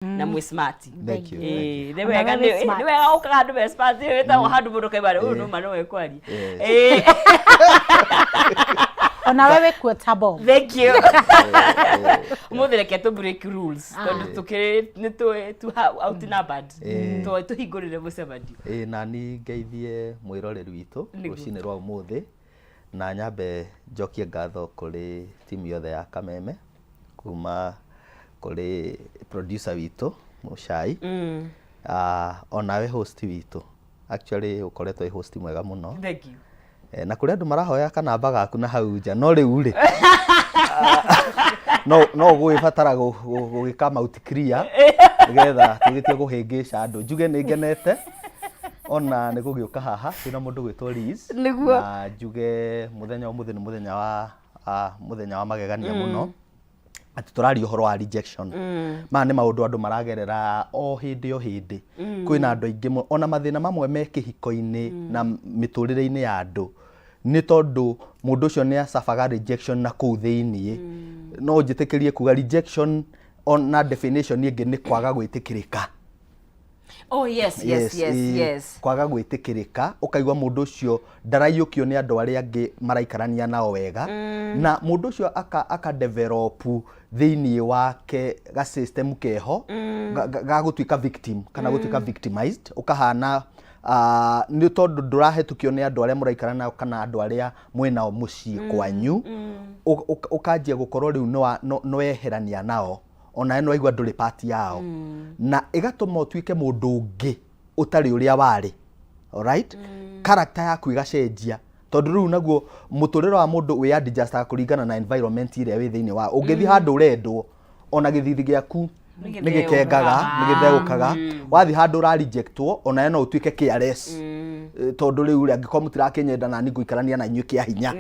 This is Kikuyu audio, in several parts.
Na mwĩ smart. Thank you. Ĩĩ, nĩ Ona wega we wĩ nĩ smart. nĩ wega ũkaga andũ me smart, wĩtagwo handũ mũndũ kaigua ũyũ nũma no ekwaria. Ĩĩ. Ona we wĩ quotable. Thank you. Ũmũthĩ reke tũ break rules tondũ tũkĩrĩ nĩ tũ tu outnumbered. Tũhingũrĩre mũcemanio. Ĩĩ, nani ngeithie mwĩroreri witũ rũcinĩ rwa ũmũthĩ, na nyambe njokie ngatho kũrĩ timu yothe ya Kameme, kuma kũrĩ producer witũ Mũcai, onawe host witũ. Actually ũkoretwo wĩ host mwega mũno. Thank you. Na kũrĩ andũ marahoya kanamba gaku na hau nja, no rĩu rĩ, no ũgũgĩbatara gũgĩka mouth clear nĩgetha tũgĩtige kũhĩngĩca andũ. Njuge nĩ ngenete ona nĩ gũgĩũka haha twĩna mũndũ gwĩtwo Liz. Na njuge mũthenya ũmũthĩ nĩ mũthenya wa mũthenya wa magegania mũno, atĩ tũraria ũhoro wa rejection. Maya nĩ maũndũ andũ maragerera o hĩndĩ o hĩndĩ. Kwĩna andũ aingĩ mũno, ona mathĩna mamwe me kĩhiko-inĩ na mĩtũrĩre-inĩ ya andũ nĩ tondũ mũndũ ũcio nĩ acabaga rejection na kũu thĩiniĩ. No njĩtĩkĩrie kuga rejection ona definition ĩngĩ nĩ kwaga gwĩtĩkĩrĩka. Oh yes. Kwaga gwĩtĩkĩrĩka, ũkaigua mũndũ ũcio ndaraiyũkio nĩ andũ arĩa angĩ maraikarania nao wega, na mũndũ ũcio aka develop thĩiniĩ wake ga system keho ga gũtuĩka victim kana gũtuĩka victimized, ũkahana nĩ tondũ ndũrahetũkio nĩ andũ arĩa mũraikara nao kana andũ arĩa mwĩnao mũciĩ kwanyu, ũkanjia gũkorwo rĩu nĩweherania nao, onawe nĩwaigua ndũrĩ part yao, na ĩgatũma ũtuĩke mũndũ ũngĩ ũtarĩ ũrĩa warĩ. Alright, character yaku ĩgacenjia, tondũ rĩu naguo mũtũrĩre wa mũndũ wĩ adjustaga kũringana na environment ĩrĩa wĩ thĩinĩ wa. Ũngĩthiĩ handũ ũrendwo, ona gĩthithi gĩaku nĩ gĩkengaga, nĩ gĩtheũkaga. Wathiĩ handũ ũra rejectwo, onawe no ũtuĩke careless, tondũ rĩu rĩ, angĩkorwo mũtirakĩnyenda nani ngũikarania na inyuĩ kĩa hinya.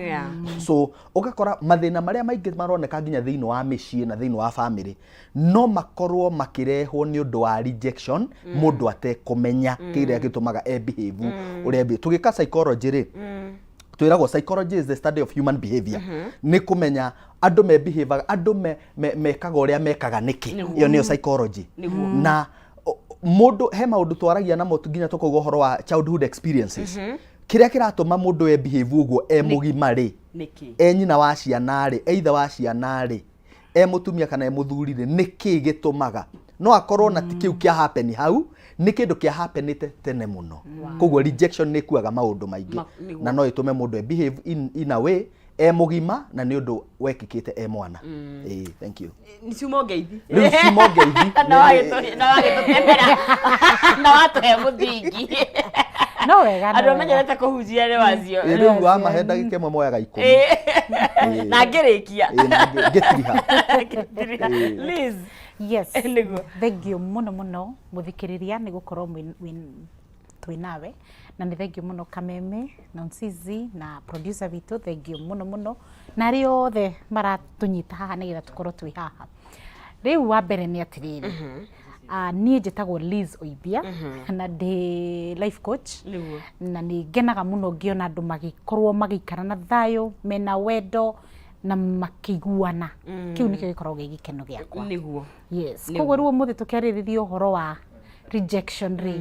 So ũgakora mathĩna marĩa maingĩ maroneka nginya thĩinĩ wa mĩciĩ na thĩinĩ wa family no makorwo makĩrehwo nĩ ũndũ wa rejection, mũndũ atekũmenya kĩrĩa gĩtũmaga e behave ũrĩa behave. Tũgĩka psychology rĩ, twĩragwo psychology is the study of human behavior, nĩ kũmenya andũ me behavior, andũ mekaga ũrĩa mekaga nĩkĩ. Ĩyo nĩyo psychology. Na mũndũ he maũndũ twaragia namo nginya tũkauga ũhoro wa childhood experiences, kĩrĩa kĩratũma mũndũ e behave ũguo e mũgima rĩ, Nĩkĩ? E nyina wa ciana rĩ, e ithe wa ciana rĩ, e mũtumia kana e mũthuri rĩ, nĩ kĩ gĩtũmaga? No akorwo na ti kĩu kĩa happen hau, nĩ kĩndũ kĩa happenĩte tene mũno. Koguo rejection nĩ ĩkuaga maũndũ maingĩ, na no ĩtũme mũndũ e behave in a way e mũgima, na nĩ ũndũ wekĩkĩte e mwana. Ĩĩ, thank you. Nĩ ciumo ngeithi. Rĩu ciumo ngeithi. Na wagĩtũtemera na watũhe mũthingi. No wega, no Andũ wega. amenyerete kũhunjia nĩ wacio. Ĩĩ, rĩu wamahe ndagĩka 1 moyaga 10. Na ngĩrĩkia. Ĩĩ, na ngĩtiriha. Ĩĩ. Liz. Yes. Nĩguo. Thank you mũno mũno mũthikĩrĩria nĩ gũkorwo twĩ nawe, na nĩ thank you mũno Kameme na Nsizi na producer witũ, thank you mũno mũno, na arĩa othe maratũnyita haha nĩgetha tũkorwo twĩ haha rĩu. Wa mbere nĩ atĩrĩrĩ, niĩ njĩtagwo Liz Oibia na ndĩ life coach, na nĩ ngenaga mũno ngĩona andũ magĩkorwo magĩikara na thayũ, mena wendo na makĩiguana. Kĩu nĩkĩo gĩkoragwo gĩ gĩkeno gĩakwa. Yes. Koguo rĩu ũmũthĩ tũkĩarĩrĩria ũhoro wa rejection rĩ,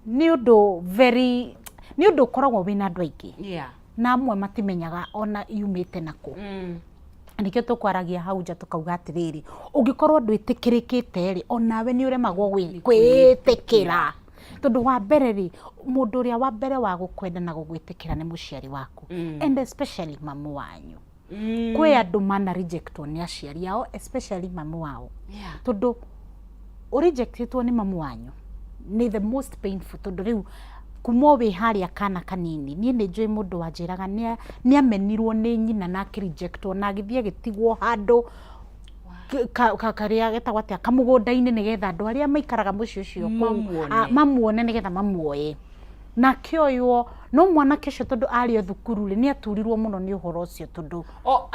nĩ ũndũ very, nĩ ũndũ ũkoragwo wĩna andũ aingĩ, na amwe matimenyaga ona yumĩte nakũ. Nĩkĩo tũkwaragia hau nja tũkauga atĩrĩrĩ, ũngĩkorwo ndwĩtĩkĩrĩkĩte rĩ, onawe nĩ ũremagwo kwĩĩtĩkĩra, tondũ wa mbere rĩ, mũndũ ũrĩa wa mbere wa gũkwenda na gũgwĩtĩkĩra nĩ mũciari waku, and especially mamu wanyu. Kwĩ andũ mana rejectwo nĩ aciari ao, especially mamu wao, tondũ ũrejectĩtwo nĩ mamu wanyu nĩ the most painful, tondũ rĩu kuma o wĩ harĩa kana kanini. Niĩ nĩ njũĩ mũndũ wanjĩraga nĩ amenirwo nĩ nyina na akĩrejectwo na agĩthiĩ agĩtigwo handũ karĩa getagwo atĩa, kamũgũnda-inĩ, nĩgetha andũ arĩa maikaraga mũciĩ ũcio kũu Mamuone. Mamuone nĩgetha mamuoye, na akĩoywo. No mwanake ũcio, tondũ arĩ o thukuru rĩ, nĩ aturirwo mũno nĩ ũhoro ũcio tondũ O,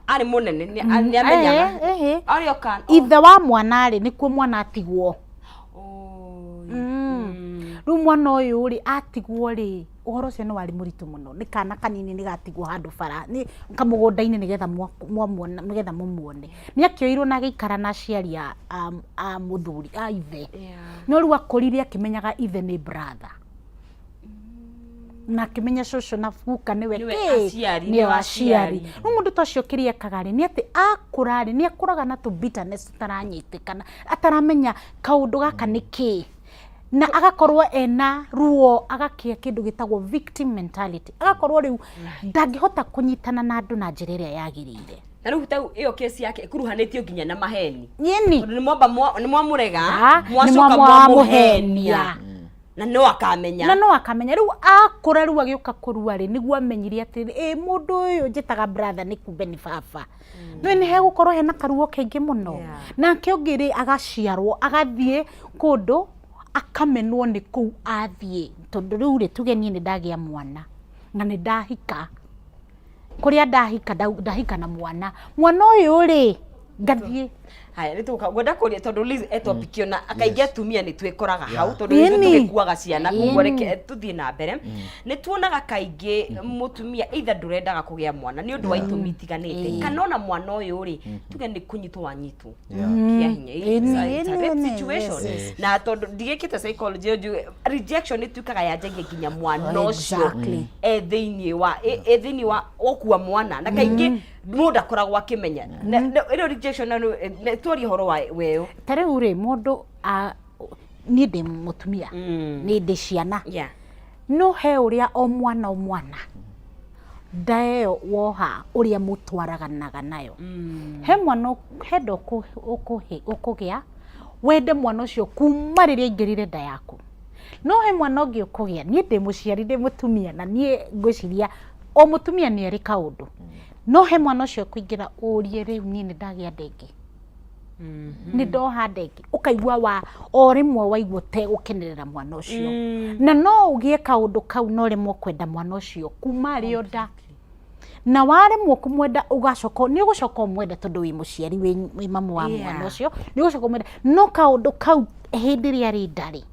arĩ mũnene nĩ amenyaga. Eh. Arĩ o Ithe wa mwana rĩ, nĩkuo mwana atigwo. Rĩu mwana ũyũ rĩ atigwo rĩ, ũhoro ũcio nĩ warĩ mũritũ mũno, nĩ kana kanini nĩ gatigwo handũ bara, nĩ kamũgũnda-inĩ nĩgetha mwamuona, nĩgetha mũmuone. Nĩ akĩoirwo na agĩikara na aciari a mũthuri, a ithe. No rĩu akũrire akĩmenyaga ithe nĩ brother. Na akĩmenya cũcũ na guka nĩwe Nĩwe kĩ? aciari, Nĩo nĩo aciari. aciari. Rĩu mũndũ ta ũcio kĩrĩa ekaga rĩ, nĩ atĩ akũra rĩ, nĩ akũraga na tũ bitterness tũtaranyitĩkana, ataramenya kaũndũ gaka nĩ kĩ. Na agakorwo ena ruo, agakĩa kĩndũ gĩtagwo victim mentality. Agakorwo rĩu ndangĩhota kũnyitana na andũ na njĩra ĩrĩa yagĩrĩire. Na rĩu tau ĩyo kesi yake ĩkuruhanĩtio nginya na maheni. Nyeni. Tondũ nĩ mwamba nĩ mwamũrega, Ah, nĩ mwacoka mwamũhenia. mwamũhenia. Na no akamenya. Na no akamenya. Rĩu akũra rĩu agĩũka kũrua rĩ, nĩguo amenyire atĩ ĩ mũndũ ũyũ njĩtaga brother nĩ kumbe nĩ baba. No nĩ hegũkorwo hena karuo kaingĩ mũno. Nake ũngĩ rĩ agaciarwo agathiĩ kũndũ akamenwo nĩ kũu athiĩ, tondũ rĩu rĩ tuge niĩ nĩ ndagĩa mwana na nĩ ndahika, kũrĩa ndahika ndahika na mwana, mwana ũyũ rĩ ngathiĩ. Haya, nĩ tũgũka ngwenda kũria tondũ Liz e topic ĩyo na kaingĩ atumia nĩ twĩkoraga hau tondũ nĩ ithuĩ tũgĩkuaga ciana, koguo reke tũthiĩ na mbere. Nĩ tuonaga kaingĩ mũtumia either ndũrendaga kũgĩa mwana nĩ ũndũ wa itũmi itiganĩte, kana ona mwana ũyũ rĩ tuge nĩ kũnyitwo wanyitwo kĩa hinya. It's a rape situation. Na tondũ ndigĩkĩte psychology njuge rejection ĩtuĩkaga yanjagia nginya mwana ũcio e thĩinĩ wa e thĩinĩ wa gũkua mwana, na kaingĩ mũndũ ndakoragwo akĩmenya ĩno rejection. Na twarie ũhoro wa weũ. Ta rĩu rĩ, mũndũ niĩ ndĩ mũtumia, nĩ ndĩ ciana, no he ũrĩa o mwana o mwana nda ĩyo woha ũrĩa mũtwaraganaga nayo. He mwana he nda ũkũgĩa wende mwana ũcio kuma rĩrĩa aingĩrire nda yaku, no he mwana ũngĩ ũkũgĩa. Niĩ ndĩ mũciari, ndĩ mũtumia, na niĩ ngwĩciria o mũtumia nĩ arĩ kaũndũ, no he mwana ũcio ũkũingĩra ũrie, rĩu niĩ nĩ ndagĩa nda ĩngĩ, nĩ ndoha nda ĩngĩ, ũkaigua wa o rĩmwe waigua ũtegũkenerera mwana ũcio. Na no ũgĩe kaũndũ kau na ũremwo kwenda mwana ũcio kuma arĩ o nda, na waremwo kũmwenda ũgacoka nĩ ũgũcoka ũmwende tondũ wĩ mũciari, wĩ mamu wa mwana ũcio, nĩ ũgũcoka ũmwende, no kaũndũ kau hĩndĩ ĩrĩa arĩ nda rĩ,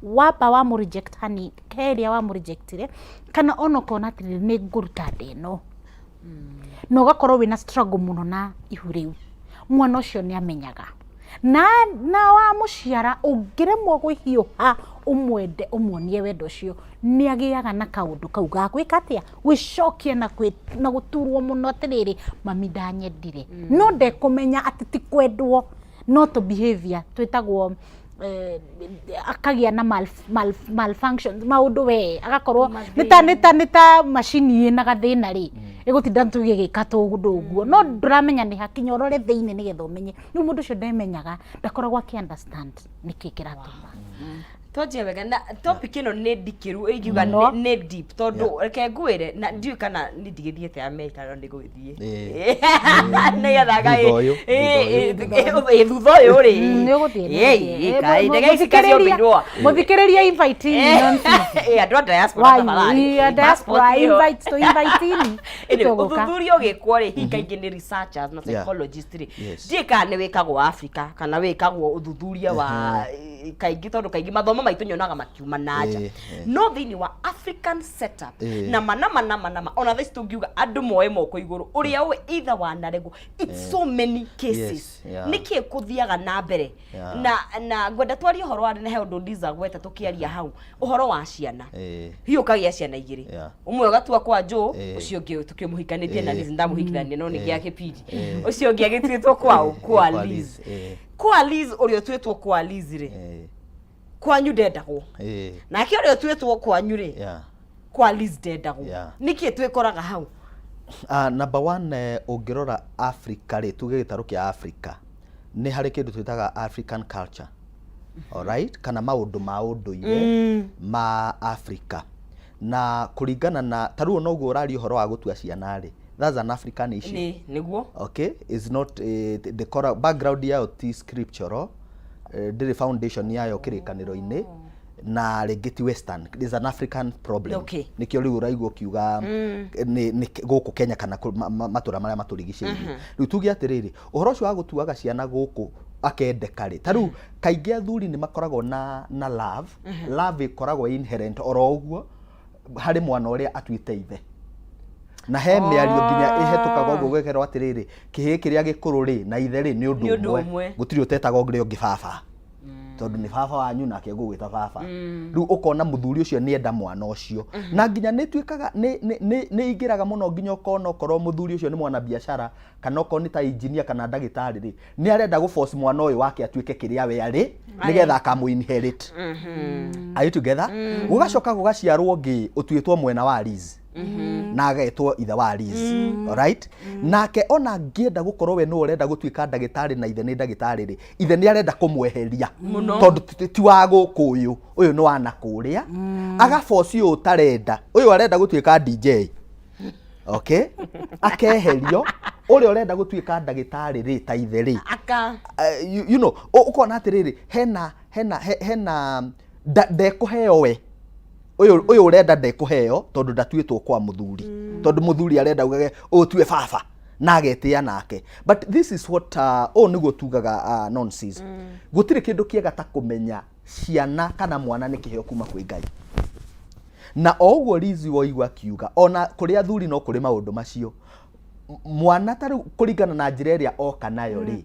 wamba wamũ reject hani he ĩrĩa wamũ rejectire, kana ona ũkona atĩrĩrĩ, nĩ ngũruta nda ĩno, na ũgakorwo wĩna struggle mũno na ihu rĩu. Mwana ũcio nĩ amenyaga na wamũciara ũngĩremwo kwĩhiũha ũmwende, ũmuonie wendo ũcio, nĩ agĩaga na kaũndũ kau ga gwĩka atĩa, gwĩcokia na gũturwo mũno atĩrĩrĩ, mami ndanyendire. No ndekũmenya atĩ ti kwendwo, no tũ behavior twĩtagwo akagĩa na malfunction maũndũ, we agakorwo nĩ ta macini ĩna gathĩna rĩ, ĩgũtinda tũgĩgĩka tũũndũ ũguo, no ndũramenya nĩ hakinya ũrore thĩinĩ nĩgetha ũmenye. Rĩu mũndũ ũcio ndemenyaga, ndakoragwo akĩ understand nĩkĩ kĩratũma. Twanjia wega na topic ĩno nĩ ndikĩru ingiuga. Mũno. Nĩ deep tondũ reke ngwĩre na ndiũĩ kana nĩ ndigĩthiĩte America, no nĩ gũgĩthiĩ nĩgetha Thutha ũyũ, thutha ũyũ. Thutha ũyũ rĩ. Nĩ ũgũthiĩ, nĩ ũgũthiĩ. Kaĩ ndege ici ciũmbĩirwo. Mũthikĩrĩria, invite nonsense. Andũ a diaspora Why? tafadhali. Yeah, diaspora Passport ĩyo. invite to invite ini. Anyway, Tũgũka. ũthuthuria ũgĩkwo rĩ, hihi kaingĩ nĩ researchers na psychologist rĩ, ndiũĩ kana nĩ wĩkagwo Africa kana wĩkagwo ũthuthuria wa kaingĩ, tondũ kaingĩ mathomo maitũ nyonaga makiuma na nja, no thĩinĩ wa African setup nama nama nama nama ona thaa ici tũngiuga andũ moe moko igũrũ ũrĩa ũĩ either wanaregwo, it's so many cases. Nĩkĩ kũthiaga na mbere? Na ngwenda twarie ũhoro wa nĩ he ũndũ Liza gweta tũkĩaria hau ũhoro wa ciana. Hihi ũkagĩa ciana igĩrĩ, ũmwe ũgatua kwa Joe, ũcio ũngĩ tũkĩmũhikanĩtie na Liz, ndamũhikithania no nĩ gĩa kĩbindi, ũcio ũngĩ agĩtuĩtwo kwa kwa Kwa Liz. Liz. Kwa Liz, ũrĩa ũtuĩtwo kwa Liz rĩ, kwanyu ndendagwo, nake ũrĩa ũtuĩtwo kwanyu rĩ, kwa Liz ndendagwo. Nĩkĩ twĩkoraga hau? Number one, ũngĩrora Africa rĩ, tuge gĩtarũ kĩa Africa, nĩ harĩ kĩndũ twĩtaga African culture, alright, kana maũndũ ma ũndũire ma Africa, na kũringana na ta rĩu onoguo ũraria ũhoro wa gũtua ciana rĩ, that's an African issue. Nĩ nĩguo. Okay, is not the core background yayo ti scriptural, ndĩrĩ foundation yayo kĩrĩkanĩro-inĩ, na rĩngĩ ti western, is an African problem. Nĩkĩo rĩu ũraigua ũkiuga nĩ gũkũ Kenya kana matũra marĩa matũrigicĩirie. Rĩu tuge atĩrĩrĩ, ũhoro ũcio wa gũtuaga ciana gũkũ Akendeka rĩ, ta rĩu kaingĩ athuri nĩ makoragwo na love. Love ĩkoragwo inherent oro ũguo harĩ mwana ũrĩa atuĩte ithe, na he mĩario nginya ĩhetũkaga ũguo, gwĩkerwo atĩrĩrĩ, kĩhĩĩ kĩrĩa gĩkũrũ rĩ na ithe rĩ nĩ Nĩ ũndũ ũndũ ũmwe. Ũmwe. Gũtirĩ ũtetaga ũrĩa ũngĩ baba, tondũ nĩ baba wanyu nake ngũgwĩta baba. Rĩu ũkona mũthuri ũcio nĩ enda mwana ũcio, na nginya nĩ ĩtuĩkaga nĩ ingĩraga mũno, nginya ũkona okorwo mũthuri ũcio nĩ mwana biacara, kana okorwo nĩ ta engineer kana ndagĩtarĩ rĩ, nĩ arenda gũ force mwana ũyũ wake atuĩke kĩrĩa we arĩ, nĩgetha akamũ inherit. Are you together? Gũgacoka gũgaciarwo ũngĩ ũtuĩtwo mwena wa Liz na agetwo ithe wa Liz, alright? Nake ona angĩenda gũkorwo we nĩwe ũrenda gũtuĩka ndagĩtarĩ na ithe nĩ ndagĩtarĩ rĩ, ithe nĩ arenda kũmweheria Mũno. tondũ ti wa gũkũ, ũyũ nĩ wa na kũrĩa. Agaboci ũyũ ũtarenda, ũyũ arenda gũtuĩka DJ, okay, akeherio. Ũrĩa ũrenda gũtuĩka ndagĩtarĩ rĩ, ta ithe rĩ, aka ũkona atĩrĩrĩ, hena ndekũheo we ũyũ ũrenda, ndekũheo tondũ ndatuĩtwo kwa mũthuri, tondũ mũthuri arenda ugage ũyũ tiwe baba na agetĩa nake. But this is what ũũ nĩguo tugaga, nonsense. Gũtirĩ kĩndũ kĩega ta kũmenya ciana kana mwana nĩ kĩheo kuma kwĩ Ngai. Na o ũguo Liz woigua akiuga, ona kũrĩ athuri no kũrĩ maũndũ macio. Mwana ta rĩu, kũringana na njĩra ĩrĩa oka nayo rĩ,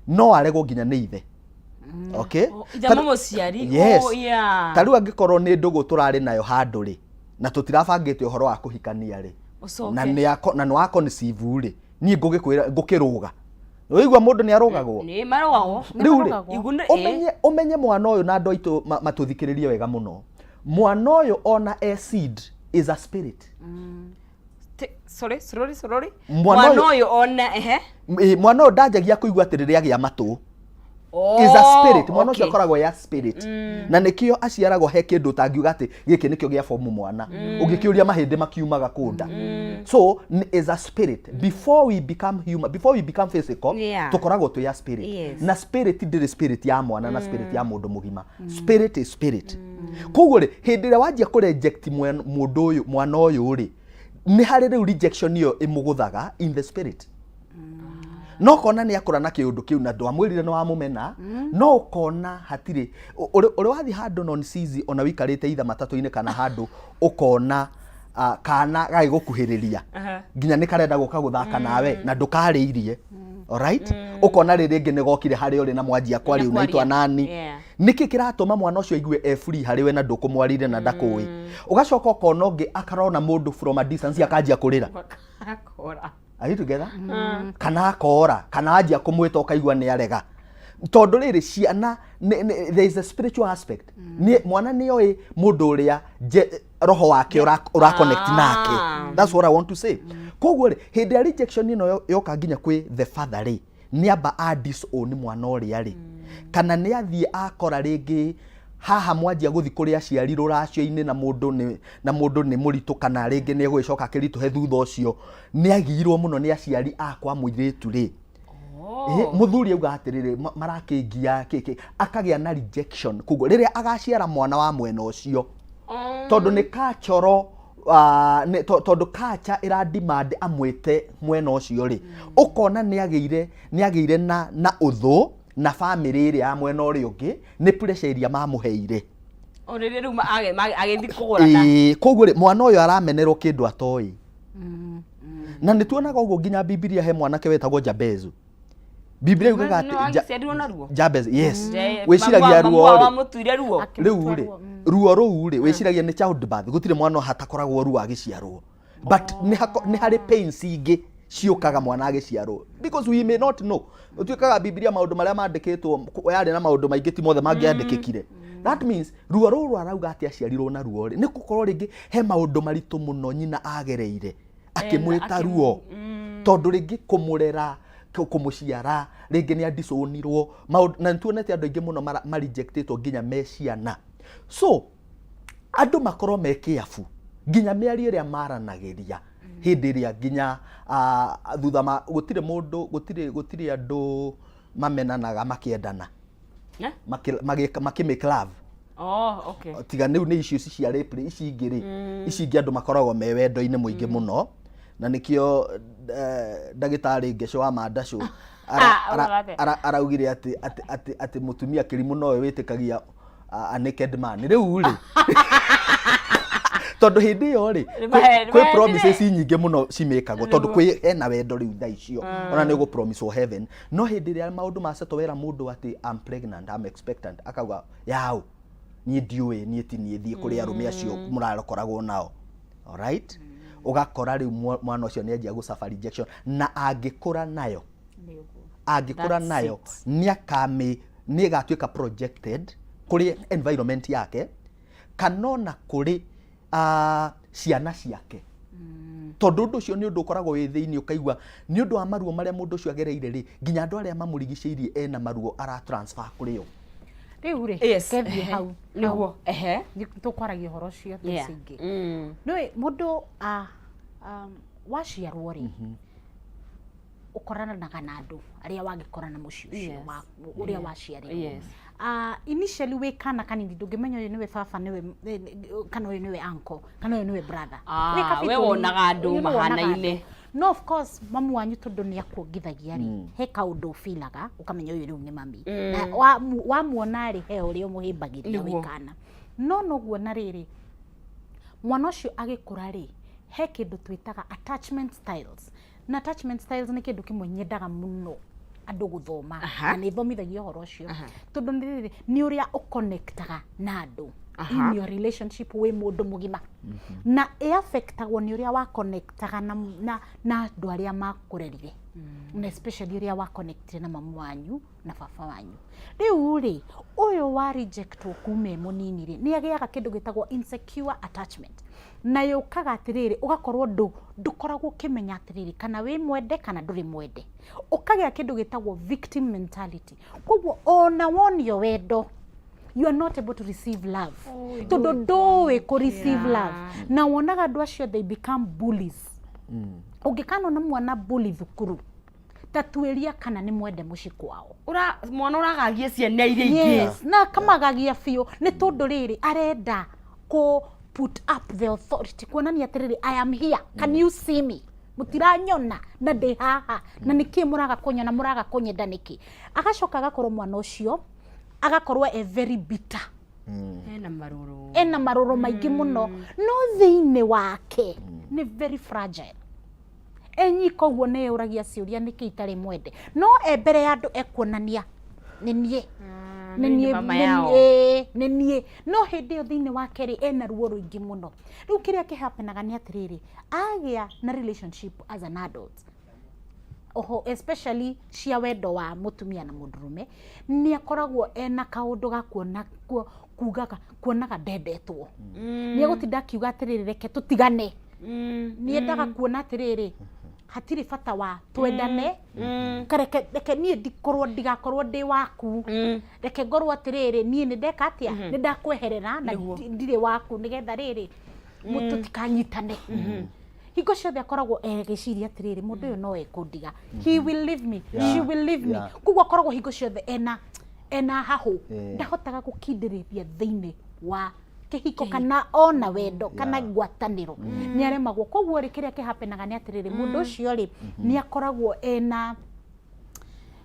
no aregwo nginya nĩ ithe, okay? Oh, ithe mũmũciari. Yes. Oh, yeah. Ta rĩu angĩkorwo nĩ ndũgũ tũrarĩ nayo handũ rĩ, na tũtirabangĩte ũhoro wa kũhikania rĩ, Ũcoke. na nĩ wa conceive rĩ, niĩ ngũgĩkwĩra ngũkĩrũga, ũigua mũndũ nĩ arũgagwo. Nĩ marũgagwo. Rĩu rĩ, Marũgagwo. Igu nĩ ũmenye mwana ũyũ, na andũ aitũ matũthikĩrĩrie wega mũno, mwana ũyũ ona a seed is a spirit. Sorry, sorry, sorry. Mwana Mwana ũyũ ona ehe. Mwana ũyũ ndanjagia kũigua atĩ rĩrĩa agĩa matũ Oh, is a spirit. Mwana ũcio akoragwo ya spirit, na nĩkĩo aciaragwo he kĩndũ ũtangiuga atĩ gĩkĩ nĩkĩo gĩa bomu mwana, ũngĩkĩũria mahĩndĩ makiumaga kũnda. So is a spirit before we become human, before we become physical. Tũkoragwo twĩ a spirit. Na spirit ndĩrĩ spirit ya mwana na spirit ya mũndũ mũgima. Spirit is spirit. Koguo rĩ, hĩndĩ ĩrĩa wanjia kũ reject mũndũ ũyũ, mwana ũyũ rĩ, nĩ harĩ rĩu rejection ĩyo ĩmũgũthaga in the spirit. No kona nĩ akũra na kĩũndũ kĩu na ndwamwĩrire nĩ wamũmena, no ũkona hatirĩ ũrĩ wathiĩ handũ non season, ona wĩikarĩte itha matatũ-inĩ kana handũ, ũkona kana gagĩgũkuhĩrĩria, nginya nĩ karenda gũka gũthaka nawe na ndũkarĩirie, alright? Ũkona rĩrĩ rĩngĩ nĩ gokire harĩa ũrĩ na mwanjia kwaria, unaitwa kwaria. nani? Nĩkĩ kĩratũma mwana ũcio aigue e free harĩ we na ndũkũmwarire na ndakũĩ? Ũgacoka ũkona ũngĩ akarona mũndũ from a distance akanjia kũrĩra. Akora. Are you together? Kana akora, kana anjia kũmwĩta ũkaigua nĩ arega, tondũ rĩrĩ ciana there is a spiritual aspect. Mwana nĩ oĩ mũndũ ũrĩa roho wake ũra connect nake. That's what I want to say. Koguo rĩ, hĩndĩ ya rejection ĩno yoka nginya kwĩ the father rĩ, nĩ amba a disown mwana ũrĩa rĩ, kana nĩ athiĩ akora rĩngĩ haha mwanjia gũthi kũrĩ aciari rũracio-inĩ, na mũndũ nĩ mũritũ, kana rĩngĩ nĩ egũgĩcoka akĩritũhe thutha ũcio, nĩ agiirwo mũno nĩ aciari akwa mũirĩtu rĩ. Mũthuri auga atĩrĩrĩ, marakĩngia kĩkĩ, akagĩa na rejection. Koguo rĩrĩa agaciara mwana wa mwena ũcio, tondũ nĩ kachoro, tondũ kacha ĩra demand amwĩte mwena ũcio rĩ, ũkona nĩ agĩire na ũthũ na famĩlĩ ĩrĩa ya mwena ũrĩa ũngĩ, nĩ pressure iria mamũheire. O rĩrĩa rĩu agĩthiĩ kũgũrana. Ĩĩ, koguo rĩ, mwana ũyũ aramenerwo kĩndũ atoĩ. Na nĩ tuonaga ũguo nginya Bibilia, he mwanake wetagwo Jabezu. Bibilia yugaga No, atĩ agĩciarirwo na ruo? Jabez, yes. Je, Wĩciragia mamu ruo wao rĩ, wamũtuire ruo. Rĩu rĩ, ruo rũu rĩ, wĩciragia nĩ child birth, gũtirĩ mwana hatakoragwo ruo agĩciarwo, but nĩ harĩ pains ingĩ ciũkaga mwana agĩciarwo, because we may not know. Ũtuĩkaga Bibilia maũndũ marĩa mandĩkĩtwo yarĩ na maũndũ maingĩ, ti mothe mangĩandĩkĩkire. That means ruo rũrũ arauga atĩ aciarirwo na ruo rĩ, nĩ gũkorwo rĩngĩ he maũndũ maritũ mũno nyina agereire akĩmwĩta ruo, tondũ rĩngĩ kũmũrera, kũmũciara, rĩngĩ nĩ adisonirwo. Na nĩ tuonete andũ aingĩ mũno marejectĩtwo nginya me ciana. So andũ makorwo me kĩabu nginya mĩario ĩrĩa maranagĩria hĩndĩ ĩrĩa nginya thutha ma gũtirĩ mũndũ, gũtirĩ andũ mamenanaga makĩendana. Eh? Makĩ make love. Oh, okay. Tiga rĩu nĩ icio ici cia rape rĩ, ici ingĩ rĩ, ici ingĩ andũ makoragwo me wendo-inĩ mũingĩ mũno, na nĩkĩo ndagĩtarĩ Ngeco wa Mandacũ. Ũgate. Araugire atĩ mũtumia kĩrimũ nowe wĩtĩkagia a naked man. Rĩu rĩ, tondũ hĩndĩ ĩyo rĩ, Nĩ kwĩ mahenire. promises nyingĩ mũno cimĩkagwo, tondũ kwĩ hena wendo rĩu thaa icio, ona nĩ ũgũ-promise heaven. No hĩndĩ ĩrĩa maũndũ masetwo, wera mũndũ atĩ I'm pregnant, I'm expectant, akauga yaũ, niĩ ndiũĩ, niĩ ti niĩ, thiĩ kũrĩ arũme acio mũrakoragwo nao. Alright, ũgakora rĩu mwana ũcio nĩ anjia gũ-suffer rejection, na angĩkũra nayo, angĩkũra That's nayo, it. nĩ akami nĩ ĩgatuĩka projected kũrĩ environment yake kana ona kũrĩ ciana ciake, tondũ ũndũ ũcio nĩ ũndũ ũkoragwo wĩ thĩinĩ, ũkaigua nĩ ũndũ wa maruo marĩa mũndũ ũcio agereire rĩ, nginya andũ arĩa mamũrigicĩirie ena maruo ara transfer kũrĩ o. Rĩu rĩ, kethiĩ hau. Nĩguo, ehe. Nĩ tũkwaragia ũhoro ũcio thaa ici ingĩ. Nĩũĩ mũndũ waciarwo rĩ, ũkoranaga na andũ arĩa wagĩkorana mũciĩ ũcio ũrĩa waciarĩrwo. Initially wĩ kana kanini, ndũngĩmenya ũyũ nĩwe baba, nĩwe kana ũyũ nĩwe uncle, kana ũyũ nĩwe brother. Wĩ We kabitũ wonaga andũ you know, wonaga mahanaine. andũ. No of course mamu wanyu, tondũ nĩ akuongithagia rĩ, he kaũndũ ũbilaga ũkamenya ũyũ rĩu nĩ mami. Na wamuona rĩ, he ũrĩa ũmũhĩmbagĩria wĩ kana. No noguo na rĩrĩ, mwana ũcio agĩkũra rĩ, he kĩndũ twĩtaga attachment styles. Na attachment styles nĩ kĩndũ kĩmwe nyendaga mũno andũ gũthoma, na nĩ thomithagia ũhoro ũcio, tondũ nĩ rĩrĩ, nĩ ũrĩa ũconnectaga na andũ in your relationship wĩ mũndũ mũgima, na ĩaffectagwo nĩ ũrĩa wa connectaga na andũ arĩa makũrerire, na especially ũrĩa wa connectire na mamu wanyu na baba wanyu. Rĩu rĩ, ũyũ wa rejectwo kuma e mũnini rĩ, nĩ agĩaga kĩndũ gĩtagwo insecure attachment, na yũkaga atĩrĩrĩ, ũgakorwo ndũkoragwo ũkĩmenya atĩrĩrĩ, kana wĩ mwende kana ndũrĩ mwende. Ũkagĩa kĩndũ gĩtagwo victim mentality. Koguo ona wonio wendo, you are not able to receive love, tondũ ndũĩ kũ receive love. Na wonaga andũ acio, they become bullies. Ũngĩkanona mwana bully thukuru, ta tuĩria kana nĩ mwende mũciĩ kwao. Ura mwana ũragagia ciana iria ingĩ. Yes, na akamagagia biũ, nĩ tondũ rĩrĩ, arenda kũ put up the authority, kuonania atĩrĩrĩ, "I am here, can you see me? Mũtiranyona na ndĩ haha, na nĩkĩ mũraga kũnyona? Mũraga kũnyenda nĩkĩ?" Agacoka agakorwo mwana ũcio agakorwo e very bitter. Ena marũrũ. Ena marũrũ maingĩ mũno, no thĩinĩ wake nĩ very fragile. Enyika ũguo nĩ eyũragia ciũria, nĩkĩ itarĩ mwende? No e mbere ya andũ ekuonania nĩ niĩ, nĩ Nĩ niĩ, mama nĩ yao. niĩ, nĩ niĩ. No hĩndĩ ĩyo thĩinĩ wake rĩ, ena ruo rũingĩ mũno. Rĩu kĩrĩa kĩhapenaga nĩ atĩrĩrĩ, agĩa na relationship as an adult, oho especially cia wendo wa mũtumia na mũndũrũme, nĩ akoragwo ena kaũndũ ga kuona kugaga kuonaga ndendetwo. Nĩ egũtinda akiuga atĩrĩrĩ, "Reke tũtigane." Nĩ endaga kuona atĩrĩrĩ, hatirĩ bata wa twendane. Kareke reke niĩ ndikorwo, ndigakorwo ndĩ waku. Reke ngorwo atĩrĩrĩ, niĩ nĩ ndeka atĩa, nĩ ndakweherera na ndirĩ waku, nĩgetha rĩrĩ tũtikanyitane. Hingo ciothe akoragwo agĩciria atĩrĩrĩ, mũndũ ũyũ no ekũndiga, he will leave me, she will leave me. Koguo akoragwo hingo ciothe ena hahũ, ndahotaga gũkindĩrĩria thĩinĩ wa kĩhiko kana ona wendo kana ngwatanĩro, nĩ aremagwo. Koguo rĩ, kĩrĩa kĩhapenaga nĩ atĩrĩrĩ, mũndũ ũcio rĩ, nĩ akoragwo ena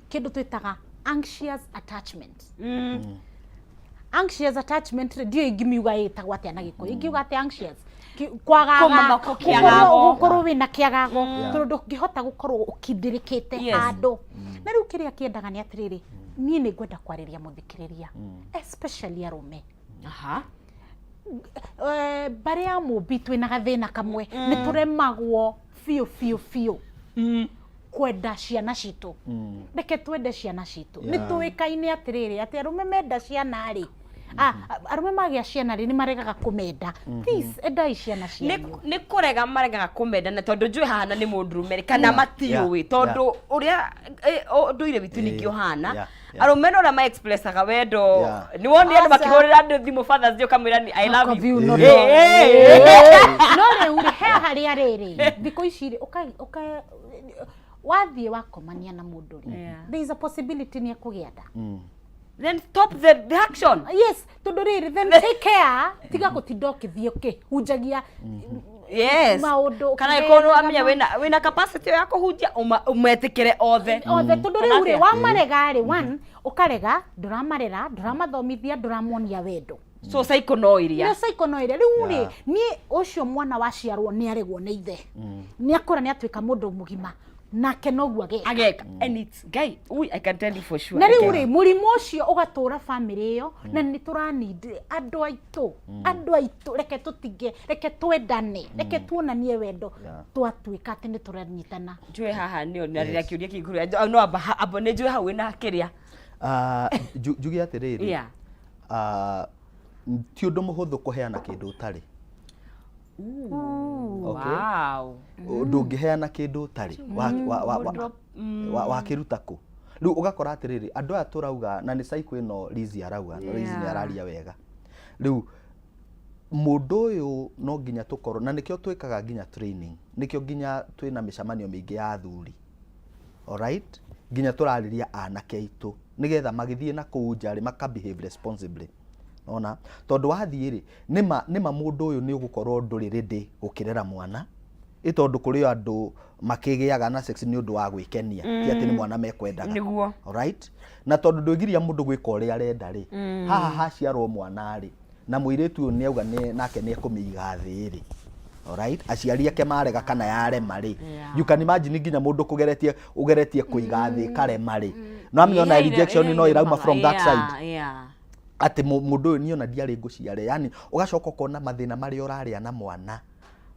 kĩndũ twĩtaga anxious attachment. Anxious attachment rĩ, ndiũĩ ingĩmiuga ĩtagwo atĩa na Gĩkũyũ. Ingiuga atĩa anxious? Kwagaga. Kũmama kĩagago. Gũkorwo wĩna kĩagago, tondũ ndũngĩhota gũkorwo ũkindĩrĩkĩte handũ. Na rĩu kĩrĩa kĩendaga nĩ atĩrĩrĩ, niĩ nĩ ngwenda kwarĩria mũthikĩrĩria, especially arũme. Mbarĩ ya mũmbi twĩna gathĩna kamwe, nĩ tũremagwo biũ biũ biũ kwenda ciana citũ. Reke twende ciana citũ. Nĩ tũĩkaine atĩrĩrĩ, atĩ arũme menda ciana rĩ, arũme magĩa ciana rĩ, nĩ maregaga kũmenda. Please, endai ciana cianyu. Nĩ kũrega maregaga kũmenda, na tondũ njũĩ hahana nĩ mũndũrũme rĩ, kana matiũĩ, tondũ ũrĩa ũndũire witũ ningĩ ũhana, arũme no ũrĩa ma-expressaga wendo. Nĩ wonire andũ Aca. makĩhũrĩra andũ thimũ Fathers Day, ũkamwĩra ni "I love you." You not No rĩu rĩ, he harĩa rĩrĩ, thikũ ici rĩ, ũka wathiĩ wakomania na mũndũ rĩ, there is a possibility nĩ ekũgĩa nda. Then stop the action. Yes, tondũ rĩrĩ, then take care, tiga gũtinda ũkĩthiĩ ũkĩhunjagia. Yes. Maũndũ kana ũkĩheanaga ĩkorwo amenya wĩna capacity ya kũhunjia, ũmetĩkĩre othe. Othe, tondũ Kana rĩu rĩ, atĩa? wamarega rĩ, one, ũkarega, ndũramarera, ndũramathomithia, ndũramonia wendo. So cycle no iria. Nĩ cycle no ĩrĩa rĩu rĩ. Niĩ ũcio mwana waciarwo nĩ aregwo nĩ ithe, nĩ akũra, nĩ atuĩka mũndũ mũgima, nake noguo ageka. Ageka, and it's guy, ui, I can tell you for sure. Na rĩu rĩ, mũrimũ ũcio ũgatũra bamĩrĩ ĩyo, na nĩ tũranindi andũ aitũ, andũ aitũ, reke tũtige, reke twendane, reke tuonanie wendo. Twatuĩka atĩ nĩ tũranyitana. Njũĩ haha nĩo na rĩrĩa kĩũria kĩngĩ no amba nĩ njũĩ hau wĩna kĩrĩa. Ah, njuge atĩrĩrĩ, ah, ti ũndũ mũhũthũ kũheana kĩndũ ũtarĩ. Okay. Ndũngĩheana kĩndũ ũtarĩ. Wakĩruta kũ? Rĩu ũgakora atĩrĩrĩ, andũ aya tũrauga na nĩ cycle ĩno Lizzy arauga, na Lizzy nĩ araria wega. Rĩu mũndũ ũyũ no nginya tũkorwo na nĩkĩo twĩkaga nginya training, nĩkĩo nginya twĩna mĩcemanio mĩingĩ ya athuri, alright, nginya tũrarĩria anake aitũ nĩgetha magĩthiĩ na kũu nja rĩ, maka behave responsibly. Ona tondũ wathiĩ rĩ, nĩma nĩma mũndũ ũyũ nĩ ũgũkorwo ndũrĩ ready gũkĩrera mwana, ĩ tondũ kũrĩ o andũ makĩgĩaga na sex nĩ ũndũ wa gwĩkenia, ti atĩ nĩ mwana mekwendaga. Alright, na tondũ ndwĩgiria mũndũ gwĩka ũrĩa arenda rĩ, haha haciarwo mwana rĩ, na mũirĩtu ũyũ nĩ auga nake nĩ ekũmĩiga thĩ rĩ, alright, aciari ake marega kana yarema rĩ, you can imagine nginya mũndũ kũgeretie ũgeretie kũiga thĩ karema rĩ, no amenya ona rejection no ĩrauma from that side, atĩ mũndũ ũyũ niĩ ona ndiarĩ ngũciare. Yani ũgacoka ũkona mathĩna marĩa ũrarĩa na mwana,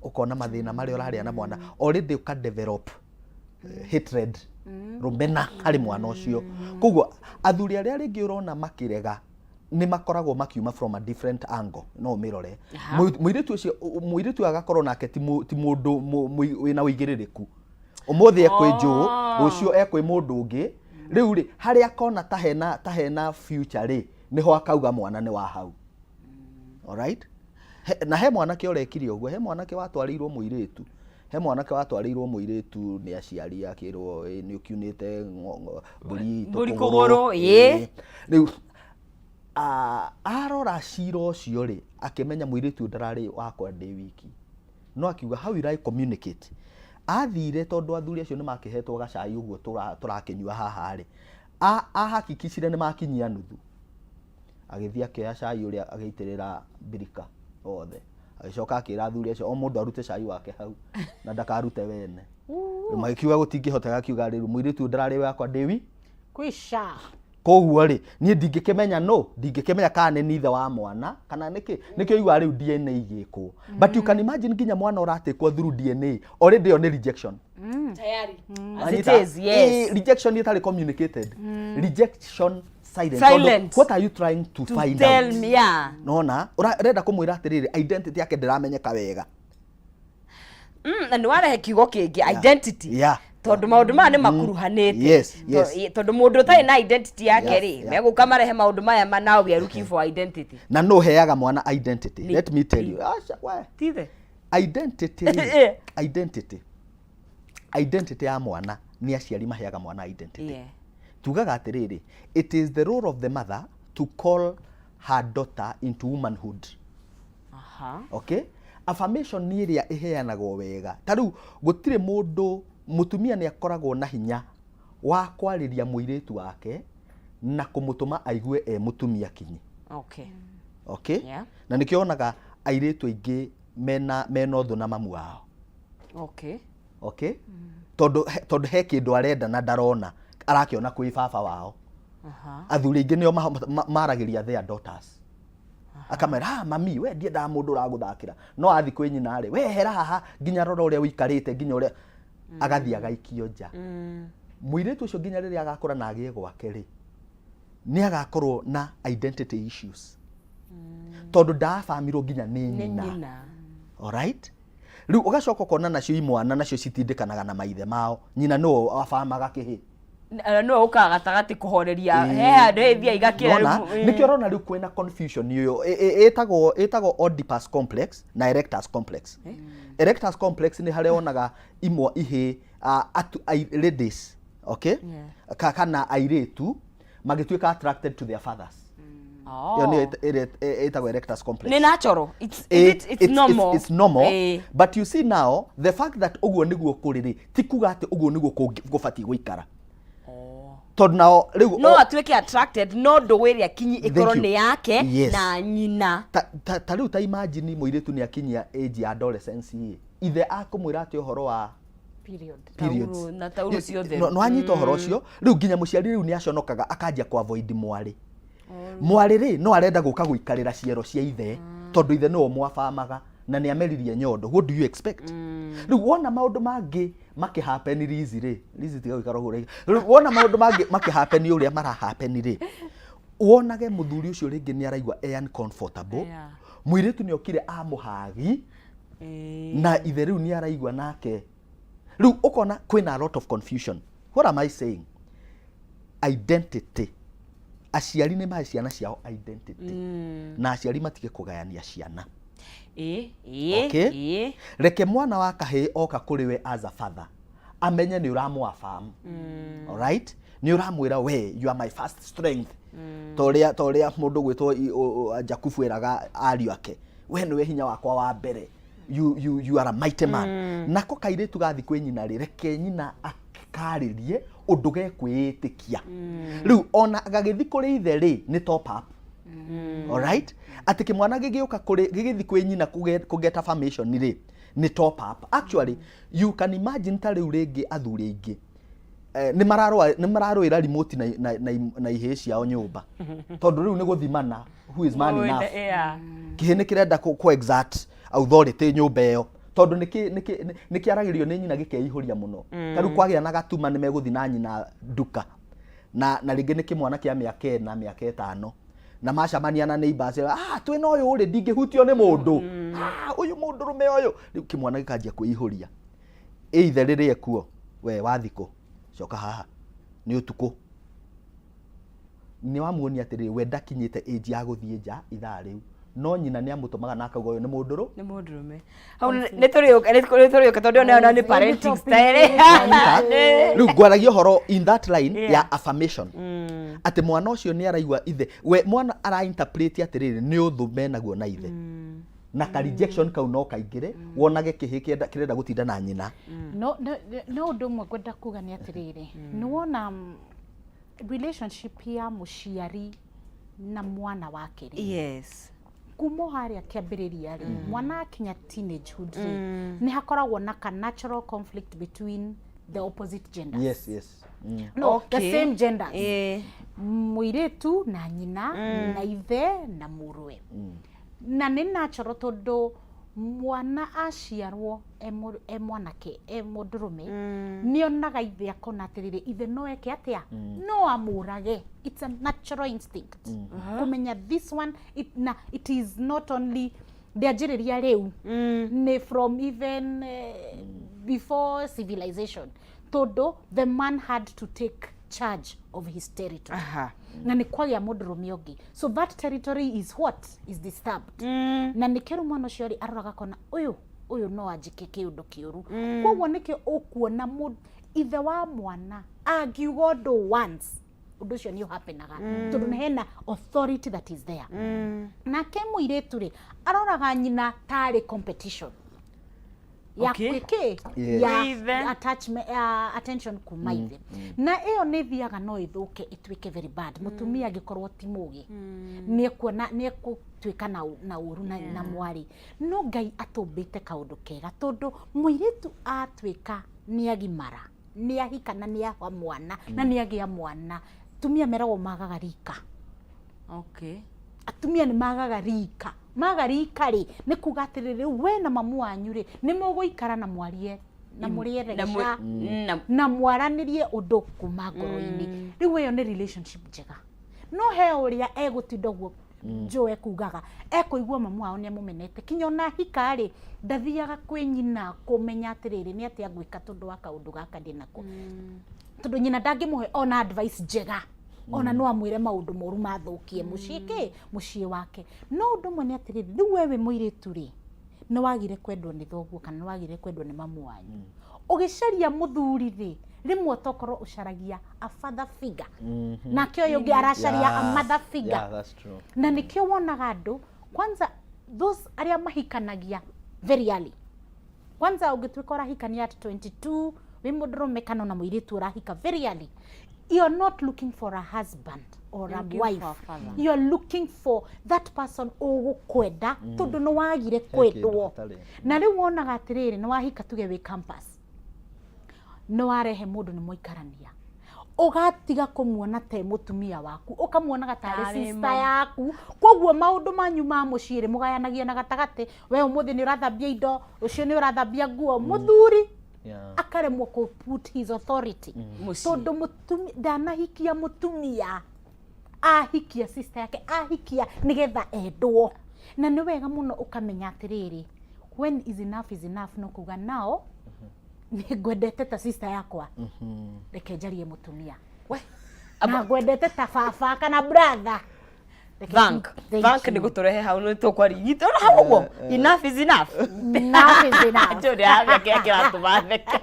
ũkona mathĩna marĩa ũrarĩa na mwana already, ũka develop hatred, rũmena harĩ mwana ũcio. Koguo athuri arĩa rĩngĩ ũrona makĩrega nĩ makoragwo makiuma from a different angle. No ũmĩrore mũirĩtu ũcio, mũirĩtu ũyũ agakorwo nake ti mũndũ wĩna ũigĩrĩrĩku. Ũmũthĩ ekwĩ njũũ, rũciũ ekwĩ mũndũ ũngĩ. Rĩu rĩ, harĩa akona ta hena future rĩ, nĩho akauga mwana nĩ wa hau. Alright, na he mwanake ũrekire ũguo, he mwanake watwarĩirwo mũirĩtu, he mwanake watwarĩirwo mũirĩtu nĩ aciari, akĩrwo, "Ĩ, nĩ ũkiunĩte mbũri itũ Mbũri kũgũrũ." Kũgũrũ, ĩ. Ĩ. Rĩu arora cira ũcio rĩ, akĩmenya mũirĩtu ũyũ ndararĩ wakwa ndĩ wiki, no akiuga, "How will I communicate?" Athire, tondũ athuri acio nĩ makĩhetwo gacai ũguo tũrakĩnyua haha rĩ, ahakikicire nĩ makinyia nuthu, agĩthiĩ akĩoya cai ũrĩa, agĩitĩrĩra mbirika othe, agĩcoka akĩra athuri acio o mũndũ arute cai wake hau na ndakarute wene. Rĩu magĩkiuga gũtingĩhoteka, akiuga rĩu mũirĩtu ũyũ ndararĩ wakwa ndĩ wi Kwisha. Koguo rĩ, niĩ ndingĩkĩmenya, no ndingĩkĩmenya kana nĩ ithe wa mwana kana nĩkĩ. Nĩkĩo igua rĩu DNA igĩkwo. But you can imagine nginya mwana ũratĩkwo through DNA, already ĩyo nĩ rejection. Tayari. As it Wanyita? is, yes. Ĩ, rejection ĩtarĩ communicated, rejection silent. Silent. Tondũ what are you trying to find tell out? Me, yeah. Nona ũrenda kũmwĩra atĩrĩrĩ, identity yake ndĩramenyeka wega. Na nĩ warehe kiugo kĩngĩ, identity, tondũ maũndũ maya nĩ makuruhanĩte. Tondũ mũndũ ũtarĩ na identity yake rĩ, megũka marehe maũndũ maya ma now we are looking for identity. Na no heaga mwana identity. Let me tell you, aca we. Tithe. Identity rĩ, identity ya mwana nĩ aciari maheaga mwana identity. Tugaga atĩrĩrĩ, it is the role of the mother to call her daughter into womanhood. Okay, affirmation nĩ ĩrĩa ĩheanagwo wega. Ta rĩu gũtirĩ mũndũ mũtumia nĩ akoragwo na hinya wa kwarĩria mũirĩtu wake na kũmũtũma aigue e mũtumia kinyi. Okay. Na nĩkĩo wonaga airĩtu aingĩ mena ũthũ na mamu wao. Okay, tondũ he kĩndũ arenda na ndarona, arakĩona kwĩ baba wao. Athuri aingĩ nĩo maragĩria their daughters, akamera, "Ah, mami, we ndiendaga mũndũ ũragũthakĩra." No athi kwĩ nyina rĩ, "We hera haha, nginya rora ũrĩa ũikarĩte," nginya ũrĩa agathiĩ agaikio nja. Mũirĩtu ũcio nginya rĩrĩa agakũra na agĩe gwake rĩ, nĩ agakorwo na identity issues, tondũ ndaabamirwo nginya nĩ nĩ nyina. Nyina. Alright, rĩu ũgacoka ũkona nacio imwana nacio citindĩkanaga na maithe mao, nyina nĩwe abamaga kĩhĩ. Nĩwe ũkaga gatagatĩ kũhoreria, he handũ ĩthia igakĩra. Nona nĩkĩo ũrona rĩu kwĩna confusion ũyũ. Ĩtagwo Oedipus complex na Erectus complex. Erectus complex nĩ harĩa wonaga imwe ihĩ ladies, okay, kana airĩtu magĩtuĩka attracted to their fathers. Ĩyo nĩyo ĩrĩa ĩtagwo erectus complex. Nĩ natural. Is it, it's normal. It's normal. But you see now, the fact that ũguo nĩguo kũrĩ rĩ, ti kuga atĩ ũguo nĩguo gũbatiĩ gũikara, tondũ nao rĩu No atuĩke attracted, no ndũgũ ĩrĩa kinyi ĩkorwo Thank you. nĩ yake na nyina. Ta rĩu, ta imagine mũirĩtu nĩ akinyia age ya adolescence ĩ, ithe akũmwĩra atĩ ũhoro wa Period. periods. Taurũ na taurũ ciothe. No anyita ũhoro ũcio rĩu, nginya mũciari rĩu nĩ aconokaga, akanjia ku avoid mwarĩ. Mwarĩ rĩ, no arenda gũka gũikarĩra ciero cia ithe, tondũ ithe nĩwe mwabamaga na nĩ ameririe nyondo. What do you expect? Rĩu wona maũndũ mangĩ makĩhappen, Liz rĩ, Liz, tiga gũikara ũguo ũraiga. Rĩu wona maũndũ mangĩ makĩhappen ũrĩa marahappen rĩ, wonage mũthuri ũcio rĩngĩ nĩ araigua e uncomfortable. Mũirĩtu nĩ okire amũhagi na ithe rĩu nĩ araigua nake rĩu ũkona kwĩna a lot of confusion. What am I saying? Identity. Aciari nĩ mahe ciana ciao identity, na aciari matige kũgayania ciana. Ĩ ĩ Okay? Reke mwana wa kahĩĩ oka kũrĩ we as a father, amenye nĩ ũramũ-affirm. Alright, nĩ ũramwĩra, "We, you are my first strength," ta ũrĩa mũndũ gwĩtwo Jakubu eraga ariũ ake, "We nĩwe hinya wakwa wa mbere. You are a mighty man." Nako kairĩtu gathi kwĩ nyina rĩ, reke nyina akarĩrie ũndũ gekwĩĩtĩkia. Rĩu ona gagĩthi kũrĩ ithe rĩ, nĩ top up. Alright, atĩ kĩmwana gĩgĩũka kũrĩ, gĩgĩthi kwĩ nyina kũget affirmation rĩ, nĩ top up. Actually, you can imagine ta rĩu rĩngĩ athuri aingĩ nĩ mararũĩra remote na ihĩĩ ciao nyũmba, tondũ rĩu nĩ gũthimana who is man enough. Kĩhĩ nĩ kĩrenda kũ exert authority nyũmba ĩyo, tondũ nĩ kĩaragĩrio nĩ nyina gĩkeihũria mũno. Ta rĩu kwagĩa na gatuma, nĩ megũthiĩ na nyina nduka, na rĩngĩ nĩ kĩmwana kĩa mĩaka 4, mĩaka 5, na macamania na neighbors, "Ah, twĩna ũyũ rĩ, ndingĩhutio nĩ mũndũ. Ah, ũyũ mũndũrũme ũyũ." Rĩu kĩmwana gĩkanjia kwĩihũria. Ĩ ithe rĩrĩa ekuo, "We wathikũ, coka haha, nĩ ũtukũ." Nĩ wamuonia atĩrĩrĩ, we ndakinyĩte age ya gũthiĩ nja ithaa rĩu, no nyina nĩ amũtũmaga na akauga ũyũ nĩ mũndũrũ. Nĩ mũndũrũme. Hau nĩ tũrĩũka tondũ nayo nĩ parenting style. Rĩu ngwaragia ũhoro in that line ya affirmation, atĩ mwana ũcio nĩ araigua ithe, we mwana ara interpret atĩrĩrĩ, nĩ ũthũ menaguo na ithe, na ka rejection kau no kaingĩre, wonage kĩhĩ kĩrenda gũtinda na nyina. No ũndũ ũmwe ngwenda kuga nĩ atĩrĩrĩ, nĩ wona relationship ya mũciari na mwana wake rĩ, kuma o harĩa kĩambĩrĩria rĩ, mwana akinya teenagehood rĩ, nĩ hakoragwo na ka natural conflict between the opposite genders. No, the same genders. Mũirĩtu na nyina na ithe na mũrũwe, na nĩ natural tondũ mwana aciarwo e mwanake, e mũndũrũme, nĩ onaga ithe, akona atĩrĩrĩ, ithe no eke atĩa, no amũrage. It's a natural instinct kũmenya this one na it is not only ndĩanjĩrĩria rĩu, nĩ from even before civilization, tondũ the man had to take charge of his territory na nĩ kwagĩa mũndũrũme ũngĩ, so that territory is what is disturbed. Na nĩkĩo rĩu mwana ũcio rĩ, aroraga akona ũyũ no anjĩke kĩũndũ kĩũru. Koguo nĩkĩo ũkuona ithe wa mwana angiuga ũndũ once, ũndũ ũcio nĩ ũhapenaga, tondũ nĩ hena authority that is there. Nake mũirĩtu rĩ, aroraga nyina tarĩ competition ya kĩ ya Ithe. Attachment, attention kuma ithe, na ĩyo nĩ ĩthiaga no ĩthũke, ĩtuĩke very bad. Mũtumia angĩkorwo ti mũgĩ, nĩ ekuona nĩ ekũtuĩka na ũru na mwarĩ. No Ngai atũmbĩte kaũndũ kega, tondũ mũirĩtu atuĩka nĩ agimara, nĩ ahika na nĩ aha mwana na nĩ agĩa mwana, tumia meragwo magaga rika. Atumia nĩ magaga rika. Maga rika rĩ, nĩ kuga atĩrĩrĩ, rĩu we na mamu wanyu rĩ, nĩ mũgũikara na mwarie na mũrĩe Na regeca na mwaranĩrie ũndũ kuma ngoro-inĩ. Rĩu ĩyo nĩ relationship njega. No he ũrĩa egũtinda ũguo Joe ekugaga, ekũigua mamu wao nĩ amũmenete, kinya ona hika rĩ, ndathiaga kwĩ nyina kũmenya atĩrĩrĩ, nĩ atĩa ngwĩka tondũ wa kaũndũ gaka ndĩnako, tondũ nyina ndangĩmũhe ona advice njega, ona no amwĩre maũndũ moru mathũkie mũciĩ kĩ mũciĩ wake. No ũndũ ũmwe nĩ atĩrĩrĩ, rĩu we wĩ mũirĩtu rĩ, nĩ wagire kwendwo nĩ thoguo kana nĩ wagire kwendwo nĩ mamu wanyu. Ũgĩcaria mũthuri rĩ, rĩmwe tokorwo ũcaragia a father figure, nake ũyũ ũngĩ aracaria a mother figure. Yeah, that's true. Na nĩkĩo wonaga andũ kwanza those arĩa mahikanagia very early, kwanza ũngĩtuĩka ũrahikania at 22 wĩ mũndũrũme kana ona mũirĩtu ũrahika very early, you're not looking for a husband or a Looking wife, for a father. You're looking for that person ũgũkwenda tondũ nĩ wagire kĩndũ kwendwo. hatarĩ. Na rĩu wonaga atĩrĩrĩ, nĩ wahika tuge wĩ campus, nĩ warehe mũndũ, nĩ mwaikarania, ũgatiga kũmuona te mũtumia waku, ũkamuonaga tarĩ Tarĩ sister mami. yaku. Koguo maũndũ manyu ma mũciĩ rĩ, mũgayanagia na gatagatĩ. We ũmũthĩ nĩ ũrathambia indo, rũciũ nĩ ũrathambia nguo. Mũthuri akaremwo kũ put his authority Mũciĩ. tondũ ndanahikia mũtumia, ahikia sister yake, ahikia nigetha endwo. Na nĩ wega mũno ũkamenya atĩrĩrĩ, when is enough is enough. No kuga nao nĩ ngwendete ta sister yakwa, reke njarie mũtumia. We. Na ngwendete ta baba kana brother. Thank Thank thank you. nĩ gũtũrehe hau nĩ tũkwaria nyita ona hau ũguo, enough is enough. Enough is enough. Njũrĩ haria kĩrĩa kĩratũma theke.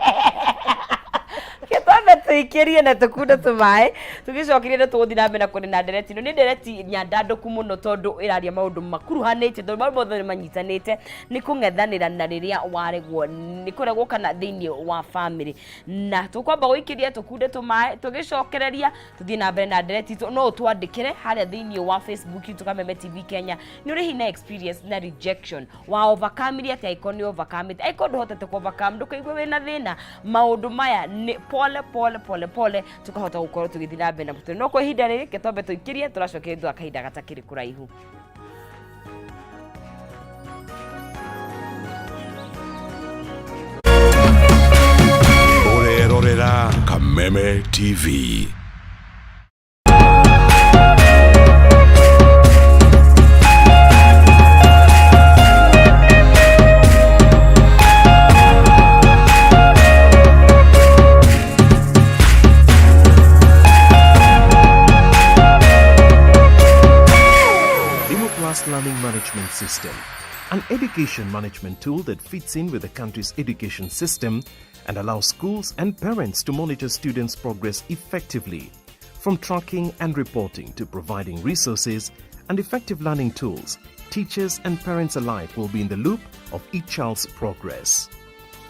Gĩtwambe tũikĩrie na tũkunde tũmaĩ, tũgĩcokerie nĩ tũgũthiĩ na mbere na kũrĩ na ndereti ĩno. Nĩ ndereti nyandandũku mũno tondũ ĩraria maũndũ makuruhanĩte, tondũ maũndũ mothe nĩ manyitanĩte, nĩ kũng'ethanĩra na rĩrĩa waregwo, nĩ kũregwo kana thĩinĩ wa family. Na tũkwamba gũikĩria tũkunde tũmaĩ, tũgĩcokereria tũthiĩ na mbere na ndereti itũ. No ũtwandĩkĩre harĩa thĩinĩ wa Facebook itũ, Kameme TV Kenya, nĩ ũrĩ hihi na experience na rejection, wa overcome atĩa? Angĩkorwo nĩ overcome, angĩkorwo ndũhotete ku overcome, ndũkaigue wĩna thĩna. Maũndũ maya nĩ pole pole pole pole, tukahota gũkorwo tũgĩthiĩ na mbere na mũtũrĩre. No kwa ihinda rĩrĩ, reke twambe tũikĩrie, tũracokeria thutha wa kahinda gatakĩrĩ kũraihu. Ũrerorera Kameme TV. Mwalimu Plus Learning Management System, an education management tool that fits in with the country's education system and allows schools and parents to monitor students' progress effectively. From tracking and reporting to providing resources and effective learning tools, teachers and parents alike will be in the loop of each child's progress.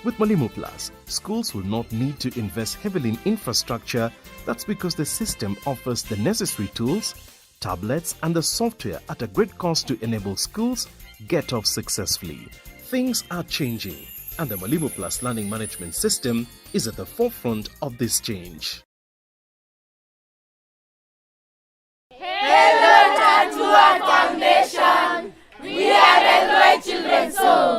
With Mwalimu Plus, schools will not need to invest heavily in infrastructure. That's because the system offers the necessary tools, tablets, and the software at a great cost to enable schools get off successfully. Things are changing, and the Mwalimu Plus Learning Management System is at the forefront of this change.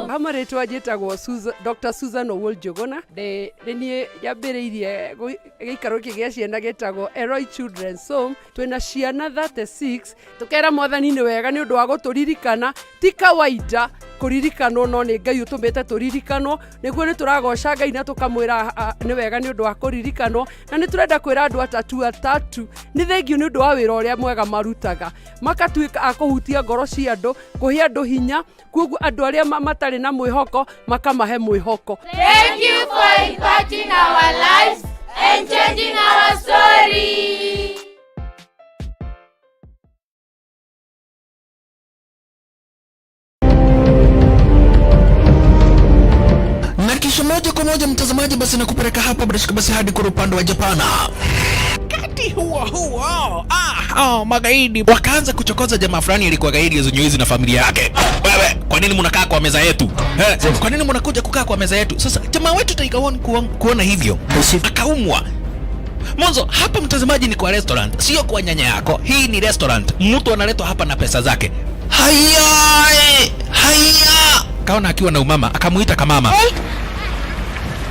Ha marĩtwa njĩtagwo Dr. Susan Owuor Njũgũna. Nĩ niĩ njambĩrĩirie gĩikaro gĩkĩ gĩa ciana gĩtagwo Elroy Children's Home. Twĩna ciana 36. Tũkera mwathani nĩ wega nĩ ũndũ wa gũtũririkana. Ti kawaida kũririkanwo, no nĩ Ngai ũtũmĩte tũririkanwo, nĩguo nĩ tũragoca Ngai na tũkamwĩra nĩ wega nĩ ũndũ wa kũririkanwo. Na nĩ tũrenda kwĩra andũ atatu atatu nĩ thengiũ nĩ ũndũ wa wĩra ũrĩa mwega marutaga, makatuĩka a kũhutia ngoro cia andũ, kũhe andũ hinya, koguo andũ arĩa matarĩ na mwĩhoko makamahe mwĩhoko. Thank you for impacting our lives and changing our story. Na kisha moja kwa moja, mtazamaji, basi nakupeleka hapa bila shaka basi hadi kwa upande wa Japana. Wakati huo huo, magaidi wakaanza kuchokoza jamaa fulani alikuwa gaidi ya na familia yake. Wewe, kwa nini mnakaa kwa meza yetu? Kwa nini mnakuja kukaa kwa meza yetu? Sasa jamaa wetu Tiger One kuona hivyo akaumwa. Mwanzo hapa, mtazamaji, ni kwa restaurant, sio kwa nyanya yako. Hii ni restaurant, mtu analetwa hapa na pesa zake. Haya, haya, kaona akiwa na umama, akamuita kamama.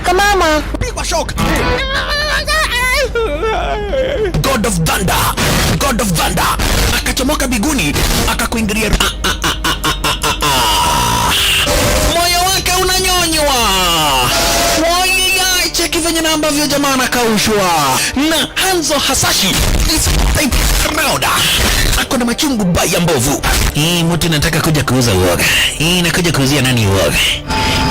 Kamama, pigwa shock. God of Thunder, God of Thunder akachomoka biguni akakuingilia. Ah, ah, ah, ah, ah, ah, ah. Moyo wake unanyonywa. Wai, cheki venye na ambavyo jamaa anakaushwa na Hanzo Hasashi. This time round ako na machungu baya mbovu. Hii mtu nataka kuja kuuza uoga. Hii nakuja kuuzia nani uoga?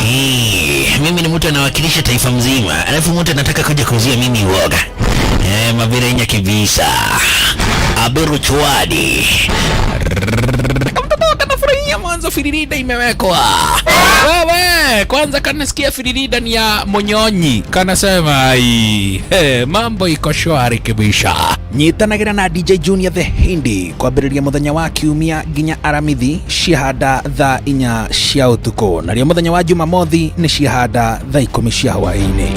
Eh, mimi ni mtu anawakilisha taifa mzima, alafu mtu anataka kuja kuuzia mimi uoga. Eh, mabirenya kibisa. Aberu chwadi. Kamtoto kanafurahia mwanzo firirida imewekwa. Wewe, kwanza kanasikia firirida ni ya Munyonyi. Kanasema ai, hey, mambo iko shwari kibisha. Nyitanagĩra na DJ Junior the Hindi kwambĩrĩria mũthenya wa kiumia nginya aramithi ciahanda thaa 4 cia ũtukũ, narĩo mũthenya wa Jumamothi nĩ ciahanda thaa 10 cia hwaĩ-inĩ.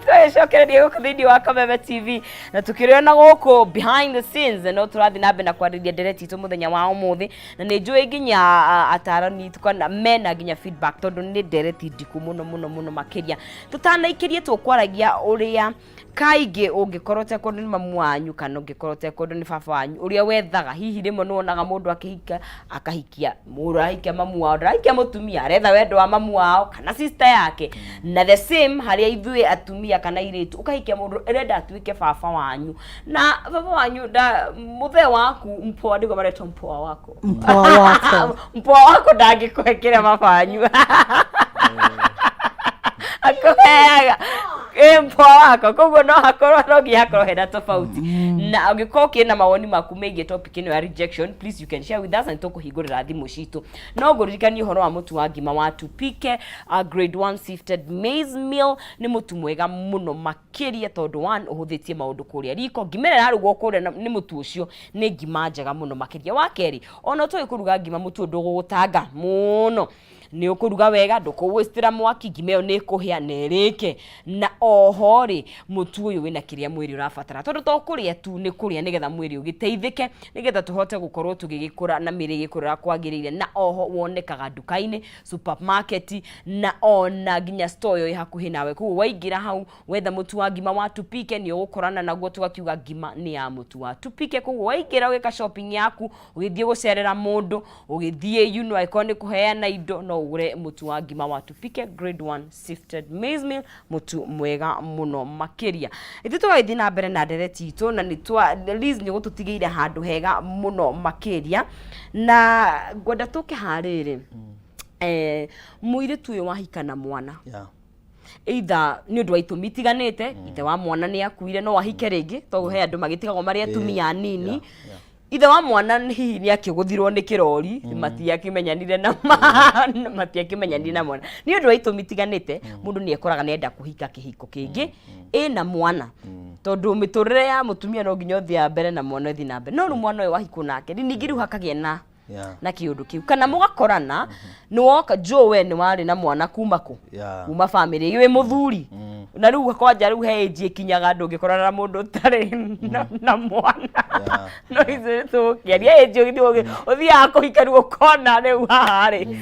Tũgĩcokereria gũkũ thĩinĩ wa Kameme TV na tũkĩrĩona gũkũ behind the scenes, no tũrathiĩ na mbere na kwarĩrĩria ndereti itũ mũthenya wa ũmũthĩ, na nĩ njũĩ nginya atarani itũ kana mena nginya feedback, tondũ nĩ ndereti ndiku mũno mũno mũno makĩria. Tũtanaikĩrie, tũkwaragia ũrĩa kaingĩ ũngĩkorwo ũtekwendwo nĩ mamu wanyu kana ũngĩkorwo ũtekwendwo nĩ baba wanyu, ũrĩa wethaga. Hihi rĩmwe nĩ wonaga mũndũ akĩhika, akahikia mũndũ, arahikia mamu wao, ndarahikia mũtumia, aretha wendo wa mamu wao kana sister yake. Na the same harĩa ithuĩ atumia kana airĩtu, ũkahikia mũndũ ĩrenda atuĩke baba wanyu, na baba wanyu nda mũthee waku mpoa, nĩguo maretwo mpoa wako. Mpoa wako. Mpoa wako ndangĩkũhe baba wanyu akũheaga ĩ mpoa wako. Koguo no hakorwo, no nginya hakorwo hena tofauti. Na ũngĩkorwo ũkĩna mawoni maku megiĩ topic ĩno ya rejection, please you can share with us na nĩtũkũhingũrĩra thimũ citũ. No ngũririkanie ũhoro wa mũtu wa ngima wa Tupike grade 1 sifted maize meal. Nĩ mũtu mwega mũno makĩria tondũ one, ũhũthĩtie maũndũ kũrĩa riko. Ngima ĩrĩa ĩrarugwo kũrĩa nĩ mũtu ũcio nĩ ngima njega mũno makĩria. Wa kerĩ, ona ũtoĩ kũruga ngima, mũtu ũyũ ndũgũgũtanga mũno, nĩ ũkũruga wega, ndũkũwĩstĩra mwaki, ngima ĩyo nĩ ĩkũhĩa na ĩrĩke. Na oho rĩ, mũtu ũyũ wĩna kĩrĩa mwĩrĩ ũrabatara, tondũ to kũrĩa tu, nĩ kũrĩa nĩgetha mwĩrĩ ũgĩteithĩke, nĩgetha tũhote gũkorwo tũgĩgĩkũra na mĩrĩ ĩgĩkũra kwagĩrĩire. Na oho wonekaga nduka-inĩ, supermarket, na ona nginya store ĩyo ĩ hakuhĩ nawe. Koguo waingĩra hau wetha mũtu wa ngima wa Tupike, nĩ ũgũkorana naguo. Tũgakiuga ngima nĩ ya mũtu wa Tupike. Koguo waingĩra ũgĩka shopping yaku, ũgĩthiĩ gũcerera mũndũ, ũgĩthiĩ angĩkorwo nĩ kũheana indo, no ũgũre mũtu wa ngima wa Tupike grade 1 sifted maize meal, mũtu mwega mũno makĩria. Ithuĩ tũgagĩthiĩ na mbere na ndereti itũ, na nĩ twa Liz nĩ gũtũtigĩire handũ hega mũno makĩria, na ngwenda tũke harĩrĩ mũirĩtu ũyũ wahika na mwana, either nĩ ũndũ wa itũmi itiganĩte, ithe wa mwana nĩ akuire, no ahike rĩngĩ, tondũ he andũ magĩtigagwo marĩ atumia anini. Ithe wa mwana hihi nĩ akĩgũthirwo nĩ kĩrori, matiakĩmenyanire na mwana nĩ ũndũ wa itũmi itiganĩte. Mũndũ nĩ ekoraga nĩ enda kũhika kĩhiko kĩngĩ ĩna mwana, tondũ mĩtũrĩre ya mũtumia no nginya ũthiĩ na mbere na mwana ũthiĩ na mbere. No rĩu mwana ũyũ wahikwo nake ningĩ rĩu hakagĩa na na kĩũndũ kĩu, kana mũgakorana nĩ woka Joe, we nĩ warĩ na mwana kuma kũ? Kuma family wĩ mũthuri, na rĩu kwanja rĩu he age ĩkinyaga ndũngĩkorana na mũndũ ũtarĩ na mwana. No ithuĩ tũgũkĩaria age ũgĩthiĩ ũthiaga kũhika, rĩu ũkona rĩu haha rĩ,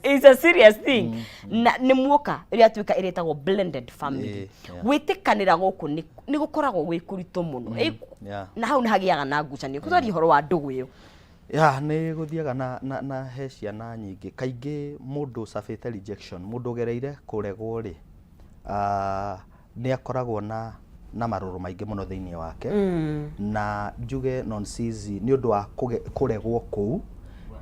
it's a serious thing, na nĩ muoka ĩrĩa atuĩka ĩrĩtagwo blended family. Gwĩtĩkanĩra gũkũ nĩ gũkoragwo gwĩ kũritũ mũno. Na hau nĩ hagĩaga na ngucanio. Kũtwaria ũhoro wa ndũgũ ĩyo. Ya, nĩ gũthiaga na he ciana nyingĩ. Kaingĩ mũndũ ũcabĩte rejection, mũndũ ũgereire kũregwo rĩ, nĩ akoragwo na marũrũ maingĩ mũno thĩinĩ wake. Na njuge Nonsizi, nĩ ũndũ wa kũregwo kũu,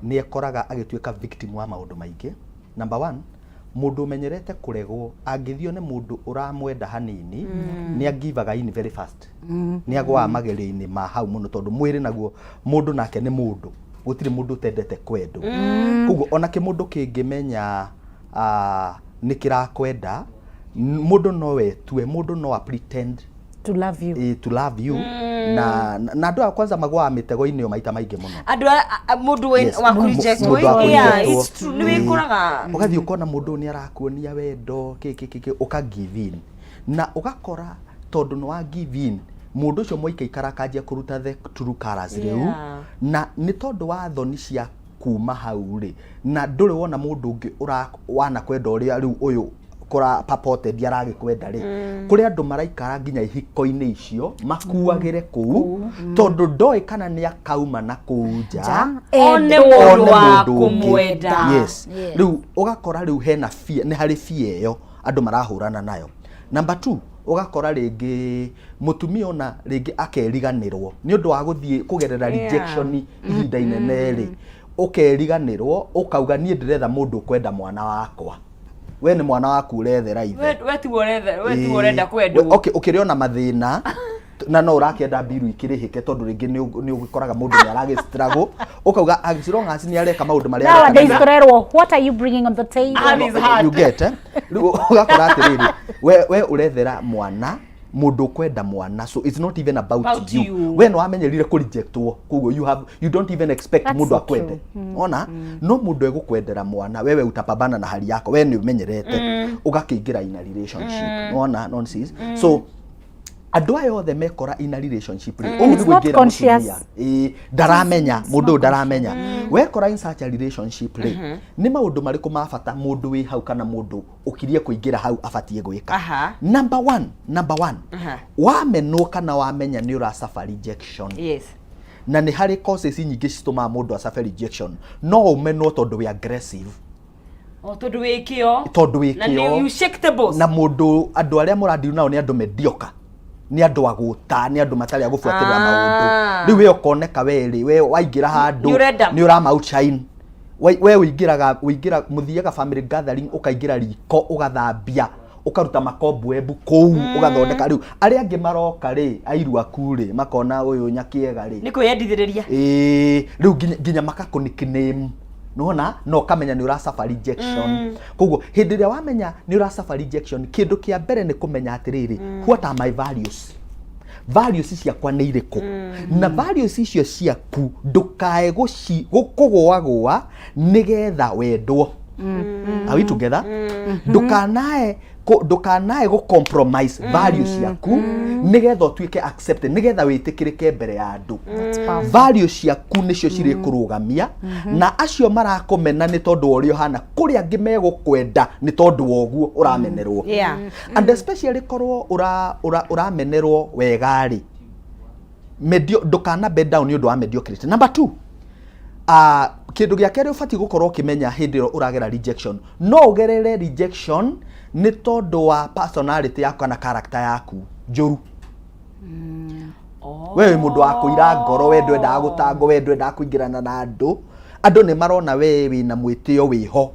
nĩ ekoraga agĩtuĩka victim wa maũndũ maingĩ. Number one, mũndũ ũmenyerete kũregwo angĩthio nĩ mũndũ ũramwenda hanini, nĩ angivaga in very fast, nĩ agwaga magerio-inĩ ma hau mũno, tondũ mwĩrĩ naguo mũndũ nake nĩ mũndũ, gũtirĩ mũndũ ũtendete kwendwo. Koguo ona kĩmũndũ kĩngĩmenya nĩ kĩrakwenda, mũndũ no etue, mũndũ no a pretend to love you. To love you. Na andũ aya kwanza magwaga mĩtego-inĩ ĩyo maita maingĩ mũno. Andũ mũndũ wa kũrejectwo. Mũndũ wa Yeah, it's true, nĩ wĩkoraga. Ũgathiĩ ũkona mũndũ ũyũ nĩ arakuonia wendo kĩ kĩ kĩ kĩ, ũka give in, na ũgakora tondũ nĩ wa give in, mũndũ ũcio mwaikaikara akanjia kũruta the true colors rĩu. Na nĩ tondũ wa thoni cia kuma hau rĩ, na ndũrĩ wona mũndũ ũngĩ wanakwenda ũrĩa rĩu ũyũ. Kũra purported aragĩkwenda rĩ, kũrĩ andũ maraikara nginya ihiko-inĩ icio makuagĩre kũu, tondũ ndoĩ kana nĩ akauma na kũu nja Nja, One endwo. mũndũ one wa mũndũ ũngĩ. kũmwenda. Yes. Rĩu ũgakora rĩu hena fear, nĩ harĩ fear ĩyo andũ marahũrana nayo. Number two, ũgakora rĩngĩ mũtumia ona rĩngĩ akeriganĩrwo nĩ ũndũ wa gũthiĩ kũgerera rejection ihinda inene rĩ, ũkeriganĩrwo ũkauga niĩ ndĩretha mũndũ ũkwenda mwana wakwa. We nĩ mwana waku ũrethera ithe. We tiwe ũretha, we tiwe ũrenda kwendwo. Okay, ũkĩrĩ ona mathĩna na no ũrakĩenda mbiru ikĩrĩhĩke, tondũ rĩngĩ nĩ ũgĩkoraga mũndũ nĩ aragĩ struggle, ũkauga as long as nĩ areka maũndũ marĩa areka Nowadays tũrerwo, "What are you bringing on the table?" Hand is hard. You get, eh? Rĩu ũgakora atĩrĩrĩ, we ũrethera mwana mũndũ ũkwenda mwana, so it's not even about, About you. you. We nĩ wamenyerire kũ rejectwo, koguo you don't even expect That's mũndũ so akwende true. ona no mũndũ egũkwendera mwana, wewe utapambana na hali yako, we nĩ ũmenyerete ũgakĩingĩra in a relationship, ona nonsense. So andũ aya othe mekora in a relationship rĩ, ũũ It's nĩ not kũingĩra conscious. mũtumia. Ĩĩ, ndaramenya mũndũ ũyũ ndaramenya. Wekora in such a relationship rĩ, nĩ maũndũ marĩkũ ma bata mũndũ wĩ hau kana mũndũ ũkirie kũingĩra hau abatiĩ gwĩka? Number one, wamenwo kana wamenya nĩ ũra rejection, na nĩ harĩ causes nyingĩ citũmaga mũndũ asuffer rejection. No ũmenwo tondũ wĩ aggressive. O tondũ wĩ kĩo. Tondũ wĩ Na kĩo. you shake tables. Na mũndũ, andũ arĩa mũrandiru nao nĩ andũ mediocre, nĩ andũ agũta, nĩ andũ matarĩ a gũbuatĩrĩra maũndũ. Rĩu we ũkoneka we rĩ, we waingĩra handũ Nĩ ũrenda- nĩ ũrama outshine. We ũingĩraga, ũingĩra mũthiaga family gathering, ũkaingĩra riko, ũgathambia, ũkaruta makobwebu kũu, ũgathondeka. Rĩu arĩa angĩ maroka rĩ, airu aku rĩ, makona ũyũ nyakĩega rĩ. Nĩ kwĩyendithĩrĩria. Ĩĩ, rĩu nginya makakũ nickname, nona na ũkamenya nĩ ũra rejection. Koguo hĩndĩ ĩrĩa wamenya nĩ ũra rejection, kĩndũ kĩa mbere nĩ kũmenya atĩrĩrĩ, what are my values? Values ciakwa nĩ irĩkũ? Na values icio ciaku ndũkae kũgũagũa nĩgetha wendwo. Are we together? Ndũkanae gũ compromise values ciaku nĩgetha ũtuĩke accepted, nĩgetha wĩtĩkĩrĩke mbere ya andũ. Powerful. Values ciaku nĩcio cirĩkũrũgamia, na acio marakũmena nĩ tondũ wa ũrĩa ũhana, kũrĩ angĩ megũkwenda nĩ tondũ wa ũguo ũramenerwo. And especially korwo ũramenerwo wega rĩ, ndũkana bend down nĩ ũndũ wa mediocrity. Number two, kĩndũ gĩa kerĩ ũbatiĩ gũkorwo ũkĩmenya hĩndĩ ĩrĩa ũragera rejection, no ũgerere rejection nĩ tondũ wa personality yaku kana character yaku njũru. We wĩ mũndũ wa kũira ngoro, we ndwendaga gũtangwo, we ndwendaga kũingĩrana na andũ, andũ nĩ marona we wĩna mwĩtĩo wĩho,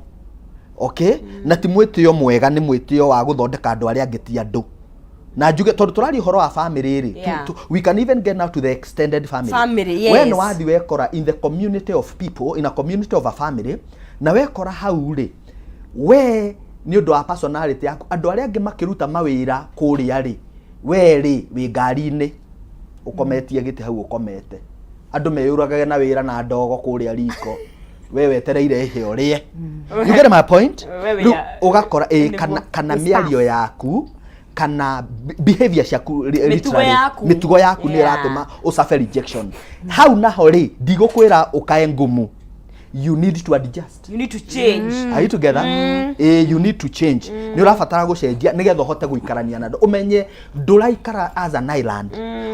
okay? Na ti mwĩtĩo mwega, nĩ mwĩtĩo wa gũthondeka andũ arĩa angĩ ti andũ. Na njuge tondũ tũraria ũhoro wa family rĩ, we can even get now to the extended family. Family, yes. We nĩ wathi wekora in the community of people, in a community of a family, na wekora hau rĩ, we nĩ ũndũ wa personality yaku, andũ arĩa angĩ makĩruta mawĩra kũrĩa rĩ, we rĩ wĩ ngari-inĩ ũkometie gĩtĩ hau ũkomete, andũ meyũragage na wĩra na ndogo kũrĩa riko, we wetereire ĩhĩ ũrĩe. You get my point? We wĩra- Rĩu ũgakora ĩ, Nĩguo. kana mĩario yaku kana behavior ciaku Mĩtugo literally, yaku. mĩtugo yaku nĩ ĩratũma ũsuffer rejection. Hau naho rĩ, ndigũkwĩra ũkae ngumu, you need to adjust. You need to change. Are you together? Eh, you need to change. Nĩ ũrabatara gũcenjia nĩgetha ũhote gũikarania na andũ, ũmenye ndũraikara as an island,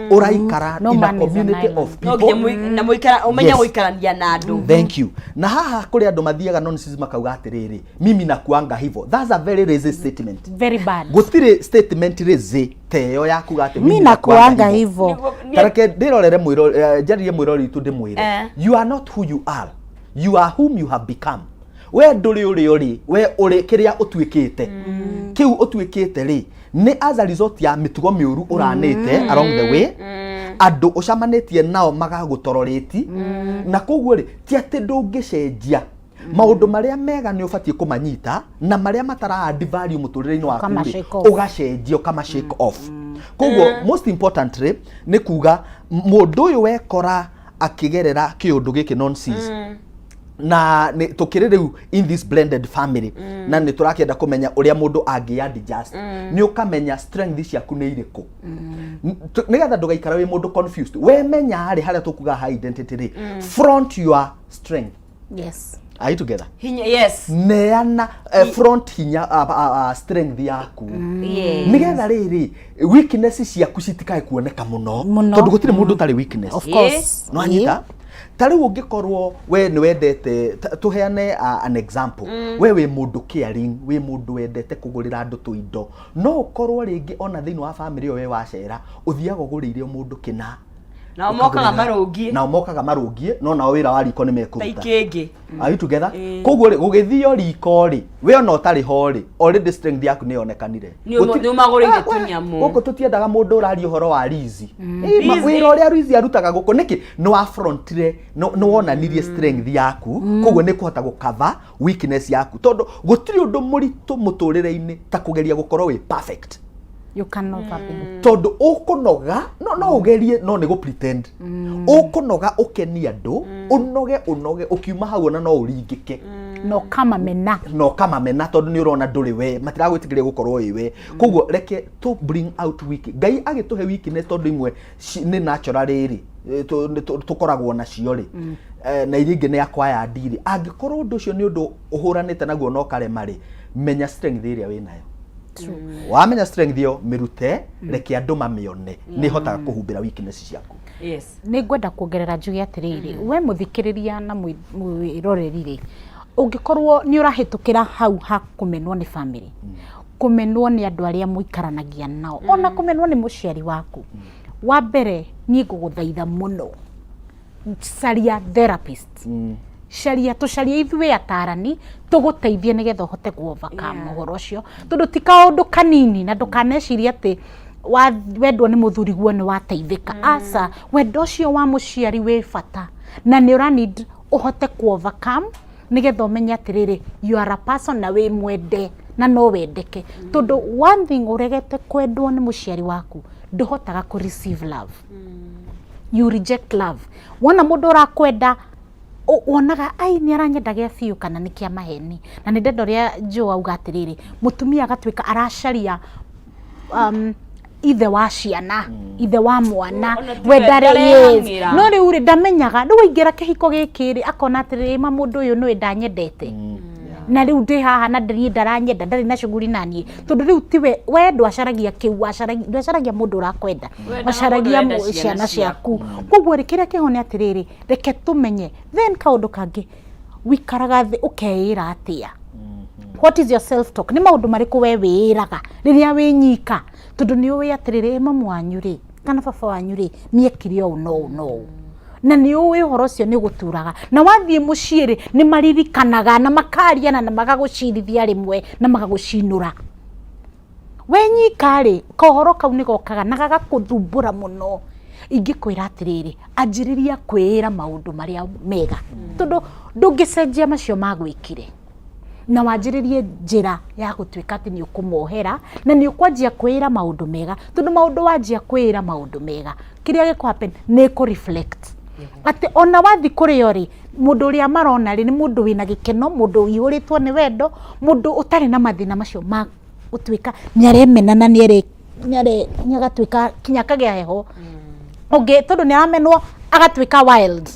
ũraikara No in a man is an community island. of No nginya people. na mũikara ũmenye Yes. gũikarania na andũ. Thank you. Na haha kũrĩ andũ mathiaga nonsense makauga atĩrĩrĩ, "Mimi nakuanga hivyo." That's a very lazy statement. Very bad. Gũtirĩ statement lazy ta ĩyo ya kuga atĩ mi nakuanga hivyo. Tareke ndĩrorere njarĩrie mwĩrori witũ, ndĩmwĩre, you are not who you are, you are whom you have become. We ndũrĩ ũrĩa ũrĩ, we ũrĩ kĩrĩa ũtuĩkĩte. Kĩu ũtuĩkĩte rĩ, nĩ as a result ya mĩtugo mĩũru ũranĩte along the way, andũ ũcamanĩtie nao magagũtororĩti. Na koguo rĩ, ti atĩ ndũngĩcenjia. Maũndũ marĩa mega nĩ ũbatiĩ kũmanyita, na marĩa matara add value mũtũrĩre-inĩ waku Ũkama rĩ, shake off. ũgacenjia, ũkama shake off. Koguo most importantly nĩ kuga mũndũ ũyũ wekora akĩgerera kĩũndũ gĩkĩ nonsense, na nĩ tũkĩrĩ rĩu in this blended family, na nĩ tũrakĩenda kũmenya ũrĩa mũndũ angĩ adjust, nĩ ũkamenya strength ciaku nĩ irĩkũ. Nĩgetha ndũgaikara wĩ mũndũ confused. We menya rĩ, harĩa tũkuga high identity rĩ, front your strength. Are you together? Hinya, yes. Neana front hinya, strength yaku. Nigetha rĩrĩ weakness ciaku citikae kuoneka mũno. Mũno. Tondũ gũtirĩ mũndũ ũtarĩ weakness. Of course. No anyita ta rĩu ũngĩkorwo we nĩ wendete tũheane an example. We wĩ mũndũ caring, wĩ mũndũ wendete kũgũrĩra andũ tũindo, no ũkorwo rĩngĩ ona thĩinĩ wa family ĩyo we wacera ũthiaga ũgũrĩire o mũndũ kĩna. Nao mokaga marũngiĩ. Nao mokaga marũngiĩ, no nao wĩra wa riko nĩ ta mekũruta. Ikĩngĩ. Are you together? Koguo rĩ, gũgĩthio riko rĩ, we ona ũtarĩ ho rĩ, already strength yaku nĩ yonekanire. Nĩ ũmagũrĩire Ah, we, tũnyamũ. Gũkũ tũtiendaga mũndũ ũraria ũhoro wa Lizi. Lizi. Wĩra ũrĩa Lizi arutaga gũkũ nĩkĩ? Nĩ wa frontire, nĩ wonanirie strength yaku, koguo nĩ kũhota gũcover weakness yaku, tondũ gũtirĩ ũndũ mũritũ mũtũrĩre-inĩ ta kũgeria gũkorwo wĩ perfect. You can never be. Tondũ ũkũnoga, no ũgerie, no nĩ gũ pretend ũkũnoga ũkenie andũ, ũnoge ũnoge, ũkiuma hau ona no ũringĩke. No kama mena. No kamamena, tondũ nĩ ũrona ndũrĩ we, matiragwĩtĩkĩria gũkorwo wĩ we. Koguo reke to bring out weak Ngai agĩtũhe weakness, tondũ imwe nĩ natural rĩrĩ, tũkoragwo nacio rĩ, na iria ingĩ nĩ acquired rĩ. Angĩkorwo ũndũ ũcio nĩ ũndũ ũhũranĩte naguo na ũkarema rĩ, menya strength ĩrĩa wĩnayo. Wamenya strength ĩyo, mĩrute, reke andũ mamĩone, nĩ ĩhotaga kũhumbĩra weakness ciaku. Nĩ ngwenda kuongerera njuge atĩrĩrĩ, we mũthikĩrĩria na mwĩroreri rĩ, ũngĩkorwo nĩ ũrahĩtũkĩra hau ha kũmenwo nĩ family, kũmenwo nĩ andũ arĩa mũikaranagia nao, ona kũmenwo nĩ mũciari waku, wa mbere niĩ ngũgũthaitha mũno, caria therapist, caria, tũcarie ithuĩ atarani tũgũteithie nĩgetha ũhote ku overcome ũhoro ũcio, tondũ ti kaũndũ kanini. Na ndũkanecirie atĩ wendwo nĩ mũthuri guo nĩ wateithĩka. Aca, wendo ũcio wa mũciari wĩ bata na nĩ ũra need ũhote ku overcome nĩgetha ũmenye atĩrĩrĩ, you are a person na wĩ mwende na no wendeke. Tondũ one thing, ũregete kwendwo nĩ mũciari waku, ndũhotaga kũ receive love. You reject love. Wona mũndũ ũrakwenda, wonaga ai nĩ aranyenda gĩa biũ kana nĩ kĩa maheni. Na nĩ ndenda ũrĩa Joe auga atĩrĩrĩ, mũtumia agatuĩka aracaria ithe wa ciana, ithe wa mwana. Ona tiwe we ndarĩ, yes. ndarehang'ĩra. No rĩu rĩ, ndamenyaga rĩu aingĩra kĩhiko gĩkĩ rĩ, akona atĩrĩrĩ, ma mũndũ ũyũ nĩwe ndanyendete na rĩu ndĩ haha na niĩ ndaranyenda, ndarĩ na shughuli na niĩ, tondũ rĩu tiwe we ndwacaragia kĩu, ndwacaragia mũndũ ũrakwenda. Wendaga wacaragia mũndũ ũrenda ciana ciana ciaku. Koguo rĩ, kĩrĩa kĩho nĩ atĩrĩrĩ, reke tũmenye. Then kaũndũ kangĩ, wikaraga thĩ ũkeĩra atĩa? What is your self talk? Nĩ maũndũ marĩkũ we wĩĩraga rĩrĩa wĩ nyika? Tondũ nĩ ũĩ atĩrĩrĩ, mamu wanyu rĩ, kana baba wanyu rĩ, nĩekire ũũ no ũũ no ũũ, na nĩ ũĩ ũhoro ũcio nĩ ũgũturaga. Na wathiĩ mũciĩ rĩ, nĩ maririkanaga na makariana na magagũcirithia rĩmwe na magagũcinũra. We nyika rĩ, kohoro kau nĩ gokaga na gagakũthumbũra mũno. Ingĩkwĩra atĩrĩrĩ, anjĩrĩria kwĩĩra maũndũ marĩa mega, tondũ ndũngĩcenjia macio magwĩkire, na wanjĩrĩrie njĩra ya gũtuĩka atĩ nĩ ũkũmohera na nĩ ũkwanjia kwĩĩra maũndũ mega. Tondũ maũndũ wanjia kwĩĩra maũndũ mega, kĩrĩa gĩkũ happen nĩ kũ reflect atĩ ona wathi kũrĩo rĩ, mũndũ ũrĩa marona rĩ, nĩ mũndũ wĩna gĩkeno, mũndũ ũihũrĩtwo nĩ wendo, mũndũ ũtarĩ na mathĩna macio ma gũtuĩka nĩ aremena na nĩ agatuĩka kinya akagĩa heho ũngĩ, tondũ nĩ aramenwo agatuĩka wild,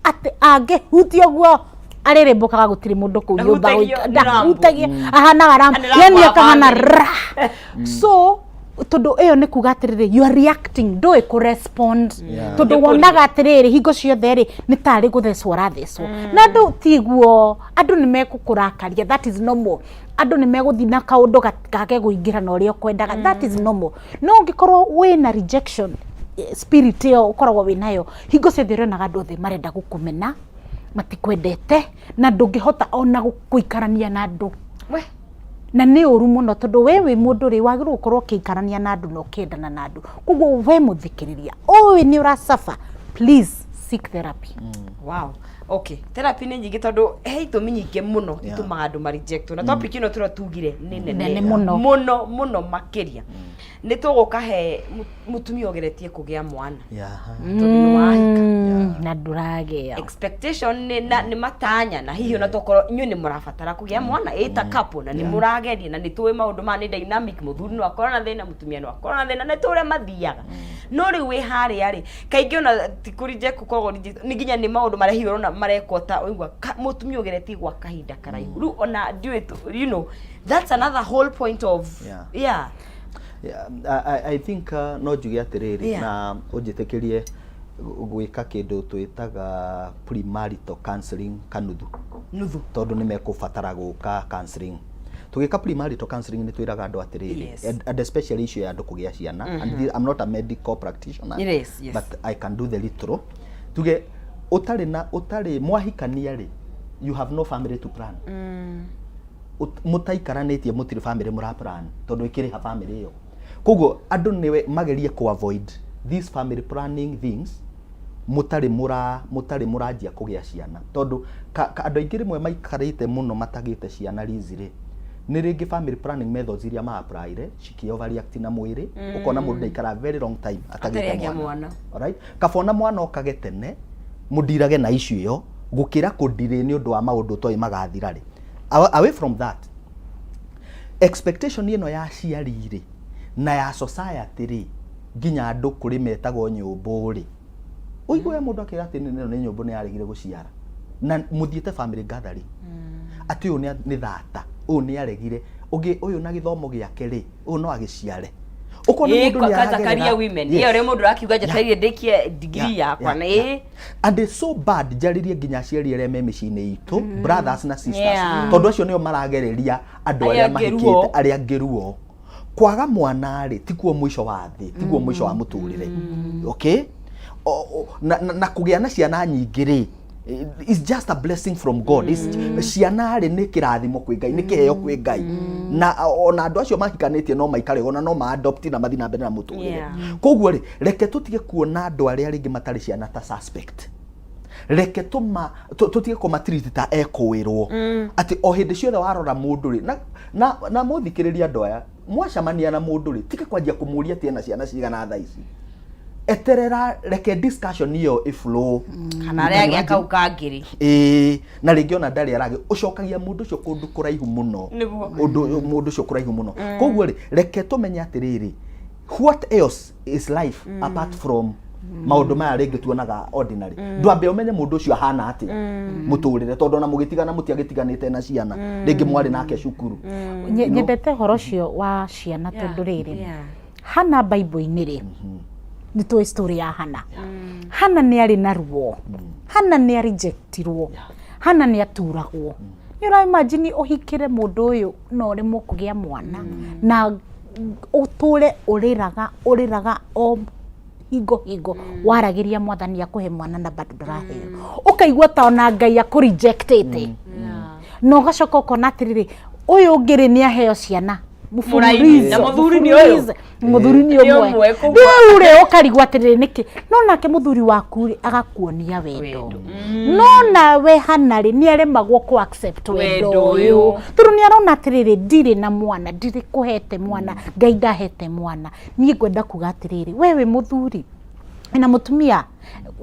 atĩ angĩhutia ũguo arĩrĩmbũkaga, gũtirĩ mũndũ kũu nyũmba. Ndahutagio nĩ Rambo. Ndahutagia, ahanaga Rambo. Nĩ Rambo yani wa akahana family. ra. So tondũ ĩyo nĩ kuga atĩrĩrĩ, you are reacting, ndũĩ kũ respond, tondũ wonaga atĩrĩrĩ, hingo ciothe rĩ, nĩ tarĩ gũthecwo ũrathecwo, na andũ tiguo. Andũ nĩ megũkũrakaria, that is normal. Andũ nĩ megũthiĩ na kaũndũ kage kũingĩra na ũrĩa ũkwendaga, that is normal. No ũngĩkorwo wĩna rejection spirit ĩyo ũkoragwo wĩnayo hingo ciothe, ũrĩonaga andũ othe marenda gũkũmena, matikwendete, na ndũngĩhota ona gũikarania na andũ. We. Na nĩ ũru mũno, tondũ we wĩ mũndũ rĩ, wagĩrĩirwo gũkorwo ũkĩikarania na andũ na ũkĩendana na andũ. Koguo we mũthikĩrĩria ũĩ nĩ ũracaba, please seek therapy. Wow, okay, therapy nĩ nyingĩ, tondũ he itũmi nyingĩ mũno itũmaga andũ ma reject, na topic ĩno tũrĩa tugire nĩ nene. Nene mũno. Mũno mũno makĩria. Nĩ tũgũka he mũtumia ũgeretie kũgĩa mwana, tondũ nĩ wahika na ndũragĩa. Expectation nĩ na nĩ matanya, na hihi ona tokorwo inyuĩ nĩ mũrabatara kũgĩa mwana ĩta couple, na nĩ mũrageria, na nĩ tũĩ maũndũ maya nĩ dynamic. Mũthuri no akorwo na thĩna, mũtumia no akorwo na thĩna, nĩ tũĩ ũrĩa mathiaga. No rĩu wĩ harĩa rĩ, kaingĩ ona ti kũ reject gũkoragwo. Ũkoragwo nĩ nginya nĩ maũndũ marĩa hihi ũrona marekwo ta ũigua mũtumia ũgeretie gwa kahinda karaihu rĩu ona ndiũĩ that's another whole point of Yeah. Yeah, I think no njuge atĩrĩrĩ na ũnjĩtĩkĩrie gwĩka kĩndũ twĩtaga premarital counseling kanuthu. Nuthu. Tondũ nĩ mekũbatara gũka counseling. Tũgĩka premarital counseling nĩ twĩraga andũ atĩrĩrĩ, and especially issue ya andũ kũgĩa ciana, and I'm not a medical practitioner, but I can do the little. Tuge ũtarĩ na ũtarĩ mwahikania rĩ, you have no family to plan. Mũtaikaranĩtie mũtirĩ family mũra plan, tondũ ĩkĩrĩ ha family ĩyo. Koguo andũ nĩwe magerie ku avoid these family planning things mũtarĩ mũra mũtarĩ mũranjia kũgĩa ciana, tondũ andũ aingĩ rĩmwe maikarĩte mũno matagĩte ciana rizi rĩ, nĩ rĩngĩ family planning methods iria ma apply cikĩ overreact na mwĩrĩ, ũkona mũndũ ndaikara very long time atagĩte Atarĩ agĩa mwana. Mwana. Alright, kaba ona mwana okage tene mũndirage na issue ĩyo gũkĩra kũndirĩ nĩ ũndũ wa maũndũ toĩ magathira rĩ. Away from that, expectation ĩno ya aciari rĩ na ya society rĩ, nginya andũ kũrĩ metagwo nyũmbũ rĩ, ũigue mũndũ akĩra atĩ ĩno nĩ nyũmbũ nĩ yaregire gũciara na mũthiĩte family gathering, atĩ ũyũ nĩ thata, ũyũ nĩ aregire, ũngĩ ũyũ na gĩthomo gĩake rĩ, ũyũ no agĩciare. Ũkona mũndũ nĩ kwanza aragerera. Career women. Ĩyo rĩ mũndũ arakiuga njetereire ndĩkie degree yakwa na And it's so bad njarĩrie nginya aciari arĩa me mĩciĩ-inĩ itũ, brothers na sisters, tondũ acio nĩo maragereria andũ Arĩa arĩa angĩ ruo. mahikĩte, arĩa angĩ ruo. Kwaga mwana rĩ, tikuo mũico wa thĩ, tiguo mũico wa mũtũrĩre, okay? Na kũgĩa na ciana nyingĩ rĩ is just a blessing from God. Ciana rĩ nĩ kĩrathimo kwĩ Ngai, nĩ kĩheo kwĩ Ngai, na ona andũ acio mahikanĩtie no maikare ona no ma-adopt na mathiĩ na mbere na mũtũrĩre. Koguo rĩ, reke tũtige kuona andũ arĩa rĩngĩ matarĩ ciana ta suspect. Reke tũma tũtige kũmatreat ta ekũĩrwo atĩ o hĩndĩ ciothe warora mũndũ rĩ, na mũthikĩrĩrie andũ aya mwacemania na mũndũ rĩ, tiga kwanjia kũmũria atĩ ena ciana cigana thaa ici. Eterera, reke discussion ĩyo ĩflow. Kana arĩa agĩa kau kangĩrĩ. Ĩĩ, na rĩngĩ ona ndarĩ aragĩ ũcokagia mũndũ ũcio kũndũ kũraihu mũno. Ũndũ mũndũ ũcio kũraihu mũno. Koguo rĩ, reke tũmenye atĩrĩrĩ, what else is life apart from maũndũ maya rĩngĩ tuonaga ordinary? Ndwambe ũmenye mũndũ ũcio ahana atĩa mũtũrĩre, tondũ ona mũgĩtigana mũtiagĩtiganĩte na ciana, rĩngĩ mwarĩ nake cukuru. Nyendete ũhoro ũcio wa ciana tondũ rĩrĩ, Hana Bible-inĩ rĩ, nĩ tũĩ story ya Hana. Hana nĩ arĩ na ruo, Hana nĩ arejectirwo, Hana nĩ aturagwo. Nĩ ũra imagine ũhikĩre mũndũ ũyũ na ũremwo kũgĩa mwana na ũtũre ũrĩraga ũrĩraga o hingo hingo waragĩria Mwathani akũhe mwana na bado ndũraheo, ũkaigua ta ona Ngai akũrejectĩte, na ũgacoka ũkona atĩrĩrĩ, ũyũ ũngĩ rĩ, nĩ aheo ciana. Mũraithi, na mũthuri nĩ ũyũ. Mũthuri nĩ Nĩ ũmwe. Ũmwe, koguo. Rĩu rĩ, ũkarigwo atĩrĩrĩ, nĩkĩ no nake mũthuri waku rĩ agakuonia wendo, no nawe Hana rĩ, nĩ aremagwo kũ accept wendo Wendo ũyũ ũyũ. tondũ nĩ arona atĩrĩrĩ, ndirĩ na mwana, ndirĩ kũhete mwana, Ngai ndahete mwana. Niĩ ngwenda kuga atĩrĩrĩ, we wĩ mũthuri na mũtumia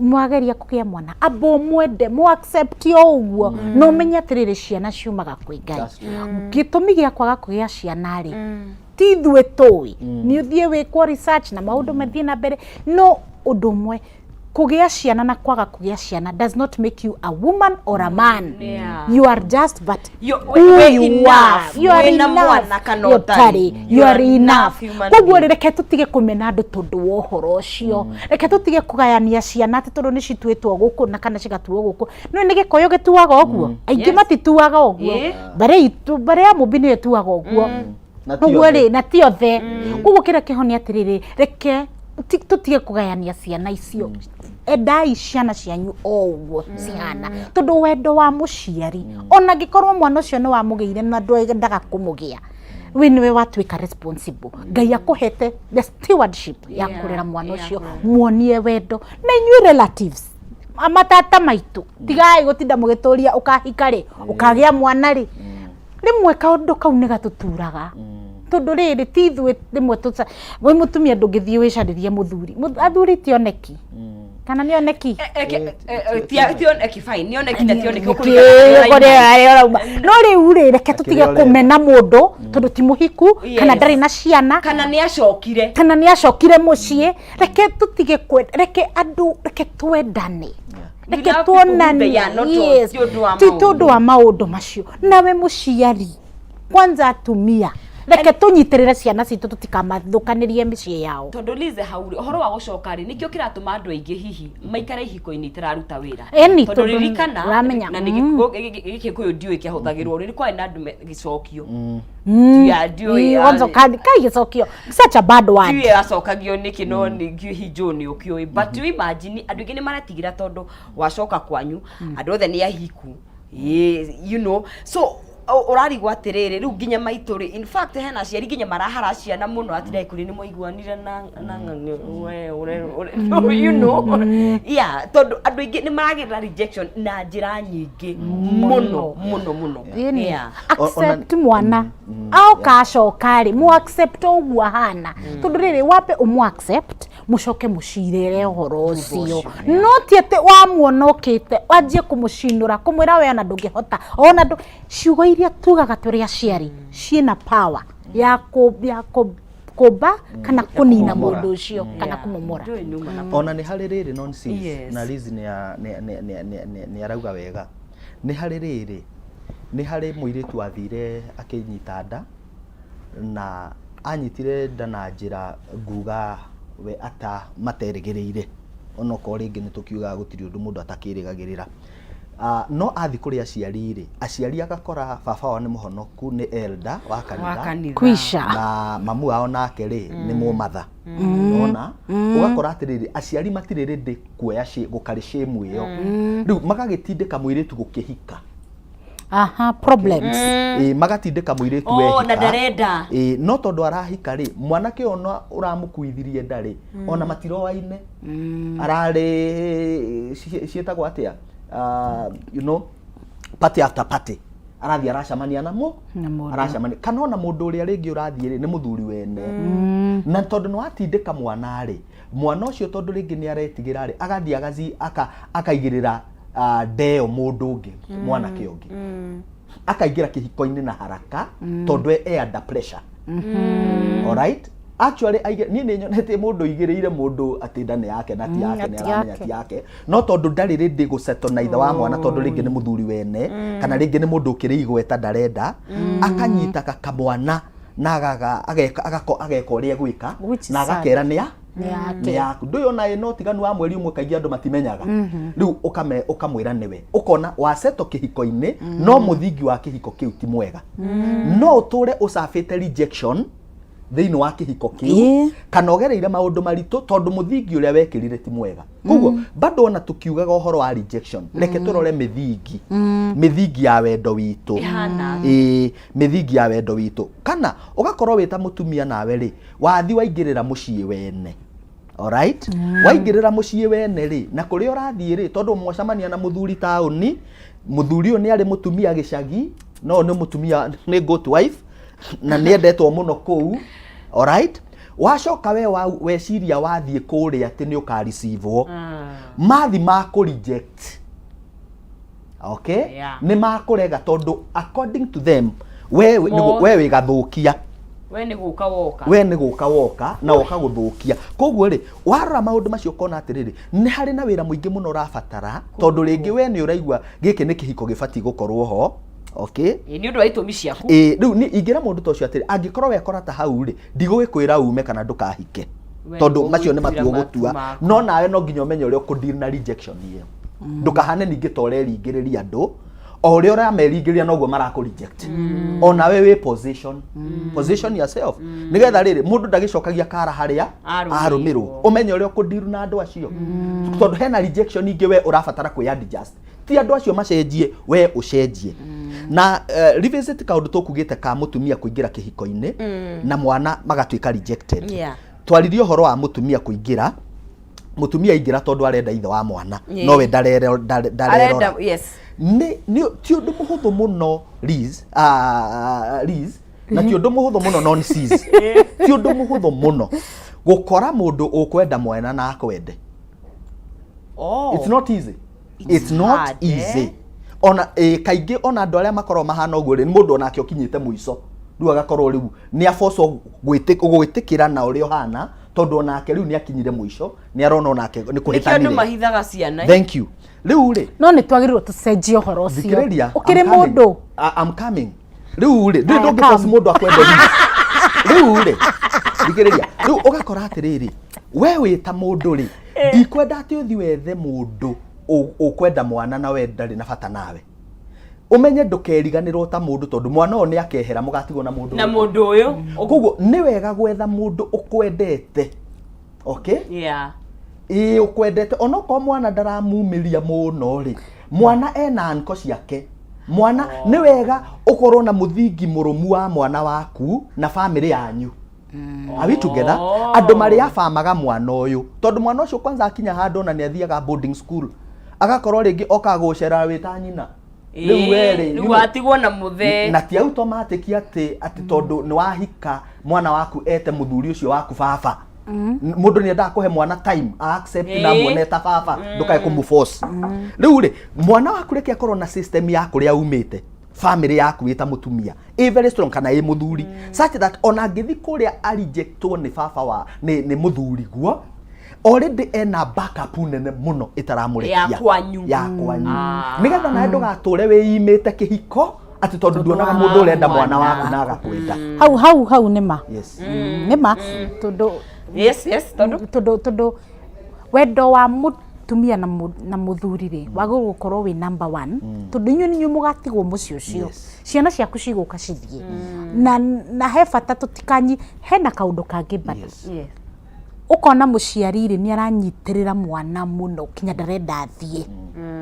mwageria kũgĩa mwana, amba ũmwende, mũ accept o ũguo, na ũmenye atĩrĩrĩ, ciana ciumaga kwĩ Ngai. Gĩtũmi gĩa kwaga kũgĩa ciana rĩ, ti ithuĩ tũĩ, nĩ ũthiĩ wĩkwo research na maũndũ mathiĩ na mbere. No ũndũ ũmwe, kũgĩa ciana na kwaga kũgĩa ciana does not make you a woman or a man. You are just but who wĩ you enough. are. You are Wĩna enough. mwana kana You ũtarĩ. ũtarĩ. You are enough. Human Koguo being. rĩ, reke tũtige kũmena andũ tondũ wa ũhoro ũcio. Reke tũtige kũgayania ciana atĩ tondũ nĩ cituĩtwo gũkũ na kana cigatuo gũkũ. No nĩ Gĩkũyũ gĩtuaga ũguo, aingĩ matituaga ũguo. Mbarĩ itũ, mbarĩ ya Mũmbi nĩyo ĩtuaga ũguo. Na ti Ũguo othe. rĩ, na ti othe. Koguo kĩrĩa kĩhonia atĩrĩrĩ, reke tũtige kũgayania ciana icio. Endai ciana cianyu o ũguo cihana, tondũ wendo wa mũciari, ona angĩkorwo mwana ũcio nĩ wamũgĩire na ndwendaga kũmũgĩa, we nĩwe watuĩka responsible. Ngai akũhete the stewardship ya kũrera mwana ũcio, muonie wendo. Na inyuĩ relatives, matata maitũ, tigai gũtinda mũgĩtũria ũkahika rĩ, ũkagĩa mwana rĩ. Rĩmwe kaũndũ kau nĩ gatũturaga, tondũ rĩrĩ, ti ithuĩ rĩmwe tũca wĩ mũtumia ndũngĩthiĩ wĩcarĩrie mũthuri. Athuri ti oneki. Kana nĩ oneki? Tioneki, fine, nĩ oneki na tioneki. Ũkũrĩa no rĩu rĩ, reke tũtige ũrenda. Kũmena mũndũ tondũ ti mũhiku kana ndarĩ na ciana. Kana nĩ acokire. Kana nĩ acokire mũciĩ. Reke tũtige kwenda, reke andũ, reke twendane, reke love people who tuonane. they are, not Yes. ti ũndũ wa Ti maũndũ. tondũ wa maũndũ macio. Nawe mũciari, kwanza atumia, reke tũnyitĩrĩre ciana citũ, tũtikamathũkanĩrie mĩciĩ yao. Tondũ Lize, hau rĩ, ũhoro wa gũcoka rĩ, nĩkĩo kĩratũma andũ aingĩ hihi maikare ihiko-inĩ itararuta wĩra. Ĩni, tondũ tondũ ririkana ũramenya, na nĩ Gĩkũyũ ndiũĩ kĩahũthagĩrwo rĩ, kwarĩ na andũ gĩcokio. Ndiũĩ. Kwanza kai gĩcokio, such a bad word. Ndiũĩ acokagio nĩkĩ, no nĩ hihi njũĩ nĩ ũkĩũĩ, but you imagine andũ aingĩ nĩ maretigĩra tondũ wacoka kwanyu andũ othe nĩ ahiku. Ĩĩ, so ũrarigwo atĩrĩrĩ, rĩu nginya maitũ rĩ, in fact hena aciari nginya marahara ciana mũno atĩ ndagĩkũrĩ nĩ mwaiguanire na we ũre, yeah, tondũ andũ aingĩ nĩ maragĩra rejection na njĩra nyingĩ mũno mũno mũno. Ĩni. Accept mwana aoka acoka rĩ, mu accept ũguo ahana, tondũ rĩrĩ wambe ũmũ accept, mũcoke mũcirĩre ũhoro ũcio. No ti atĩ wamuona ũkĩte wanjie kũmũcinũra, kũmwĩra we ona ndũngĩhota, ona ndũ ciugo iria tugaga tũrĩ aciari ciĩna power ya kũmba kana kũnina Kũmomora. mũndũ ũcio kana kũmomora. Ndiũĩ nĩuma na Ona nĩ harĩ rĩrĩ nonsense. Na Liz nĩ arauga wega. Nĩ harĩ rĩrĩ, nĩ harĩ mũirĩtu wathire akĩnyita nda, na anyitire nda na njĩra nguga we ata materĩgĩrĩire, onokorwo rĩngĩ nĩ tũkiugaga gũtirĩ ũndũ mũndũ atakĩrĩgagĩrĩra. No athi kũrĩ aciari rĩ, aciari agakora baba wao nĩ mũhonoku, nĩ elder wa kanitha. Wa kanitha. Kwisha. Na mamu wao nake rĩ nĩ mũmatha. Nona ũgakora atĩrĩrĩ, aciari matirĩ ready kuoya gũkarĩ shame ĩyo, rĩu magagĩtindĩka mũirĩtu gũkĩhika. Aha, problems. Ĩ, magatindĩka mũirĩtu Oh, na wehika. ndarenda. Ĩ, no tondũ arahika rĩ, mwanake ũyũ ona ũramũkuithirie nda rĩ, ona matiroaine, ararĩ ciĩtagwo atĩa, party after party, arathiĩ aracemania namo. Na mũndũ. Aracemania kana ona mũndũ ũrĩa rĩngĩ ũrathiĩ rĩ nĩ mũthuri wene, na tondũ nĩ watindĩka mwana rĩ, mwana ũcio tondũ rĩngĩ nĩ aretigĩra rĩ, agathiĩ agaci akaigĩrĩra ndeo mũndũ ũngĩ, mwanake ũngĩ, akaingĩra kĩhiko-inĩ na haraka tondũ e under pressure. Alright, actually niĩ nĩ nyonete mũndũ ũigĩrĩire mũndũ atĩ nda nĩ yake na ti yake, nĩ ti aramenya yake. ti yake, no tondũ ndarĩ ready gũsettle na ithe wa mwana, tondũ rĩngĩ nĩ mũthuri wene kana rĩngĩ nĩ mũndũ ũkĩrĩ igweta, ndarenda, akanyita kamwana na ageka ũrĩa egwĩka. Which is Na sad. agakera nĩ ya Nĩ yake. Nĩ yaku. Ndũĩ ona ĩno ũtiganu wa mweri ũmwe, kaingĩ andũ matimenyaga. Rĩu ũkamwĩra nĩwe, ũkona wasettle kĩhiko-inĩ, no mũthingi wa kĩhiko kĩu ti mwega. No ũtũre ũcabĩte rejection thĩinĩ wa kĩhiko kĩu kana ũgereire maũndũ maritũ tondũ mũthingi ũrĩa wekĩrire ti mwega. Koguo bado ona tũkiugaga ũhoro wa rejection, reke tũrore mĩthingi ya wendo witũ. Ĩhana. Ĩĩ, mĩthingi ya wendo witũ. Kana ũgakorwo wĩ ta mũtumia nawe rĩ, wathi waingĩrĩra mũciĩ wene. Alright, waingĩrĩra mũciĩ wene rĩ, na kũrĩa ũrathiĩ rĩ, tondũ mwacemania na mũthuri taũni, mũthuri ũyũ nĩ arĩ mũtumia gĩcagi, no nĩ mũtumia, nĩ good wife na nĩ endetwo mũno kũu. Alright, wacoka we weciria wathiĩ kũrĩa atĩ nĩ ũkareceive, mathi makũ reject, okay? Nĩ makũrega tondũ according to them we we wĩ gathũkia. We nĩ gũka woka. We nĩ gũka woka na woka gũthũkia. Koguo rĩ, warora maũndũ macio ũkona atĩrĩrĩ, nĩ harĩ na wĩra mũingĩ mũno ũrabatara, tondũ rĩngĩ we nĩ ũraigua gĩkĩ nĩ kĩhiko gĩbatiĩ gũkorwo ho, okay? Ĩ, nĩ ũndũ wa itũmi ciaku. Ĩ, rĩu nĩ ingĩra mũndũ ta ũcio atĩrĩ, angĩkorwo wekora ta hau rĩ, ndigũgĩkwĩra ume kana ndũkahike, We tondũ nĩwe macio nĩ ũgwĩtuĩra matua matua ũgũtua. maku. No nawe no nginya ũmenye ũrĩa ũkũdeal na rejection ĩyo, ndũkahane ningĩ ta ũreringĩrĩria andũ. O ũrĩa ũrameringĩrĩria noguo marakũ reject. Onawe wĩ position yourself, nĩgetha rĩrĩ mũndũ ndagĩcokagia kara harĩa Arũmĩirwo. arũmĩrwo. Ũmenye ũrĩa ũkũdeal na andũ acio, tondũ hena rejection ingĩ we ũrabatara kwĩ adjust, ti andũ acio macenjie, we ũcenjie. Na revisit kaũndũ tũkugĩte ka mũtumia kũingĩra kĩhiko-inĩ na mwana magatuĩka rejected. Twaririe ũhoro wa mũtumia kũingĩra, mũtumia aingĩra tondũ arenda ithe wa mwana, nowe ndarerora. Arenda, yes. Nĩ ti ũndũ mũhũthũ mũno, Liz, Liz, na ti ũndũ mũhũthũ mũno non sis, ti ũndũ mũhũthũ mũno gũkora mũndũ ũkwenda mwana na akwende. Oh. It's not easy. It's It's not hard, eh? easy. Ona kaingĩ ona andũ arĩa makoragwo mahana ũguo rĩ, nĩ mũndũ onake ũkinyĩte mũico rĩu agakorwo rĩu nĩ abocwo gwĩtĩkĩra na ũrĩa ũhana, tondũ onake rĩu nĩ akinyire mũico, nĩ arona onake nĩ Nĩkĩo andũ kũhĩtanire. mahithaga ciana. Thank you. Rĩu rĩ, No nĩ twagĩrĩirwo tũcenjie ũhoro ũcio. Thikĩrĩria. Ũkĩrĩ I'm coming. mũndũ. I'm coming. Rĩu rĩ, ndũrĩ Aya, ndũngĩforce come. mũndũ akwende rĩu. Rĩu rĩ, thikĩrĩria. Rĩu ũgakora atĩrĩrĩ, we wĩ ta mũndũ rĩ, ndikwenda atĩ ũthiĩ wethe mũndũ ũkwenda mwana na we ndarĩ na bata nawe. Ũmenye ndũkeriganĩrwo ta mũndũ, tondũ mwana ũyũ nĩ akehera, mũgatigwo na mũndũ Na ũyũ. mũndũ ũyũ. Koguo nĩ wega gwetha mũndũ ũkwendete. Okay? Yeah. Ĩĩ, ũkwendete onokorwo mwana ndaramumĩria mũno rĩ, mwana ena anko ciake. Mwana nĩ wega ũkorwo na mũthingi mũrũmu wa mwana waku na bamĩrĩ yanyu. Are we together? Andũ marĩa abamaga mwana ũyũ, tondũ mwana ũcio kwanza akinya handũ ona nĩ athiaga boarding school, agakorwo rĩngĩ okaga gũcera wĩ ta nyina. Rĩu we rĩ, Rĩu you know, watigwo na mũthee. Na ti automatic atĩ tondũ nĩ wahika mwana waku ete mũthuri ũcio waku baba. Mũndũ nĩ endaga kũhe mwana time a accept na muone ta baba, ndũkae kũmũforce. Rĩu rĩ, mwana waku reke akorwo na system ya kũrĩa umĩte, family yaku wĩ ta mũtumia ĩ very strong kana ĩ mũthuri, such that ona angĩthi kũrĩa arejectwo nĩ baba wa nĩ mũthuri guo, already ena backup nene mũno ĩtaramũrekia. Ya kwanyu. Ya kwanyu, nĩgetha nawe ndũgatũre wĩimĩte kĩhiko atĩ tondũ nduonaga mũndũ ũrenda mwana waku na agakwenda. Hau hau hau nĩ ma. Yes. Nĩ ma, tondũ Yes, tondũ tondũ wendo wa mũtumia na mũthuri rĩ, wagĩrĩirwo gũkorwo wĩ number one, tondũ inyuĩ nĩ inyuĩ mũgatigwo mũciĩ ũcio. Ciana ciaku cigũka cithiĩ na he bata tũtikanyi hena kaũndũ kangĩ bado. Ũkona mũciari rĩ, nĩ aranyitĩrĩra mwana mũno kinya ndarenda athiĩ,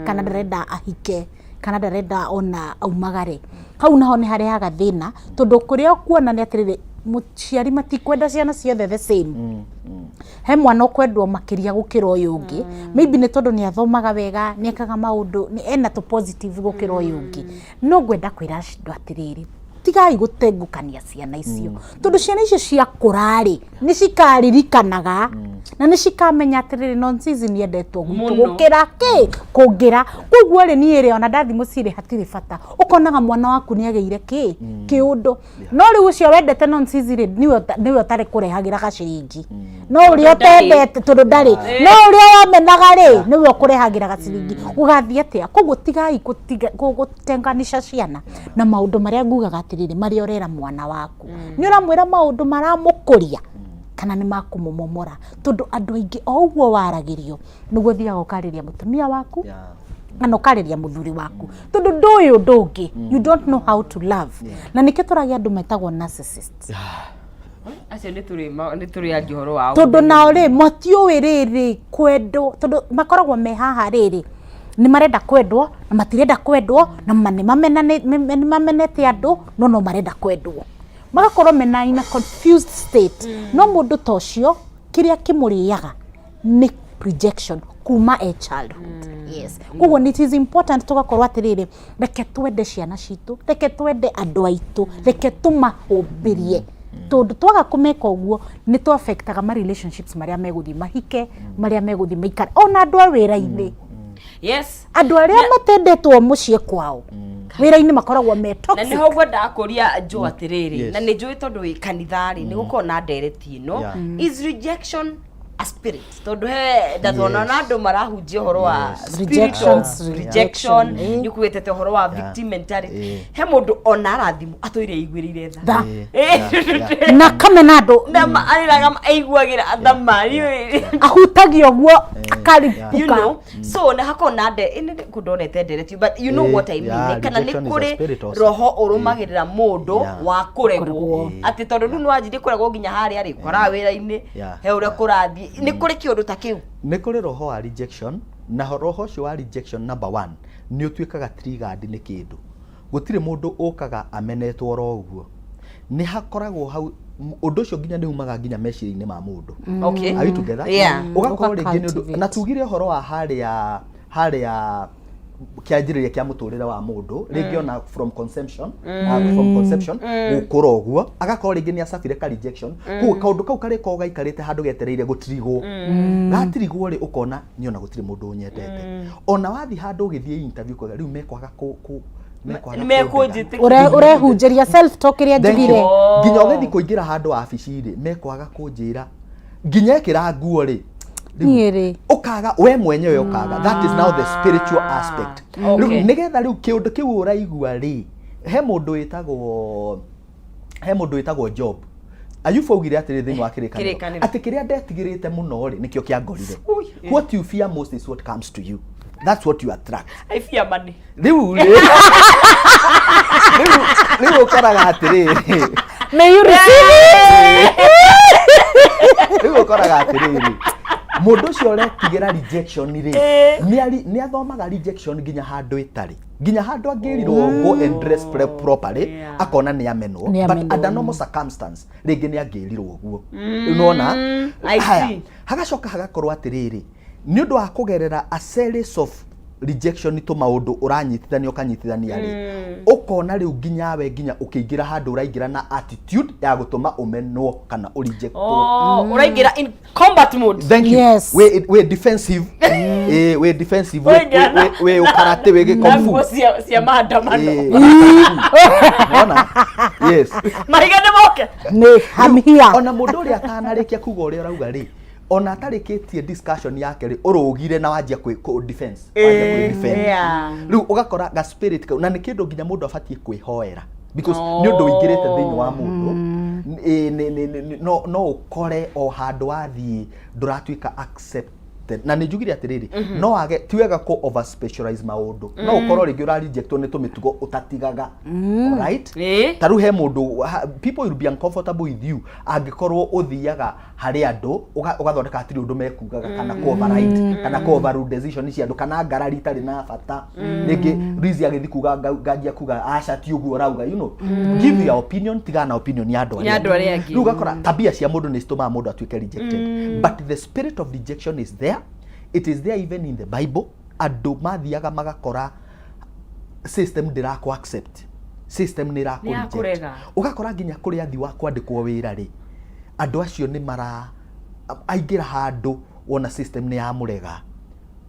kana ndarenda ahike, kana ndarenda ona aumagare. Hau naho nĩ harehaga thĩna, tondũ kũrĩa ũkuona nĩ atĩrĩrĩ, mũciari matikwenda ciana ciothe the same. He mwana ũkwendwo makĩria gũkĩra ũyũ ũngĩ, maybe nĩ tondũ nĩ athomaga wega, nĩ ekaga maũndũ, nĩ ena tũ positive gũkĩra ũyũ ũngĩ. No ngwenda kwĩra andũ atĩrĩrĩ, tigai gũtengũkania ciana icio, tondũ ciana icio ciakũra rĩ, nĩ cikaririkanaga na nĩ cikamenya atĩrĩrĩ, nonsense nĩ endetwo gwitũ Mũno. gũkĩra kĩ kũngĩra. Koguo rĩ, niĩ rĩ, ona ndathi mũciĩ rĩ, hatirĩ bata. Ũkonaga mwana waku nĩ agĩire kĩ kĩũndũ, no rĩu ũcio wendete nonsense rĩ, nĩwe ũtarĩ kũrehagĩra gaciringi, no ũrĩa Tondũ ndarĩ. ũtendete, tondũ ndarĩ, no ũrĩa wamenaga rĩ, nĩwe ũkũrehagĩra gaciringi. Gũgathiĩ atĩa? Koguo tigai gũtenganisha ciana na maũndũ marĩa ngugaga atĩrĩrĩ, marĩa ũrera mwana waku, nĩ ũramwĩra maũndũ maramũkũria kana nĩ makũmũmomora, tondũ andũ aingĩ o ũguo waragĩrio nĩguo ũthiaga ũkarĩria mũtumia waku kana ũkarĩria mũthuri waku, tondũ ndũĩ ũndũ ũngĩ, you don't know how to love. Na nĩkĩo tũragĩa andũ metagwo narcissists. Acio nĩ tũrĩ aria ũhoro wao. Tondũ nao rĩ, matiũĩ rĩrĩ kwendwo, tondũ makoragwo me haha rĩrĩ, nĩ marenda kwendwo na matirenda kwendwo, na nĩ mamenete andũ, no marenda kwendwo, magakorwo mena in a confused state. No mũndũ ta ũcio, kĩrĩa kĩmũrĩaga nĩ rejection kuma a childhood. Yes, koguo it is important tũgakorwo atĩrĩrĩ, reke twende ciana citũ, reke twende andũ aitũ, reke tũmahũmbĩrie, tondũ twaga kũmeka ũguo nĩ tũ affectaga ma relationships marĩa megũthiĩ mahike, marĩa megũthiĩ maikare, ona andũ a wĩra-inĩ. Andũ arĩa matendetwo mũciĩ kwao, wĩra-inĩ makoragwo me Na toxic. nĩho ngwendaga kũria Joe atĩrĩrĩ, na nĩ njũĩ tondũ wĩ kanitha rĩ, nĩ gũkorwo na ndereti ĩno. Is rejection a spirit? Tondũ he ndatona na andũ marahunjia ũhoro wa spirit of Rejections, rejection, rejection. nĩ ũkuĩtete ũhoro wa victim mentality. He mũndũ ona arathimwo atũire aiguĩrĩire tha. Tha. Na kamena andũ. Na arĩraga aiguagĩra tha ma. Ahutagia ũguo You akaripũka. know, so na hakorwo na nde ĩnĩ kũ ndonete ndereti, but you know what I mean. Kana nĩ Rejection is a kũrĩ spirit also. roho ũrũmagĩrĩra mũndũ wa kũregwo, Kũregwo. atĩ tondũ rĩu nĩwanjirie kũregwo nginya harĩa rĩ koraga wĩra-inĩ, he ũrĩa kũrathiĩ, nĩ kũrĩ kĩũndũ ta kĩu? Nĩ kũrĩ roho wa rejection, na roho ũcio wa rejection, number one, nĩ ũtuĩkaga triggered nĩ kĩndũ. Gũtirĩ mũndũ ũkaga amenetwo oro ũguo, nĩ hakoragwo hau ũndũ ũcio nginya nĩ umaga nginya meciria-inĩ ma mũndũ. Are we together? Yeah. Ũgakorwo rĩngĩ nĩ ũndũ Ũga-cultivate. na tugire ũhoro wa harĩa harĩa Kĩanjĩrĩria kĩa mũtũrĩre wa mũndũ, rĩngĩ ona from conception, from conception gũkũra ũguo, agakorwo rĩngĩ nĩ acabire ka rejection. Koguo kaũndũ kau karĩkorwo gaikarĩte handũ getereire gũtirigwo. Gatirigwo rĩ, ũkona niĩ ona gũtirĩ mũndũ ũnyendete. Ona wathiĩ handũ ũgĩthiĩ interview, ũkauga rĩu mekwaga kũ mekwaga Nĩ kũndega. mekũnjĩtĩkia. Ũrehunjĩria self talk ĩrĩa Thank you. njugire. Nginya ũgĩthiĩ kũingĩra handũ wabici rĩ, mekwaga kũnjĩra nginya ĩkĩra nguo rĩ, rĩu Niĩ rĩ. Ũkaga we mwenyewe, ũkaga. That is now the spiritual aspect. Rĩu nĩgetha rĩu kĩũndũ kĩu ũraigua rĩ, he mũndũ wĩtagwo Job. Ayubu augire atĩrĩ thĩinĩ wa Kĩrĩkanĩro Kĩrĩkanĩro. atĩ kĩrĩa ndetigĩrĩte mũno rĩ, nĩkĩo kĩangorire. Ui. What you fear most is what comes to you. That's what you attract. I fear money. Rĩu rĩ, rĩu ũkoraga atĩrĩrĩ, May you receive it. Rĩu ũkoraga atĩrĩrĩ, mũndũ ũcio ũretigĩra rejection rĩ, nĩ athomaga rejection nginya handũ ĩtarĩ, nginya handũ angĩrirwo go and dress properly, akona nĩ amenwo. Nĩ But amenwo. under normal circumstance rĩngĩ nĩ angĩrirwo ũguo. Rĩu nĩwona? I Haya, see. hagacoka hagakorwo atĩrĩrĩ, nĩ ũndũ wa kũgerera a series of rejection, tũ maũndũ ũranyitithania ũkanyitithania rĩ, ũkona rĩu nginya we nginya ũkĩingĩra handũ ũraingĩra na attitude ya gũtũma ũmenwo kana ũrejectwo. Oh, ũraingĩra in combat mode. Thank you. We defensive, we defensive, Ũraingĩra we ũkarate, we na gĩkofu. nguo cia maandamano. Nona, yes. Mahiga nĩ moke. Nĩ I'm here. Ona mũndũ ũrĩa atanarĩkia kuga ũrĩa ũrauga rĩ, ona atarĩkĩtie discussion yake rĩ, ũrũgire na wanjia kwĩ defense, wanjia kwĩ defend. Rĩu ũgakora ga spirit kau, na nĩ kĩndũ nginya mũndũ abatiĩ kwĩhoera, because nĩ ũndũ ũingĩrĩte thĩinĩ wa mũndũ. No ũkore o handũ wathiĩ ndũratuĩka accepted. Na nĩ njugire atĩrĩrĩ, no wage, ti wega kũ over specialize maũndũ, no ũkorwo rĩngĩ ũrarejectwo nĩ tũmĩtugo ũtatigaga. Alright? Ta rĩu he mũndũ people will be uncomfortable with you angĩkorwo ũthiaga harĩ andũ ũgathondeka hatirĩ ũndũ mekugaga, kana kũ override, kana kũ overrule decision cia andũ, kana ngarari itarĩ na bata. Rĩngĩ Rizzy agĩthiĩ kuga, nganjia kuga aca, ti ũguo ũrauga. Give your opinion, tigana na opinion ya andũ Ya andũ arĩa angĩ. Rĩu ũgakora tabia cia mũndũ nĩ citũmaga mũndũ atuĩke rejected, but the spirit of rejection is there. It is there even in the Bible. Andũ mathiaga magakora system ndĩrakũ accept, system nĩ ĩrakũ reject. Nĩyakũrega. Ũgakora nginya kũrĩa athi wa kwandĩkwo wĩra rĩ, andũ acio nĩ mara aingĩra handũ wona system nĩ yamũrega,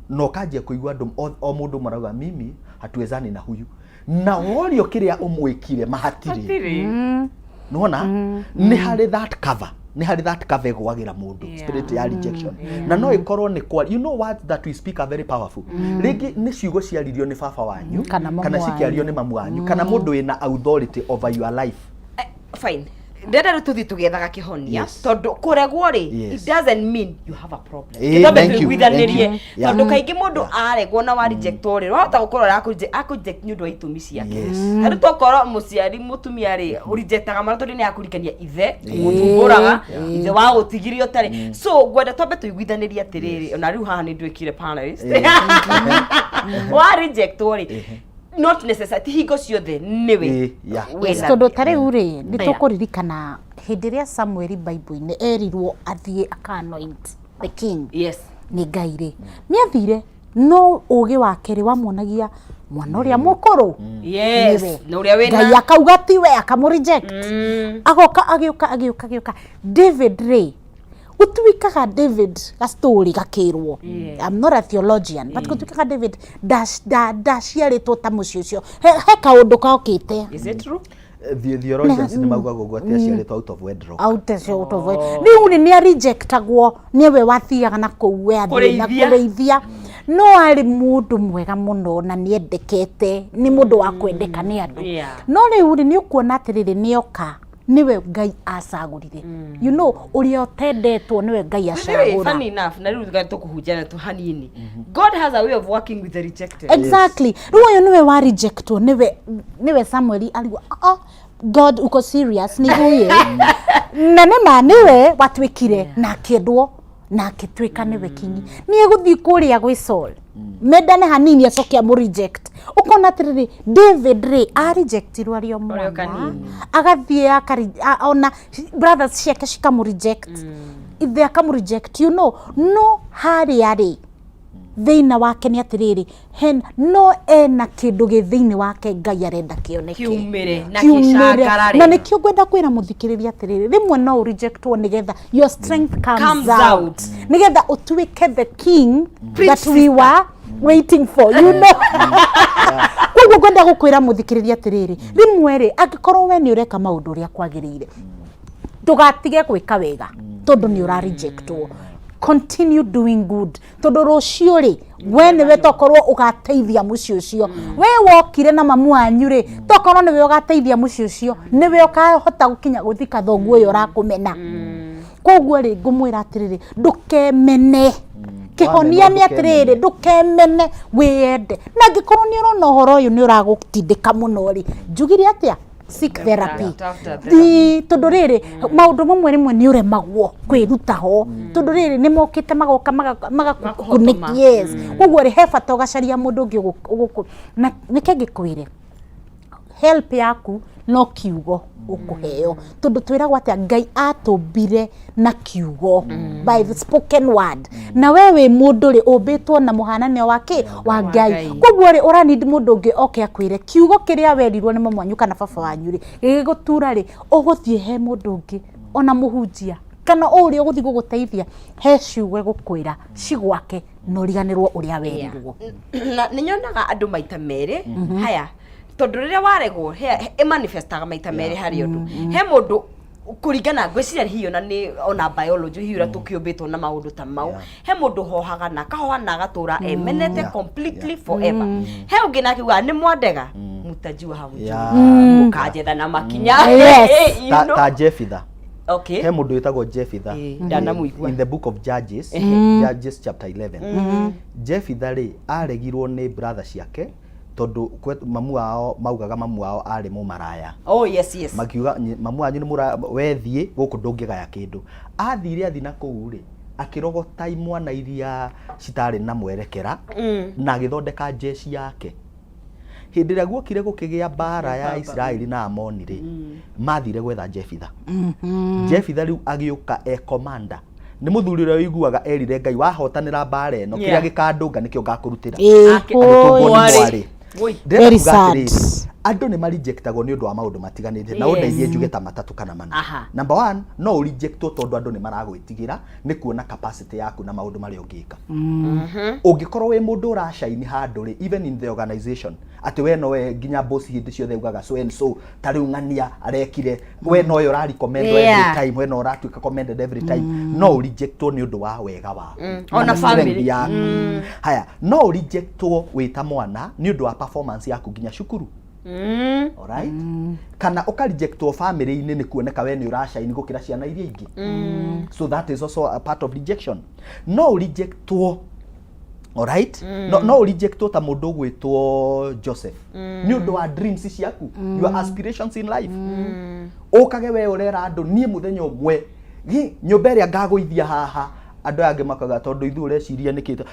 na ũkanjia kũigua andũ o mũndũ marauga, "Mimi hatuwezani na huyu," na worio kĩrĩa ũmwĩkire mahatirĩ. Hatirĩ. Nona nĩ harĩ that cover, nĩ harĩ that cover ĩgwagĩra mũndũ, spirit ya rejection. Na no ĩkorwo nĩ kwa, you know, words that we speak are very powerful. Rĩngĩ nĩ ciugo ciaririo nĩ baba wanyu, Kana mamu kana cikĩario wanyu. Nĩ mamu wanyu, kana mũndũ wĩna authority over your life. Fine, ndĩrenda rĩu tũthiĩ tũgĩethaga kĩhonia, tondũ kũregwo rĩ, it doesn't mean you have a problem. Kĩtwambe Thank you, tũiguithanĩrie, thank you. Yeah. Tondũ kaingĩ mũndũ aregwo na warejectwo rĩ, wahota gũkorwo akũreject nĩ ũndũ wa itũmi ciake. Ta rĩu tokorwo mũciari mũtumia rĩ, ũrejectaga mwana tondũ nĩ akũrikania ithe ũgũthumbũraga, ithe wa gũtigire ũtarĩ. So ngwenda twambe tũiguithanĩrie atĩrĩrĩ, ona rĩu haha nĩ nduĩkire panelist. Wa rejectwo rĩ, not necessary, ti hingo ciothe nĩwe wĩna Tondũ ta rĩu rĩ, nĩ tũkũririkana hĩndĩ ĩrĩa Samueli Bible-inĩ erirwo athiĩ aka anoint the king nĩ Ngai rĩ, nĩ athire, no ũgĩ wake rĩ wamuonagia mwana ũrĩa mũkũrũ nĩwe. Na ũrĩa wĩna Ngai akauga tiwe, akamũ reject. Agoka, agĩũka, agĩũka, agĩũka David rĩ, gũtuĩkaga David gastori gakĩrwo, I'm not a theologian, but gũtuĩkaga David ndaciarĩtwo ta mũciĩ ũcio, he kaũndũ kokĩte. Is it true? The theologians nĩ maugaga ũguo, atĩ aciarĩtwo out of wedlock. Out of rĩu rĩ, nĩ arejectagwo nĩwe wathiaga na kũu we athiĩ na Kũrĩithia. Kũrĩithia, no arĩ mũndũ mwega mũno na nĩ endekete, nĩ mũndũ wa kwendeka nĩ andũ. No rĩu rĩ, nĩ ũkuona atĩrĩrĩ, nĩoka nĩwe Ngai acagũrire, ũrĩa ũtendetwo nĩwe Ngai By the way, acagũra. funny enough, na rĩu tũkũhunjana tu hanini, God has a way of working with the rejected. Exactly. Rĩu ũyũ nĩwe wa rejectwo, nĩwe Samueli arigwo, "Ah, ah, God, uko serious nĩ huyu?" Na nĩma nĩwe watuĩkire na akĩendwo na akĩtuĩka nĩwe kinyi. Nĩ egũthiĩ kũrĩa gwĩ Saul mendane hanini, acoke amũ reject. Ũkona atĩrĩrĩ, David rĩ, arejectirwo arĩ o mwana, kanini. Agathiĩ ona brothers ciake cikamũ reject, ithe akamũ reject, no harĩa rĩ. Thĩna wake nĩ atĩrĩrĩ, hen no ena kĩndũ gĩ thĩinĩ wake Ngai arenda kĩoneke. Kiumĩre na Kiumĩre. kĩcangarare. Na nĩkĩo ngwenda kwĩra mũthikĩrĩria atĩrĩrĩ, rĩmwe no ũrejectwo nĩgetha your strength comes, Comes out, out. nĩgetha ũtuĩke the king Preach, that we were waiting for, you know. Koguo ngwenda gũkwĩra mũthikĩrĩria atĩrĩrĩ, rĩmwe rĩ, angĩkorwo we nĩ ũreka maũndũ ũrĩa kwagĩrĩire, ndũgatige gwĩka wega tondũ nĩ ũra rejectwo. Continue doing good, tondũ rũciũ rĩ, we nĩwe tokorwo ũgateithia mũciĩ ũcio. We wokire na mamu wanyu rĩ, tokorwo nĩwe ũgateithia mũciĩ ũcio, nĩwe ũkahota gũkinya gũthika thoguo ũyũ ũrakũmena. Koguo rĩ, ngũmwĩra atĩrĩrĩ, ndũkemene. Kĩhonia nĩ atĩrĩrĩ, ndũkemene, wĩyende. Na angĩkorwo nĩ ũrona ũhoro ũyũ nĩ ũragũtindĩka mũno rĩ, njugire atĩa? Seek therapy. Tafuta therapy. Ii, tondũ rĩrĩ, maũndũ mamwe rĩmwe nĩ ũremagwo kwĩruta ho, tondũ rĩrĩ, nĩ mokĩte magoka Magakũhotoma. magakunĩkia. Yes. Koguo rĩ, he bata ũgacaria mũndũ ũngĩ ũgũkũ na nĩke ngĩkwĩre, help yaku no kiugo ũkũheo, tondũ twĩragwo atĩa? Ngai atũmbire na kiugo, by the spoken word. Na we wĩ mũndũ rĩ, ũmbĩtwo na mũhananio wa kĩ? Wa Ngai. Ngai. Koguo rĩ, ũra need mũndũ ũngĩ oke akwĩre kiugo kĩrĩa werirwo nĩ mama wanyu kana baba wanyu rĩ, gĩgĩgũtura rĩ, ũgũthiĩ he mũndũ ũngĩ, ona mũhunjia kana o ũrĩa ũgũthiĩ gũgũteithia, he ciugo egũkwĩra cigwake na ũriganĩrwo ũrĩa werirwo. Na nĩ nyonaga andũ maita merĩ haya, tondũ rĩrĩa waregwo ĩmanifestaga maita merĩ harĩ ũndũ he mũndũ kũringana, ngwĩciria hihi ona nĩ ona biology, hihi ũrĩa tũkĩũmbĩtwo na maũndũ ta mau. He mũndũ hohaga na akahoha na agatũra emenete completely forever. He ũngĩ nake ugaga nĩ mwandega, mutajua hamjui, mũkanjetha na makinya. You Ta, know? ta Jefitha. He mũndũ wĩtagwo Jefitha. Ndanamũigua. In the book of Judges, Judges chapter 11. Jefitha rĩ, aregirwo nĩ brother ciake tondũ mamu wao maugaga mamu wao arĩ mũmaraya. Oh, yes. Makiuga, "Mamu wanyu nĩ mũraya, wethiĩ gũkũ ndũngĩgaya kĩndũ." Athire, athi na kũu rĩ, akĩrogota imwana iria citarĩ na mwerekera na agĩthondeka jeshi yake. Hĩndĩ ĩrĩa guokire gũkĩgĩa mbara ya Isiraeli na Amoni rĩ, mathire gwetha Jefitha. Jefitha rĩu agĩũka e commander. Nĩ mũthuri ũrĩa ũiguaga erire Ngai, wahotanĩra mbara ĩno, kĩrĩa gĩkandũnga nĩkĩo ngakũrutĩra. Agĩtũngwo nĩ Mwarĩ. mwarĩ. Woi. Ndĩrenda Very kuga sad. atĩrĩrĩ, andũ nĩ marejectagwo nĩ ũndũ wa maũndũ matiganĩte, na ũndeithie njuge ta matatũ kana mana. Number one, no ũrejectwo tondũ andũ nĩ maragwĩtigĩra nĩ kuona capacity yaku na maũndũ marĩa ũngĩka. Ũngĩkorwo wĩ mũndũ ũracaini handũ rĩ, even in the organization, atĩ we nowe nginya boss hĩndĩ ciothe ugaga so and so, ta rĩu ng'ania arekire, we nowe ũra recommend every time, we no ũratuĩka commended every time, no ũrejectwo nĩ ũndũ wa wega waku Ona na strength family. yaku. Haya, no ũrejectwo wĩ ta mwana nĩ ũndũ wa performance yaku nginya cukuru. Alright? Kana ũkarejectwo family-inĩ nĩ kuoneka we nĩ ũracaini gũkĩra ciana iria ingĩ. So that is also a part of rejection. No ũrejectwo, alright? No ũrejectwo ta mũndũ ũgwĩtwo Joseph nĩ ũndũ wa dreams ciaku, your aspirations in life. Ũkage we ũrera andũ, niĩ mũthenya ũmwe nyũmba ĩrĩa ngagũithia haha, andũ aya angĩ makaga tondũ ithuĩ ũreciria nĩkĩ,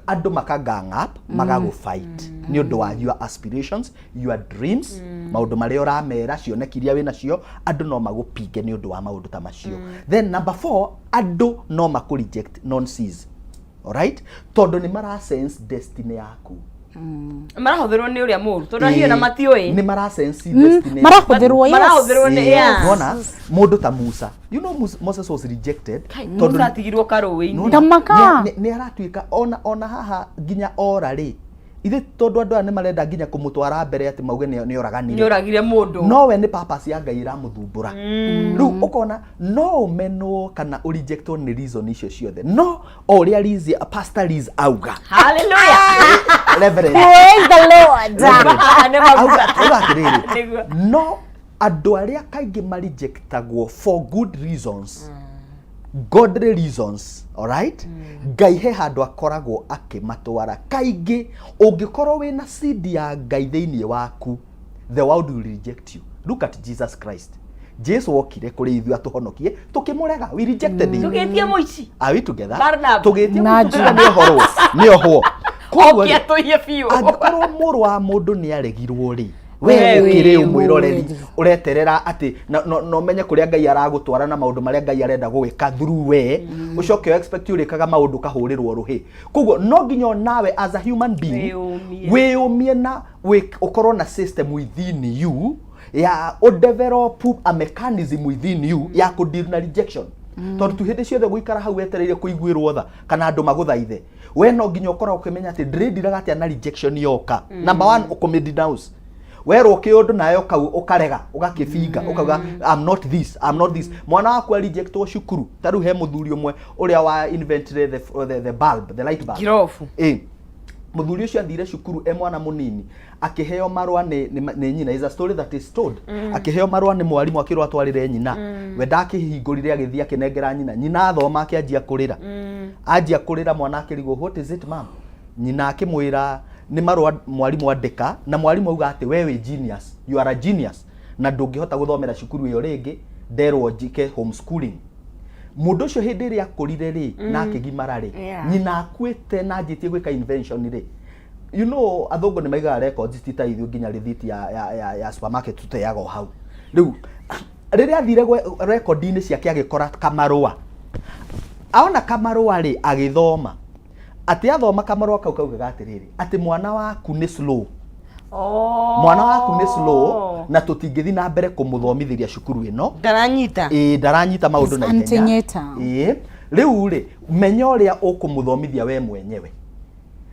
andũ maka gang up, magagũ fight nĩ ũndũ wa your aspirations, your dreams, maũndũ marĩa ũramera, cioneki iria wĩ nacio, andũ no magũpinge nĩ ũndũ wa maũndũ ta macio. Then number four, andũ no makũ reject non cease, alright, tondũ nĩ mara sense destiny yaku. Marahũthĩrwo nĩ ũrĩa mũru, tondũ hiyo na matiũĩ. Nĩ mara sense destiny. Marahũthĩrwo, yes. Marahũthĩrwo nĩ yeah. Nona mũndũ ta Musa, you know, Moses was rejected. Tondũ Musa atigirwo karũĩ-inĩ. Nĩwona? Tamaka. Nĩ aratuĩka ona haha nginya ora rĩ, ithe tondũ andũ aya nĩ marenda nginya kũmũtwara mbere atĩ mauge nĩ oraganire, nĩ oragire mũndũ, nowe nĩ purpose ya Ngai ĩramũthumbũra. Rĩu ũkona no ũmenwo kana ũrejectwo nĩ reason icio ciothe, no o ũrĩa Liz, Pastor Liz auga, Hallelujah. Reverend. Praise the Lord. Reverend. Nĩ maguta. Auga atĩrĩrĩ, Nĩguo. no andũ arĩa kaingĩ marejectagwo for good reasons, godly reasons, alright, Ngai he handũ akoragwo akĩmatwara. Kaingĩ ũngĩkorwo wĩna seed ya Ngai thĩinĩ waku, the world will reject you. Look at Jesus Christ. Jesu okire kũrĩ ithuĩ atũhonokie, tũkĩmũrega, we rejected him. Tũgĩtie mũici. Are we together? Barnaba. Tũgĩtie Na mũici, tuga nĩ ohorwo, nĩ ohwo. Koguo Oke rĩ, atũiye biũ. Angĩkorwo mũrũ wa mũndũ nĩ aregirwo rĩ, We We ũkĩrĩ wĩ ũmwĩroreri mũrori. ũreterera atĩ na ũmenye kũrĩa Ngai aragũtwara na maũndũ marĩa Ngai arenda gũgĩka through we, ũcoke expect ũrĩkaga maũndũ ũkahũrĩrwo rũhĩ. Koguo no nginya onawe as a human being Wĩyũmie. wĩyũmie na ũkorwo na system within you ya ũdevelop a mechanism within you ya kũ deal na rejection, tondũ tu hĩndĩ ciothe gũikara hau wetereire kũiguĩrwo tha kana andũ magũthaithe. We no nginya ũkorwo ũkĩmenya atĩ ndĩrĩndiraga atĩa na rejection yoka. Number one, ũkũmĩ denounce. Werwo kĩũndũ nawe ũkau ũkarega, ũgakĩbinga, ũkauga, "I'm not this, I'm not this." Mwana waku arejectwo cukuru, ta rĩu he mũthuri ũmwe ũrĩa wa invented the bulb, the light bulb. Ngirobu. Ĩ, mũthuri ũcio athire cukuru e mwana mũnini, akĩheo marũa nĩ nyina. Is a story that is told. Akĩheo marũa nĩ mwarimũ, akĩrwo atwarĩre nyina. We ndakĩhingũrire, agĩthiĩ akĩnengera nyina. Nyina athoma akĩanjia kũrĩra. Anjia kũrĩra, mwana akĩrigwo, "What is it, ma'am?" Nyina akĩmwĩra nĩ marũa mwarimũ andĩka, na mwarimũ auga atĩ we wĩ genius, you are a genius, na ndũngĩhota gũthomera cukuru ĩyo rĩngĩ, nderwo njike homeschooling. Mũndũ ũcio hĩndĩ ĩrĩa akũrire rĩ na akĩgimara rĩ, nyina akuĩte na anjĩtie gwĩka invention rĩ, athũngũ nĩ maigaga records, ti ta ithuĩ nginya rĩthiti ya supermarket tũteaga o hau. Rĩu rĩrĩa athire record-inĩ ciake, agĩkora kamarũa. Aona kamarũa rĩ, agĩthoma atĩ athoma kamarũa kau kaugaga atĩrĩrĩ, atĩ mwana waku nĩ slow, mwana waku nĩ slow, na tũtingĩthiĩ na mbere kũmũthomithĩria cukuru ĩno. Ndaranyita. Ĩĩ, ndaranyita maũndũ na ihenya. Antinyita. Ĩĩ, rĩu rĩ, menya ũrĩa ũkũmũthomithia we mwenyewe.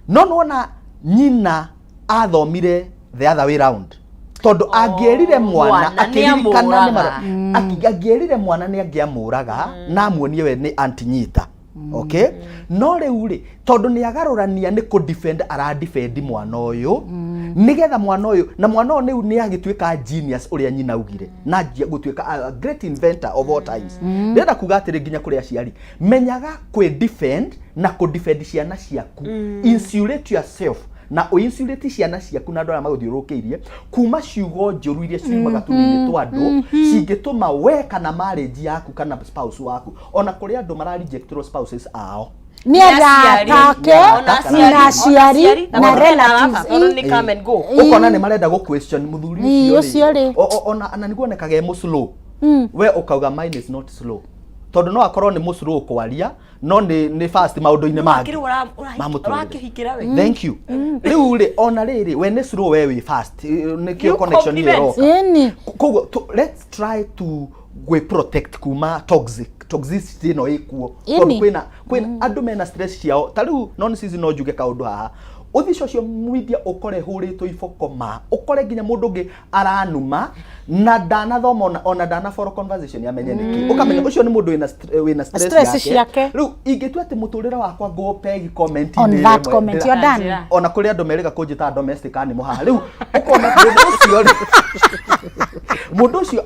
No nĩwona nyina athomire the other way round, tondũ angĩerire mwana mwana akĩririkana nĩ nĩamũraga. Angĩerire mwana nĩ angĩamũraga na amuonie we nĩ antinyita. Okay, no rĩu rĩ, tondũ nĩ agarũrania, nĩ kũ defend ara defend mwana ũyũ, nĩgetha mwana ũyũ, na mwana ũyũ rĩu nĩ agĩtuĩka genius ũrĩa nyina augire, na anjia gũtuĩka a great inventor of all times. Ndĩrenda kuga atĩrĩ, nginya kũrĩ aciari, menyaga kwĩ defend na kũ defend ciana ciaku. Insulate yourself na ũinsulate ciana ciaku na andũ arĩa magũthiũrũrũkĩirie kuma ciugo njũru iria ciumaga tũnua-inĩ twa andũ, cingĩtũma we kana marriage yaku kana spouse waku. Ona kũrĩ andũ mara rejectwo spouses ao. Nĩ arata ake na aciari na relatives. Tondũ nĩ come and go. Ũkona nĩ marenda gũ question mũthuri Ĩ, ũcio rĩ. Ona na nĩguo onekaga e mũslow, we ũkauga mine is not slow, tondũ no akorwo nĩ mũslow kwaria, no nĩ fast maũndũ-inĩ mangĩ Akĩrĩ ma mũtũrĩre. ũrakĩhikĩra we. Thank you. Rĩu rĩ, ona rĩrĩ, we nĩ slow, we wĩ fast. Nĩkĩo You connection ĩyo compliment. ĩroka. Koguo let's try to gwĩ protect kuma toxicity ĩno ĩkuo, tondũ kwĩna andũ mena stress ciao. Ta rĩu non season, no njuge kaũndũ haha, ũthiĩ social media ũkore hũrĩtwo iboko, ma ũkore nginya mũndũ ũngĩ aranuma na ndanathoma ona ndana follow conversation amenye nĩkĩ. Ũkamenya ũcio nĩ mũndũ wĩna stress Stress yake. ciake. Rĩu ingĩtua atĩ mũtũrĩre wakwa ngũpegi comment On that comment, you're done. Njĩra. Ona kũrĩ andũ merĩga kũnjĩta domestic animal haha. Rĩu ũkona mũndũ ũcio rĩ, mũndũ ũcio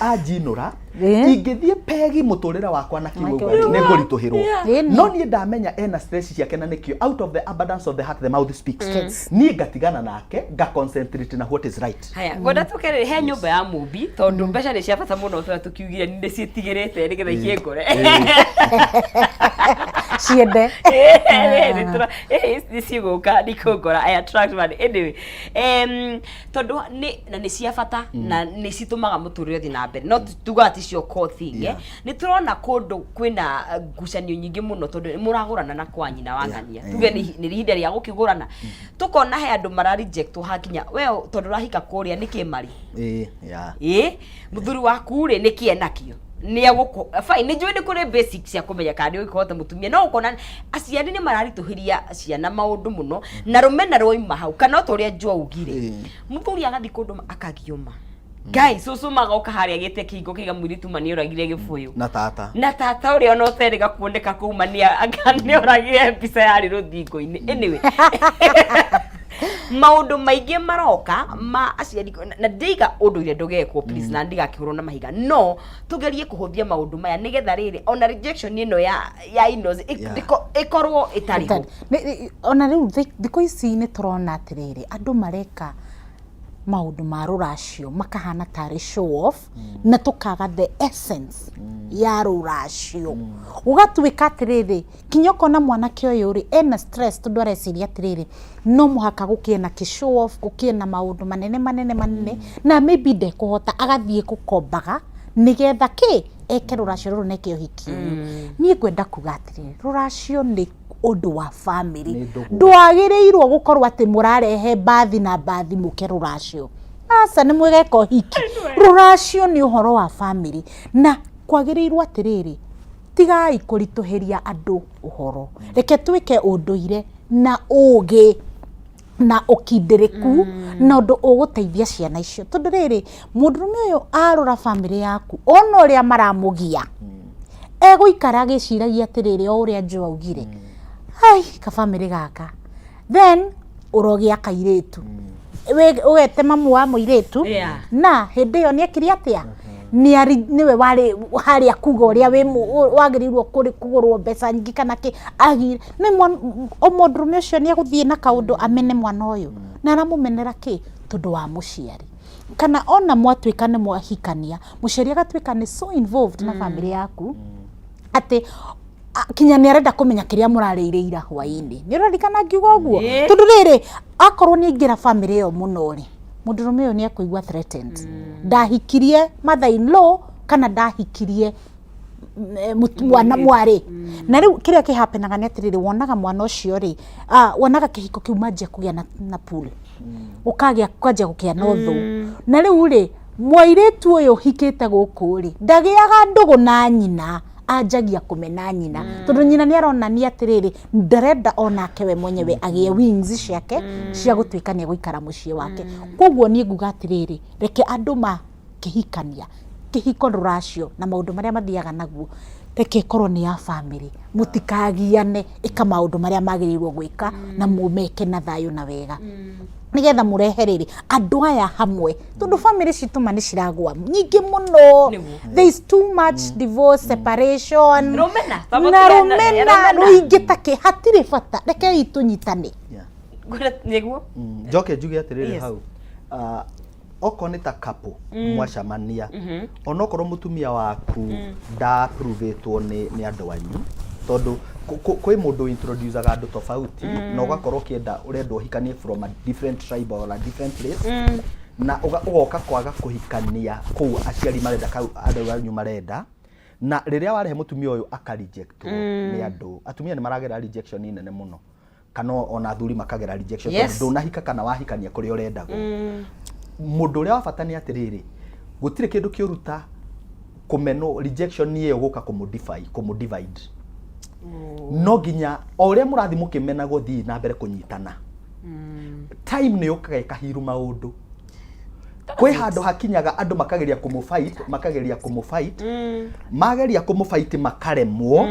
anjinũra, ingĩthiĩ pegi mũtũrĩre wakwa na kiugo Michael. nĩ ngũritũhĩrwo. No niĩ ndamenya ena stress ciake, na nĩkĩo out of the abundance of the heart the mouth speaks. Niĩ ngatigana nake, nga concentrate na what is right. Haya, ngwenda tũkerere he nyũmba ya mũmbi, tondũ mbeca nĩ cia bata mũno, tũrĩa tũkiugire nĩ ciĩtigĩrĩte nĩgetha ikĩngore. Ciende. Nĩ cigũka nikũngora. I attract money anyway, tondũ nĩ na nĩ cia bata na nĩ citũmaga mũtũrĩre ũthiĩ na mbere, no tugaga ti cio core thing. Nĩ tũrona kũndũ kwĩna ngucanio nyingĩ mũno, tondũ nĩ mũragũrana na kwa nyina wa ng'ania, tuge nĩ ihinda rĩa gũkĩgũrana, tũkona he andũ mara rejectwo hakinya we tondũ ũrahika kũrĩa nĩkĩ marĩ. Ĩĩ, yeah. Ĩ, mũthuri waku rĩ, nĩkĩ enakĩo nĩ egũkũ fine. Nĩ njũĩ nĩ kũrĩ basics cia kũmenya kana nĩ ũkũhota mũtumia, no ũkona aciari nĩ mararitũhĩria ciana maũndũ mũno na rũmena rwaima hau, kana o ta ũrĩa Joe augire, mũthuri agathiĩ kũndũ akagiũma ngai cũcũ, magoka harĩa gĩte kĩhingo kĩiga mũirĩtu ma nĩ oragire gĩbũyũ Na tata. Na tata ũrĩa ona ũterĩga kuoneka kũu ma nĩ oragire mbica yarĩ rũthingo-inĩ. Anyway, maũndũ maingĩ maroka ma aciari na ndĩiga ũndũire ndũgekwo, please, na ndigakĩhũrwo na mahiga, no tugerie kũhũthia maũndũ maya nĩgetha rĩrĩ ona rejection ĩno ya in-laws ĩkorwo ĩtarĩ ho. Ona rĩu thikũ ici nĩ tũrona atĩrĩrĩ, andũ mareka Maũndũ ma rũracio makahana tarĩ show off na tũkaga the essence ya rũracio. Gũgatuĩka atĩrĩrĩ, kinya ũkona mwanake ũyũ rĩ, ena stress tondũ areciria atĩrĩrĩ, no mũhaka gũkĩe na kĩ show off, gũkĩe na maũndũ manene manene manene, na maybe ndekũhota, agathiĩ gũkombaga nĩgetha kĩ eke rũracio rũrũ na eke ũhiki ũyũ. Niĩ ngwenda kuga atĩrĩrĩ, rũracio nĩ ũndũ wa family. Nĩ ndũgũ. Ndwagĩrĩirwo gũkorwo atĩ mũrarehe mbathi na mbathi mũke rũracio. Aca, nĩ mwĩgeka ũhiki. Rũracio nĩ ũhoro wa family, na kwagĩrĩirwo atĩrĩrĩ, tigai kũritũhĩria andũ ũhoro. Reke twĩke ũndũire na ũgĩ na ũkindĩrĩku na ũndũ ũgũteithia ciana icio, tondũ rĩrĩ, mũndũrũme ũyũ arora family yaku, ona ũrĩa maramũgia, egũikara agĩciragia atĩrĩrĩ, o ũrĩa Joe augire, ai kabamĩrĩ gaka, then ũrogĩa kairĩtu. Ũgete mamu wa mũirĩtu. Na hĩndĩ ĩyo nĩ ekire atĩa? Nĩwe warĩ harĩa kuga ũrĩa wĩ wagĩrĩirwo kũgũrwo mbeca nyingĩ kana kĩ agire nĩ o mũndũrũme ũcio nĩ egũthiĩ na kaũndũ amene mwana ũyũ, na aramũmenera kĩ? Tondũ wa mũciari. Kana ona mwatuĩka nĩ mwahikania, mũciari agatuĩka nĩ so involved na family yaku atĩ kinya nĩ arenda kũmenya kĩrĩa mũrarĩire ira hwaĩ-inĩ. Nĩ ũraririkana ngiuga ũguo? Ĩĩ. Tondũ rĩrĩ, akorwo nĩ aingĩra family ĩyo mũno rĩ, mũndũrũme ũyũ nĩ ekũigua threatened. Ndahikirie mother in law kana ndahikirie mwana mwarĩ. Na rĩu kĩrĩa kĩhapenaga nĩ atĩrĩrĩ, wonaga mwana ũcio rĩ, wonaga kĩhiko kĩu manjia kũgĩa na pool, ũkagĩa kwanjia gũkĩa na ũthũ. Na rĩu rĩ, mũirĩtu ũyũ ũhikĩte gũkũ rĩ, ndagĩaga ndũgũ na nyina, anjagia kũmena nyina, tondũ nyina nĩ aronania atĩrĩrĩ, ndarenda onake we mwenyewe agĩe wings ciake cia gũtuĩka nĩ egũikara mũciĩ wake. Koguo niĩ nguga atĩrĩrĩ, reke andũ makĩhikania, kĩhiko, rũracio na maũndũ marĩa mathiaga naguo, reke ĩkorwo nĩ ya family. Mũtikagiane, ĩka maũndũ marĩa magĩrĩirwo gwĩka na mũmeke na thayũ na wega, nĩgetha mũrehe rĩrĩ andũ aya hamwe, tondũ family citũ ma nĩ ciragwa nyingĩ mũno. There is too much divorce, separation. Rũmena. Na rũmena. Rũmena. Rũingĩ takĩ hatirĩ bata. Rekei tũnyitane. Nĩguo. Njoke njuge atĩrĩrĩ, hau okorwo nĩ ta couple mwacamania, onokorwo mũtumia waku nda-approve-ĩtwo nĩ andũ anyu, tondũ kwĩ mũndũ introducaga andũ tofauti na ũgakorwo ũkĩenda, ũrenda ũhikanie from a different tribe or a different place, na ũgoka kwaga kũhikania kũu aciari marenda, kau andũ anyu marenda, na rĩrĩa warehe mũtumia ũyũ aka-rejectwo nĩ andũ. Atumia nĩ maragera rejection nene mũno, kana ona athuri makagera rejection, tondũ ndũnahika kana wahikania kũrĩa ũrendagwo. Mũndũ ũrĩa wa bata nĩ atĩrĩrĩ, gũtirĩ kĩndũ kĩũru ta kũmenwo. Rejection ĩyo gũka kũmũ divide, no nginya o ũrĩa mũrathiĩ mũkĩmenagwo, thiĩ na mbere kũnyitana. Time nĩ yũkaga ĩkahiru maũndũ. Kwĩ handũ hakinyaga andũ makageria kũmũ-fight, makageria kũmũ-fight, mageria kũmũ-fight makaremwo,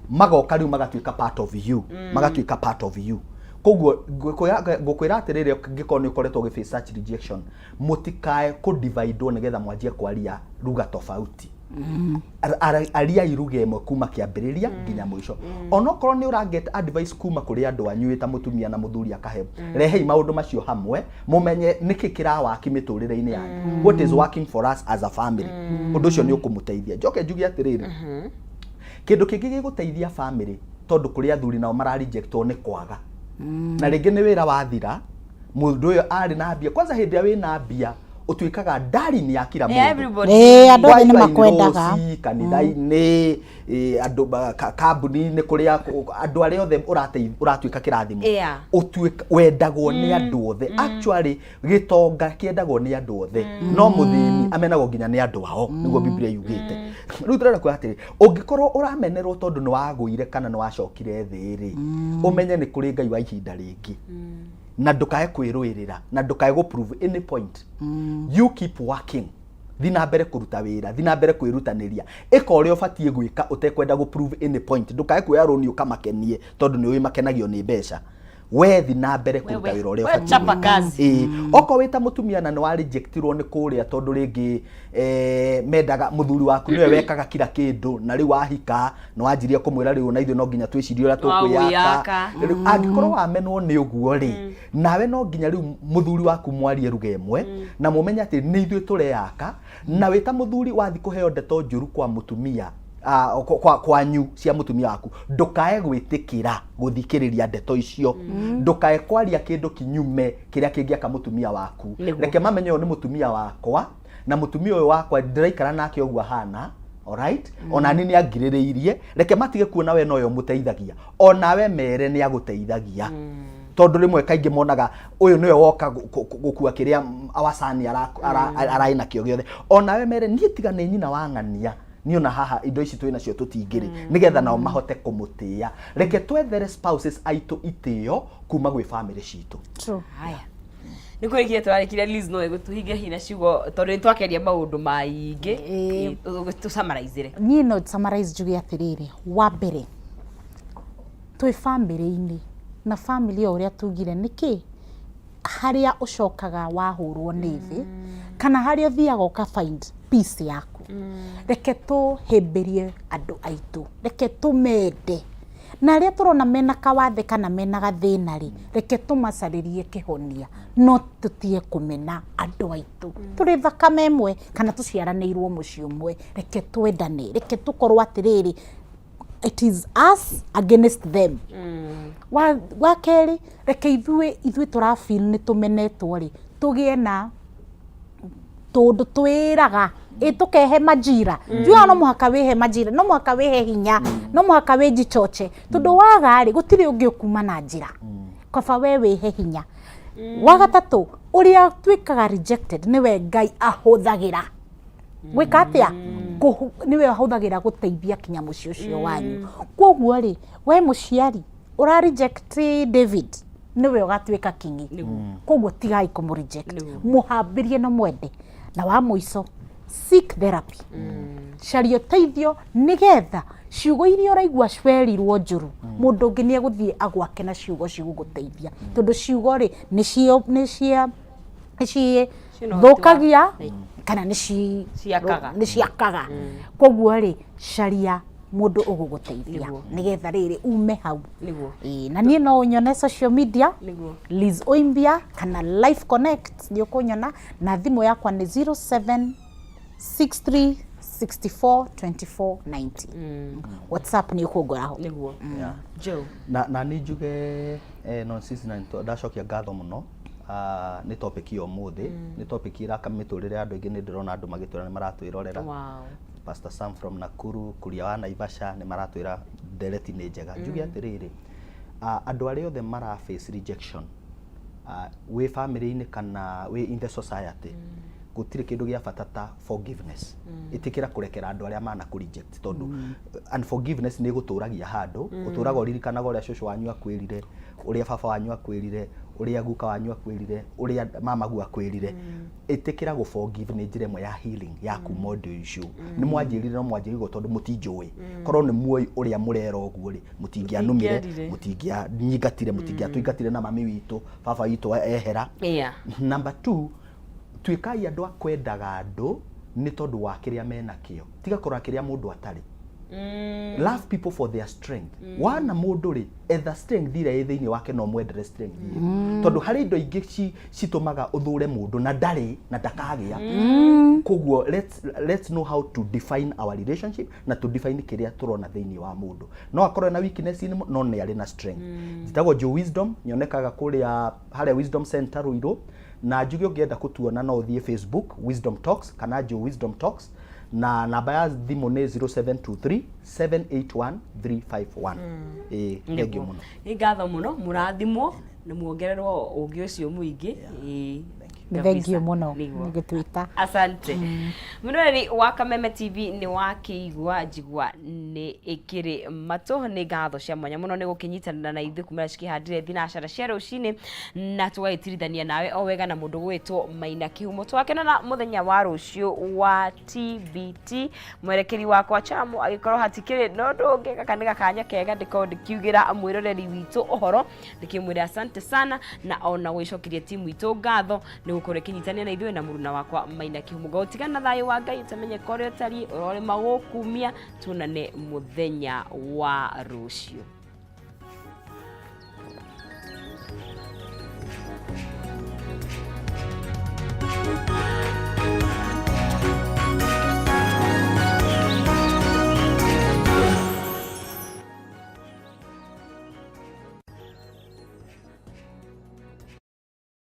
magoka rĩu magatuĩka part of you, magatuĩka part of you. Koguo ngũkwĩra atĩrĩrĩ, ngĩkorwo nĩ ũkoretwo ũgĩ face such rejection, mũtikae kũ-dividewo nĩgetha mwanjie kwaria lugha tofauti. Ariai lugha ĩmwe kuma kĩambĩrĩria nginya mũico. Onokorwo nĩ ũra get advice kuma kũrĩ andũ anyu wĩ ta mũtumia na mũthuri, akahe, rehei maũndũ macio hamwe, mũmenye nĩkĩ kĩrawaki mĩtũrĩre-inĩ yanyu, what is working for us as a family. Ũndũ ũcio nĩ ũkũmũteithia. Njoke njuge atĩrĩrĩ, kĩndũ kĩngĩ gĩgũteithia family, tondũ kũrĩ athuri nao mara rejectwo nĩ kwaga, na rĩngĩ nĩ wĩra wathira, mũndũ ũyũ arĩ na mbia. Kwanza hĩndĩ ĩrĩa wĩna mbia, ũtuĩkaga darling ya kila mũndũ. Everybody. Ĩĩ, andũ othe nĩ Hwaĩ-inĩ, makwendaga. rũci, kanitha-inĩ, andũ kambuni-inĩ, kũrĩa andũ arĩa othe ũratuĩka kĩrathimo. Ũtuĩka wendagwo nĩ andũ othe. Actually, gĩtonga kĩendagwo nĩ andũ othe, no mũthĩni amenagwo nginya nĩ andũ ao, nĩguo Biblia yugĩte. Rĩu tũrenda kuga atĩrĩ, ũngĩkorwo ũramenerwo tondũ nĩ wagũire kana nĩ wacokire thĩ rĩ, ũmenye nĩ kũrĩ Ngai wa ihinda rĩngĩ, na ndũkae kwĩrũĩrĩra na ndũkae gũ prove any point. You keep working, thi na mbere kũruta wĩra, thi na mbere kwĩrutanĩria, ĩka ũrĩa ũbatiĩ gwĩka ũtekwenda gũ prove any point. Ndũkae kuoya rũni ũkamakenie tondũ nĩ ũĩ makenagio nĩ mbeca. We thi na mbere kũruta Wewe, wĩra ũrĩa we ũbatiĩ chapa gwĩka. kazi. Ĩĩ, okorwo wĩ ta mũtumia na nĩ wa rejectirwo nĩ kũrĩa tondũ rĩngĩ eh, mendaga mũthuri waku nĩwe wekaga kila kĩndũ na rĩu wahika nĩ wanjirie kũmwĩra rĩu na ithuĩ no nginya twĩcirie ũrĩa tũkwĩyaka Wagwĩyaka. rĩu angĩkorwo wamenwo nĩ ũguo rĩ nawe no nginya rĩu mũthuri waku mwarie ruga ĩmwe na mũmenye atĩ nĩ ithuĩ tũreyaka na wĩ ta mũthuri wathi kũheo ndeto njũru kwa mũtumia ah, kwa- kwa- kwanyu cia mũtumia waku ndũkae gwĩtĩkĩra gũthikĩrĩria ndeto icio ndũkae kwaria kĩndũ kinyume kĩrĩa kĩngĩaka mũtumia waku Nĩguo. reke mamenye ũyũ nĩ mũtumia wakwa na mũtumia ũyũ wakwa ndĩraikara nake ũguo ahana alright ona niĩ nĩ angirĩrĩirie reke matige kuona we nowe ũmũteithagia onawe mere nĩ agũteithagia tondũ rĩmwe kaingĩ monaga ũyũ nĩwe woka gũkua kĩrĩa awacani ararĩ nakĩo gĩothe onawe mere niĩ tiga nĩ nyina wa ng'ania niĩ ona haha indo ici twĩ nacio tũtingĩrĩ nĩgetha nao mahote kũmũtĩĩa reke twethere spouses aitũ itĩo kuma gwĩ famĩlĩ citũ True. Haya. Nä kå rä kia tå rarä kire Liz no ĩgũtũhinge hihi na ciugo tondũ nĩ twakeria maũndũ maingĩ tå summarize Niĩ no summarize njuge atĩrĩrĩ, wa mbere twĩ bamĩrĩ-inĩ na bamĩrĩ o ũrĩa tugire nĩkĩ harĩa ũcokaga wahũrwo nĩ thĩ kana harĩa ũthiaga ũka find peace yaku reke tũhĩmbĩrie andũ aitũ reke tũmende na arĩa tũrona mena kawathe kana mena gathĩna rĩ reke tũmacarĩrie kĩhonia no tũtige kũmena andũ aitũ tũrĩ thakame ĩmwe kana tũciaranĩirwo mũciĩ ũmwe reke twendane reke tũkorwo atĩrĩrĩ it is us against them wa, wa kerĩ reke ithuĩ ithuĩ tũra feel nĩ tũmenetwo rĩ tũgĩe na tũndũ twĩraga ĩ tũkehe majira njugaga no mũhaka wĩhe majira no mũhaka wĩhe hinya no mũhaka wĩnjichoche tondũ waga rĩ gũtirĩ ũngĩ ũkuma na njĩra kaba we wĩhe hinya wa gatatũ ũrĩa tuĩkaga rejected nĩwe Ngai ahũthagĩra gwĩka atĩa nĩwe ahũthagĩra gũteithia kinya mũciĩ ũcio wanyu koguo rĩ we mũciari ũra reject David nĩwe ũgatuĩka kingi koguo tigai kũmũ reject mũhambĩrie na mwende na wa mũico seek therapy caria ũteithio nĩgetha ciugo iria ũraigua werirwo njũru mũndũ ũngĩ nĩ egũthiĩ agwake na ciugo cigũgũteithia tondũ ciugo rĩ nĩcio nĩcia nĩci Ciĩna ũhoti wa- thũkagia kana nĩci Ciakaga. nĩciakaga koguo rĩ caria mũndũ ũgũgũteithia Nĩguo. nĩgetha rĩrĩ ume hau Nĩguo. Ĩĩ, na niĩ no ũnyone social media Nĩguo. Liz Oimbia kana Life Connect nĩ ũkũnyona na thimũ yakwa nĩ 0763 64 24 90 WhatsApp nĩ ũkũngoraho Nĩguo. Joe. na na nĩ njuge eh, nonsense na ndacokia ngatho mũno ah, nĩ topic ya ũmũthĩ nĩ topic ĩraka mĩtũrĩre ya andũ aingĩ nĩ ndĩrona andũ magĩtwĩra nĩ maratwĩrorera Wow. Pastor Sam from Nakuru Kuria wa Naivasha nĩ maratwĩra ndereti nĩ njega njuge atĩrĩrĩ ah, andũ arĩa othe mara face rejection ah, wĩ family-inĩ kana wĩ in the society gũtirĩ kĩndũ gĩa bata ta forgiveness ĩtĩkĩra kũrekera andũ arĩa mana kũ reject tondũ unforgiveness nĩ ĩgũtũragia handũ ũtũraga ũririkanaga ũrĩa cũcũ wanyu akwĩrire ũrĩa baba wanyu akwĩrire ũrĩa guka wanyu akwĩrire ũrĩa mamagu akwĩrire ĩtĩkĩra gũ forgive nĩ njĩra ĩmwe ya healing ya kuma ũndũ ũcio nĩ mwanjĩrire no mwanjĩrire tondũ mũtinjũĩ korwo nĩ muoĩ ũrĩa mũrera ũguo rĩ mũtingĩanumire Mũtingĩerire. mũtingĩanyingatire mũtingĩatũingatire na mami witũ baba witũ ehera Yeah. number two tuĩkai andũ a kwendaga andũ nĩ tondũ wa kĩrĩa menakĩo tiga kũrora kĩrĩa mũndũ atarĩ love people for their strength wana mũndũ rĩ etha strength ĩrĩa ĩ thĩinĩ wake no mwendere strength ĩyo tondũ harĩ indo ingĩ citũmaga ũthũre mũndũ na ndarĩ na ndakagĩa koguo let's know how to define our relationship na to define kĩrĩa tũrona thĩinĩ wa mũndũ no akorwo na weakness inĩ no nĩ arĩ na strength njĩtagwo Joe Wisdom nyonekaga kũrĩa harĩa Wisdom Center Ruiru na njuge ũngĩenda kũtuona no ũthiĩ Facebook Wisdom Talks kana Joe Wisdom Talks na namba ya thimũ nĩ 0723 781 351 ĩĩ thengiũ mũno Nĩ ngatho mũno mũrathimwo na muongererwo ũgĩ ũcio mũingĩ. Ĩĩ. Thank you. Nĩ Kabisa. thengiũ mũno Nĩguo. nĩ gũtwĩta. Asante. Mwĩroreri wa Kameme TV, nĩ wakĩigua njigua nĩ ĩkĩrĩ matũ. Nĩ ngatho cia mwanya mũno nĩ gũkĩnyitanĩra na ithuĩ kumĩra cikĩhandire thinacara cia rũcinĩ, na tũgagĩtirithania nawe o wega na mũndũ gwĩtwo Maina Kĩhumo. Tũgakenana mũthenya wa rũciũ wa TBT. Mwerekeri wakwa Chamu agĩkorwo hatikĩrĩ no ũndũ ũngĩ, gaka nĩ gakanya kega ndĩkorwo ndĩkiugĩra mwĩroreri witũ ũhoro, ndĩkĩmwĩra asante sana, na ona gũgĩcokeria timu itũ ngatho nĩ gũkorwo ĩkĩnyitania na ithuĩ na mũruna wakwa Maina Kĩhumo. Ngũtigana na thayũ wa Ngai ũtamenye korĩa ũtariĩ, ũrorĩma gũkumia. Tuonane mũthenya wa rũciũ.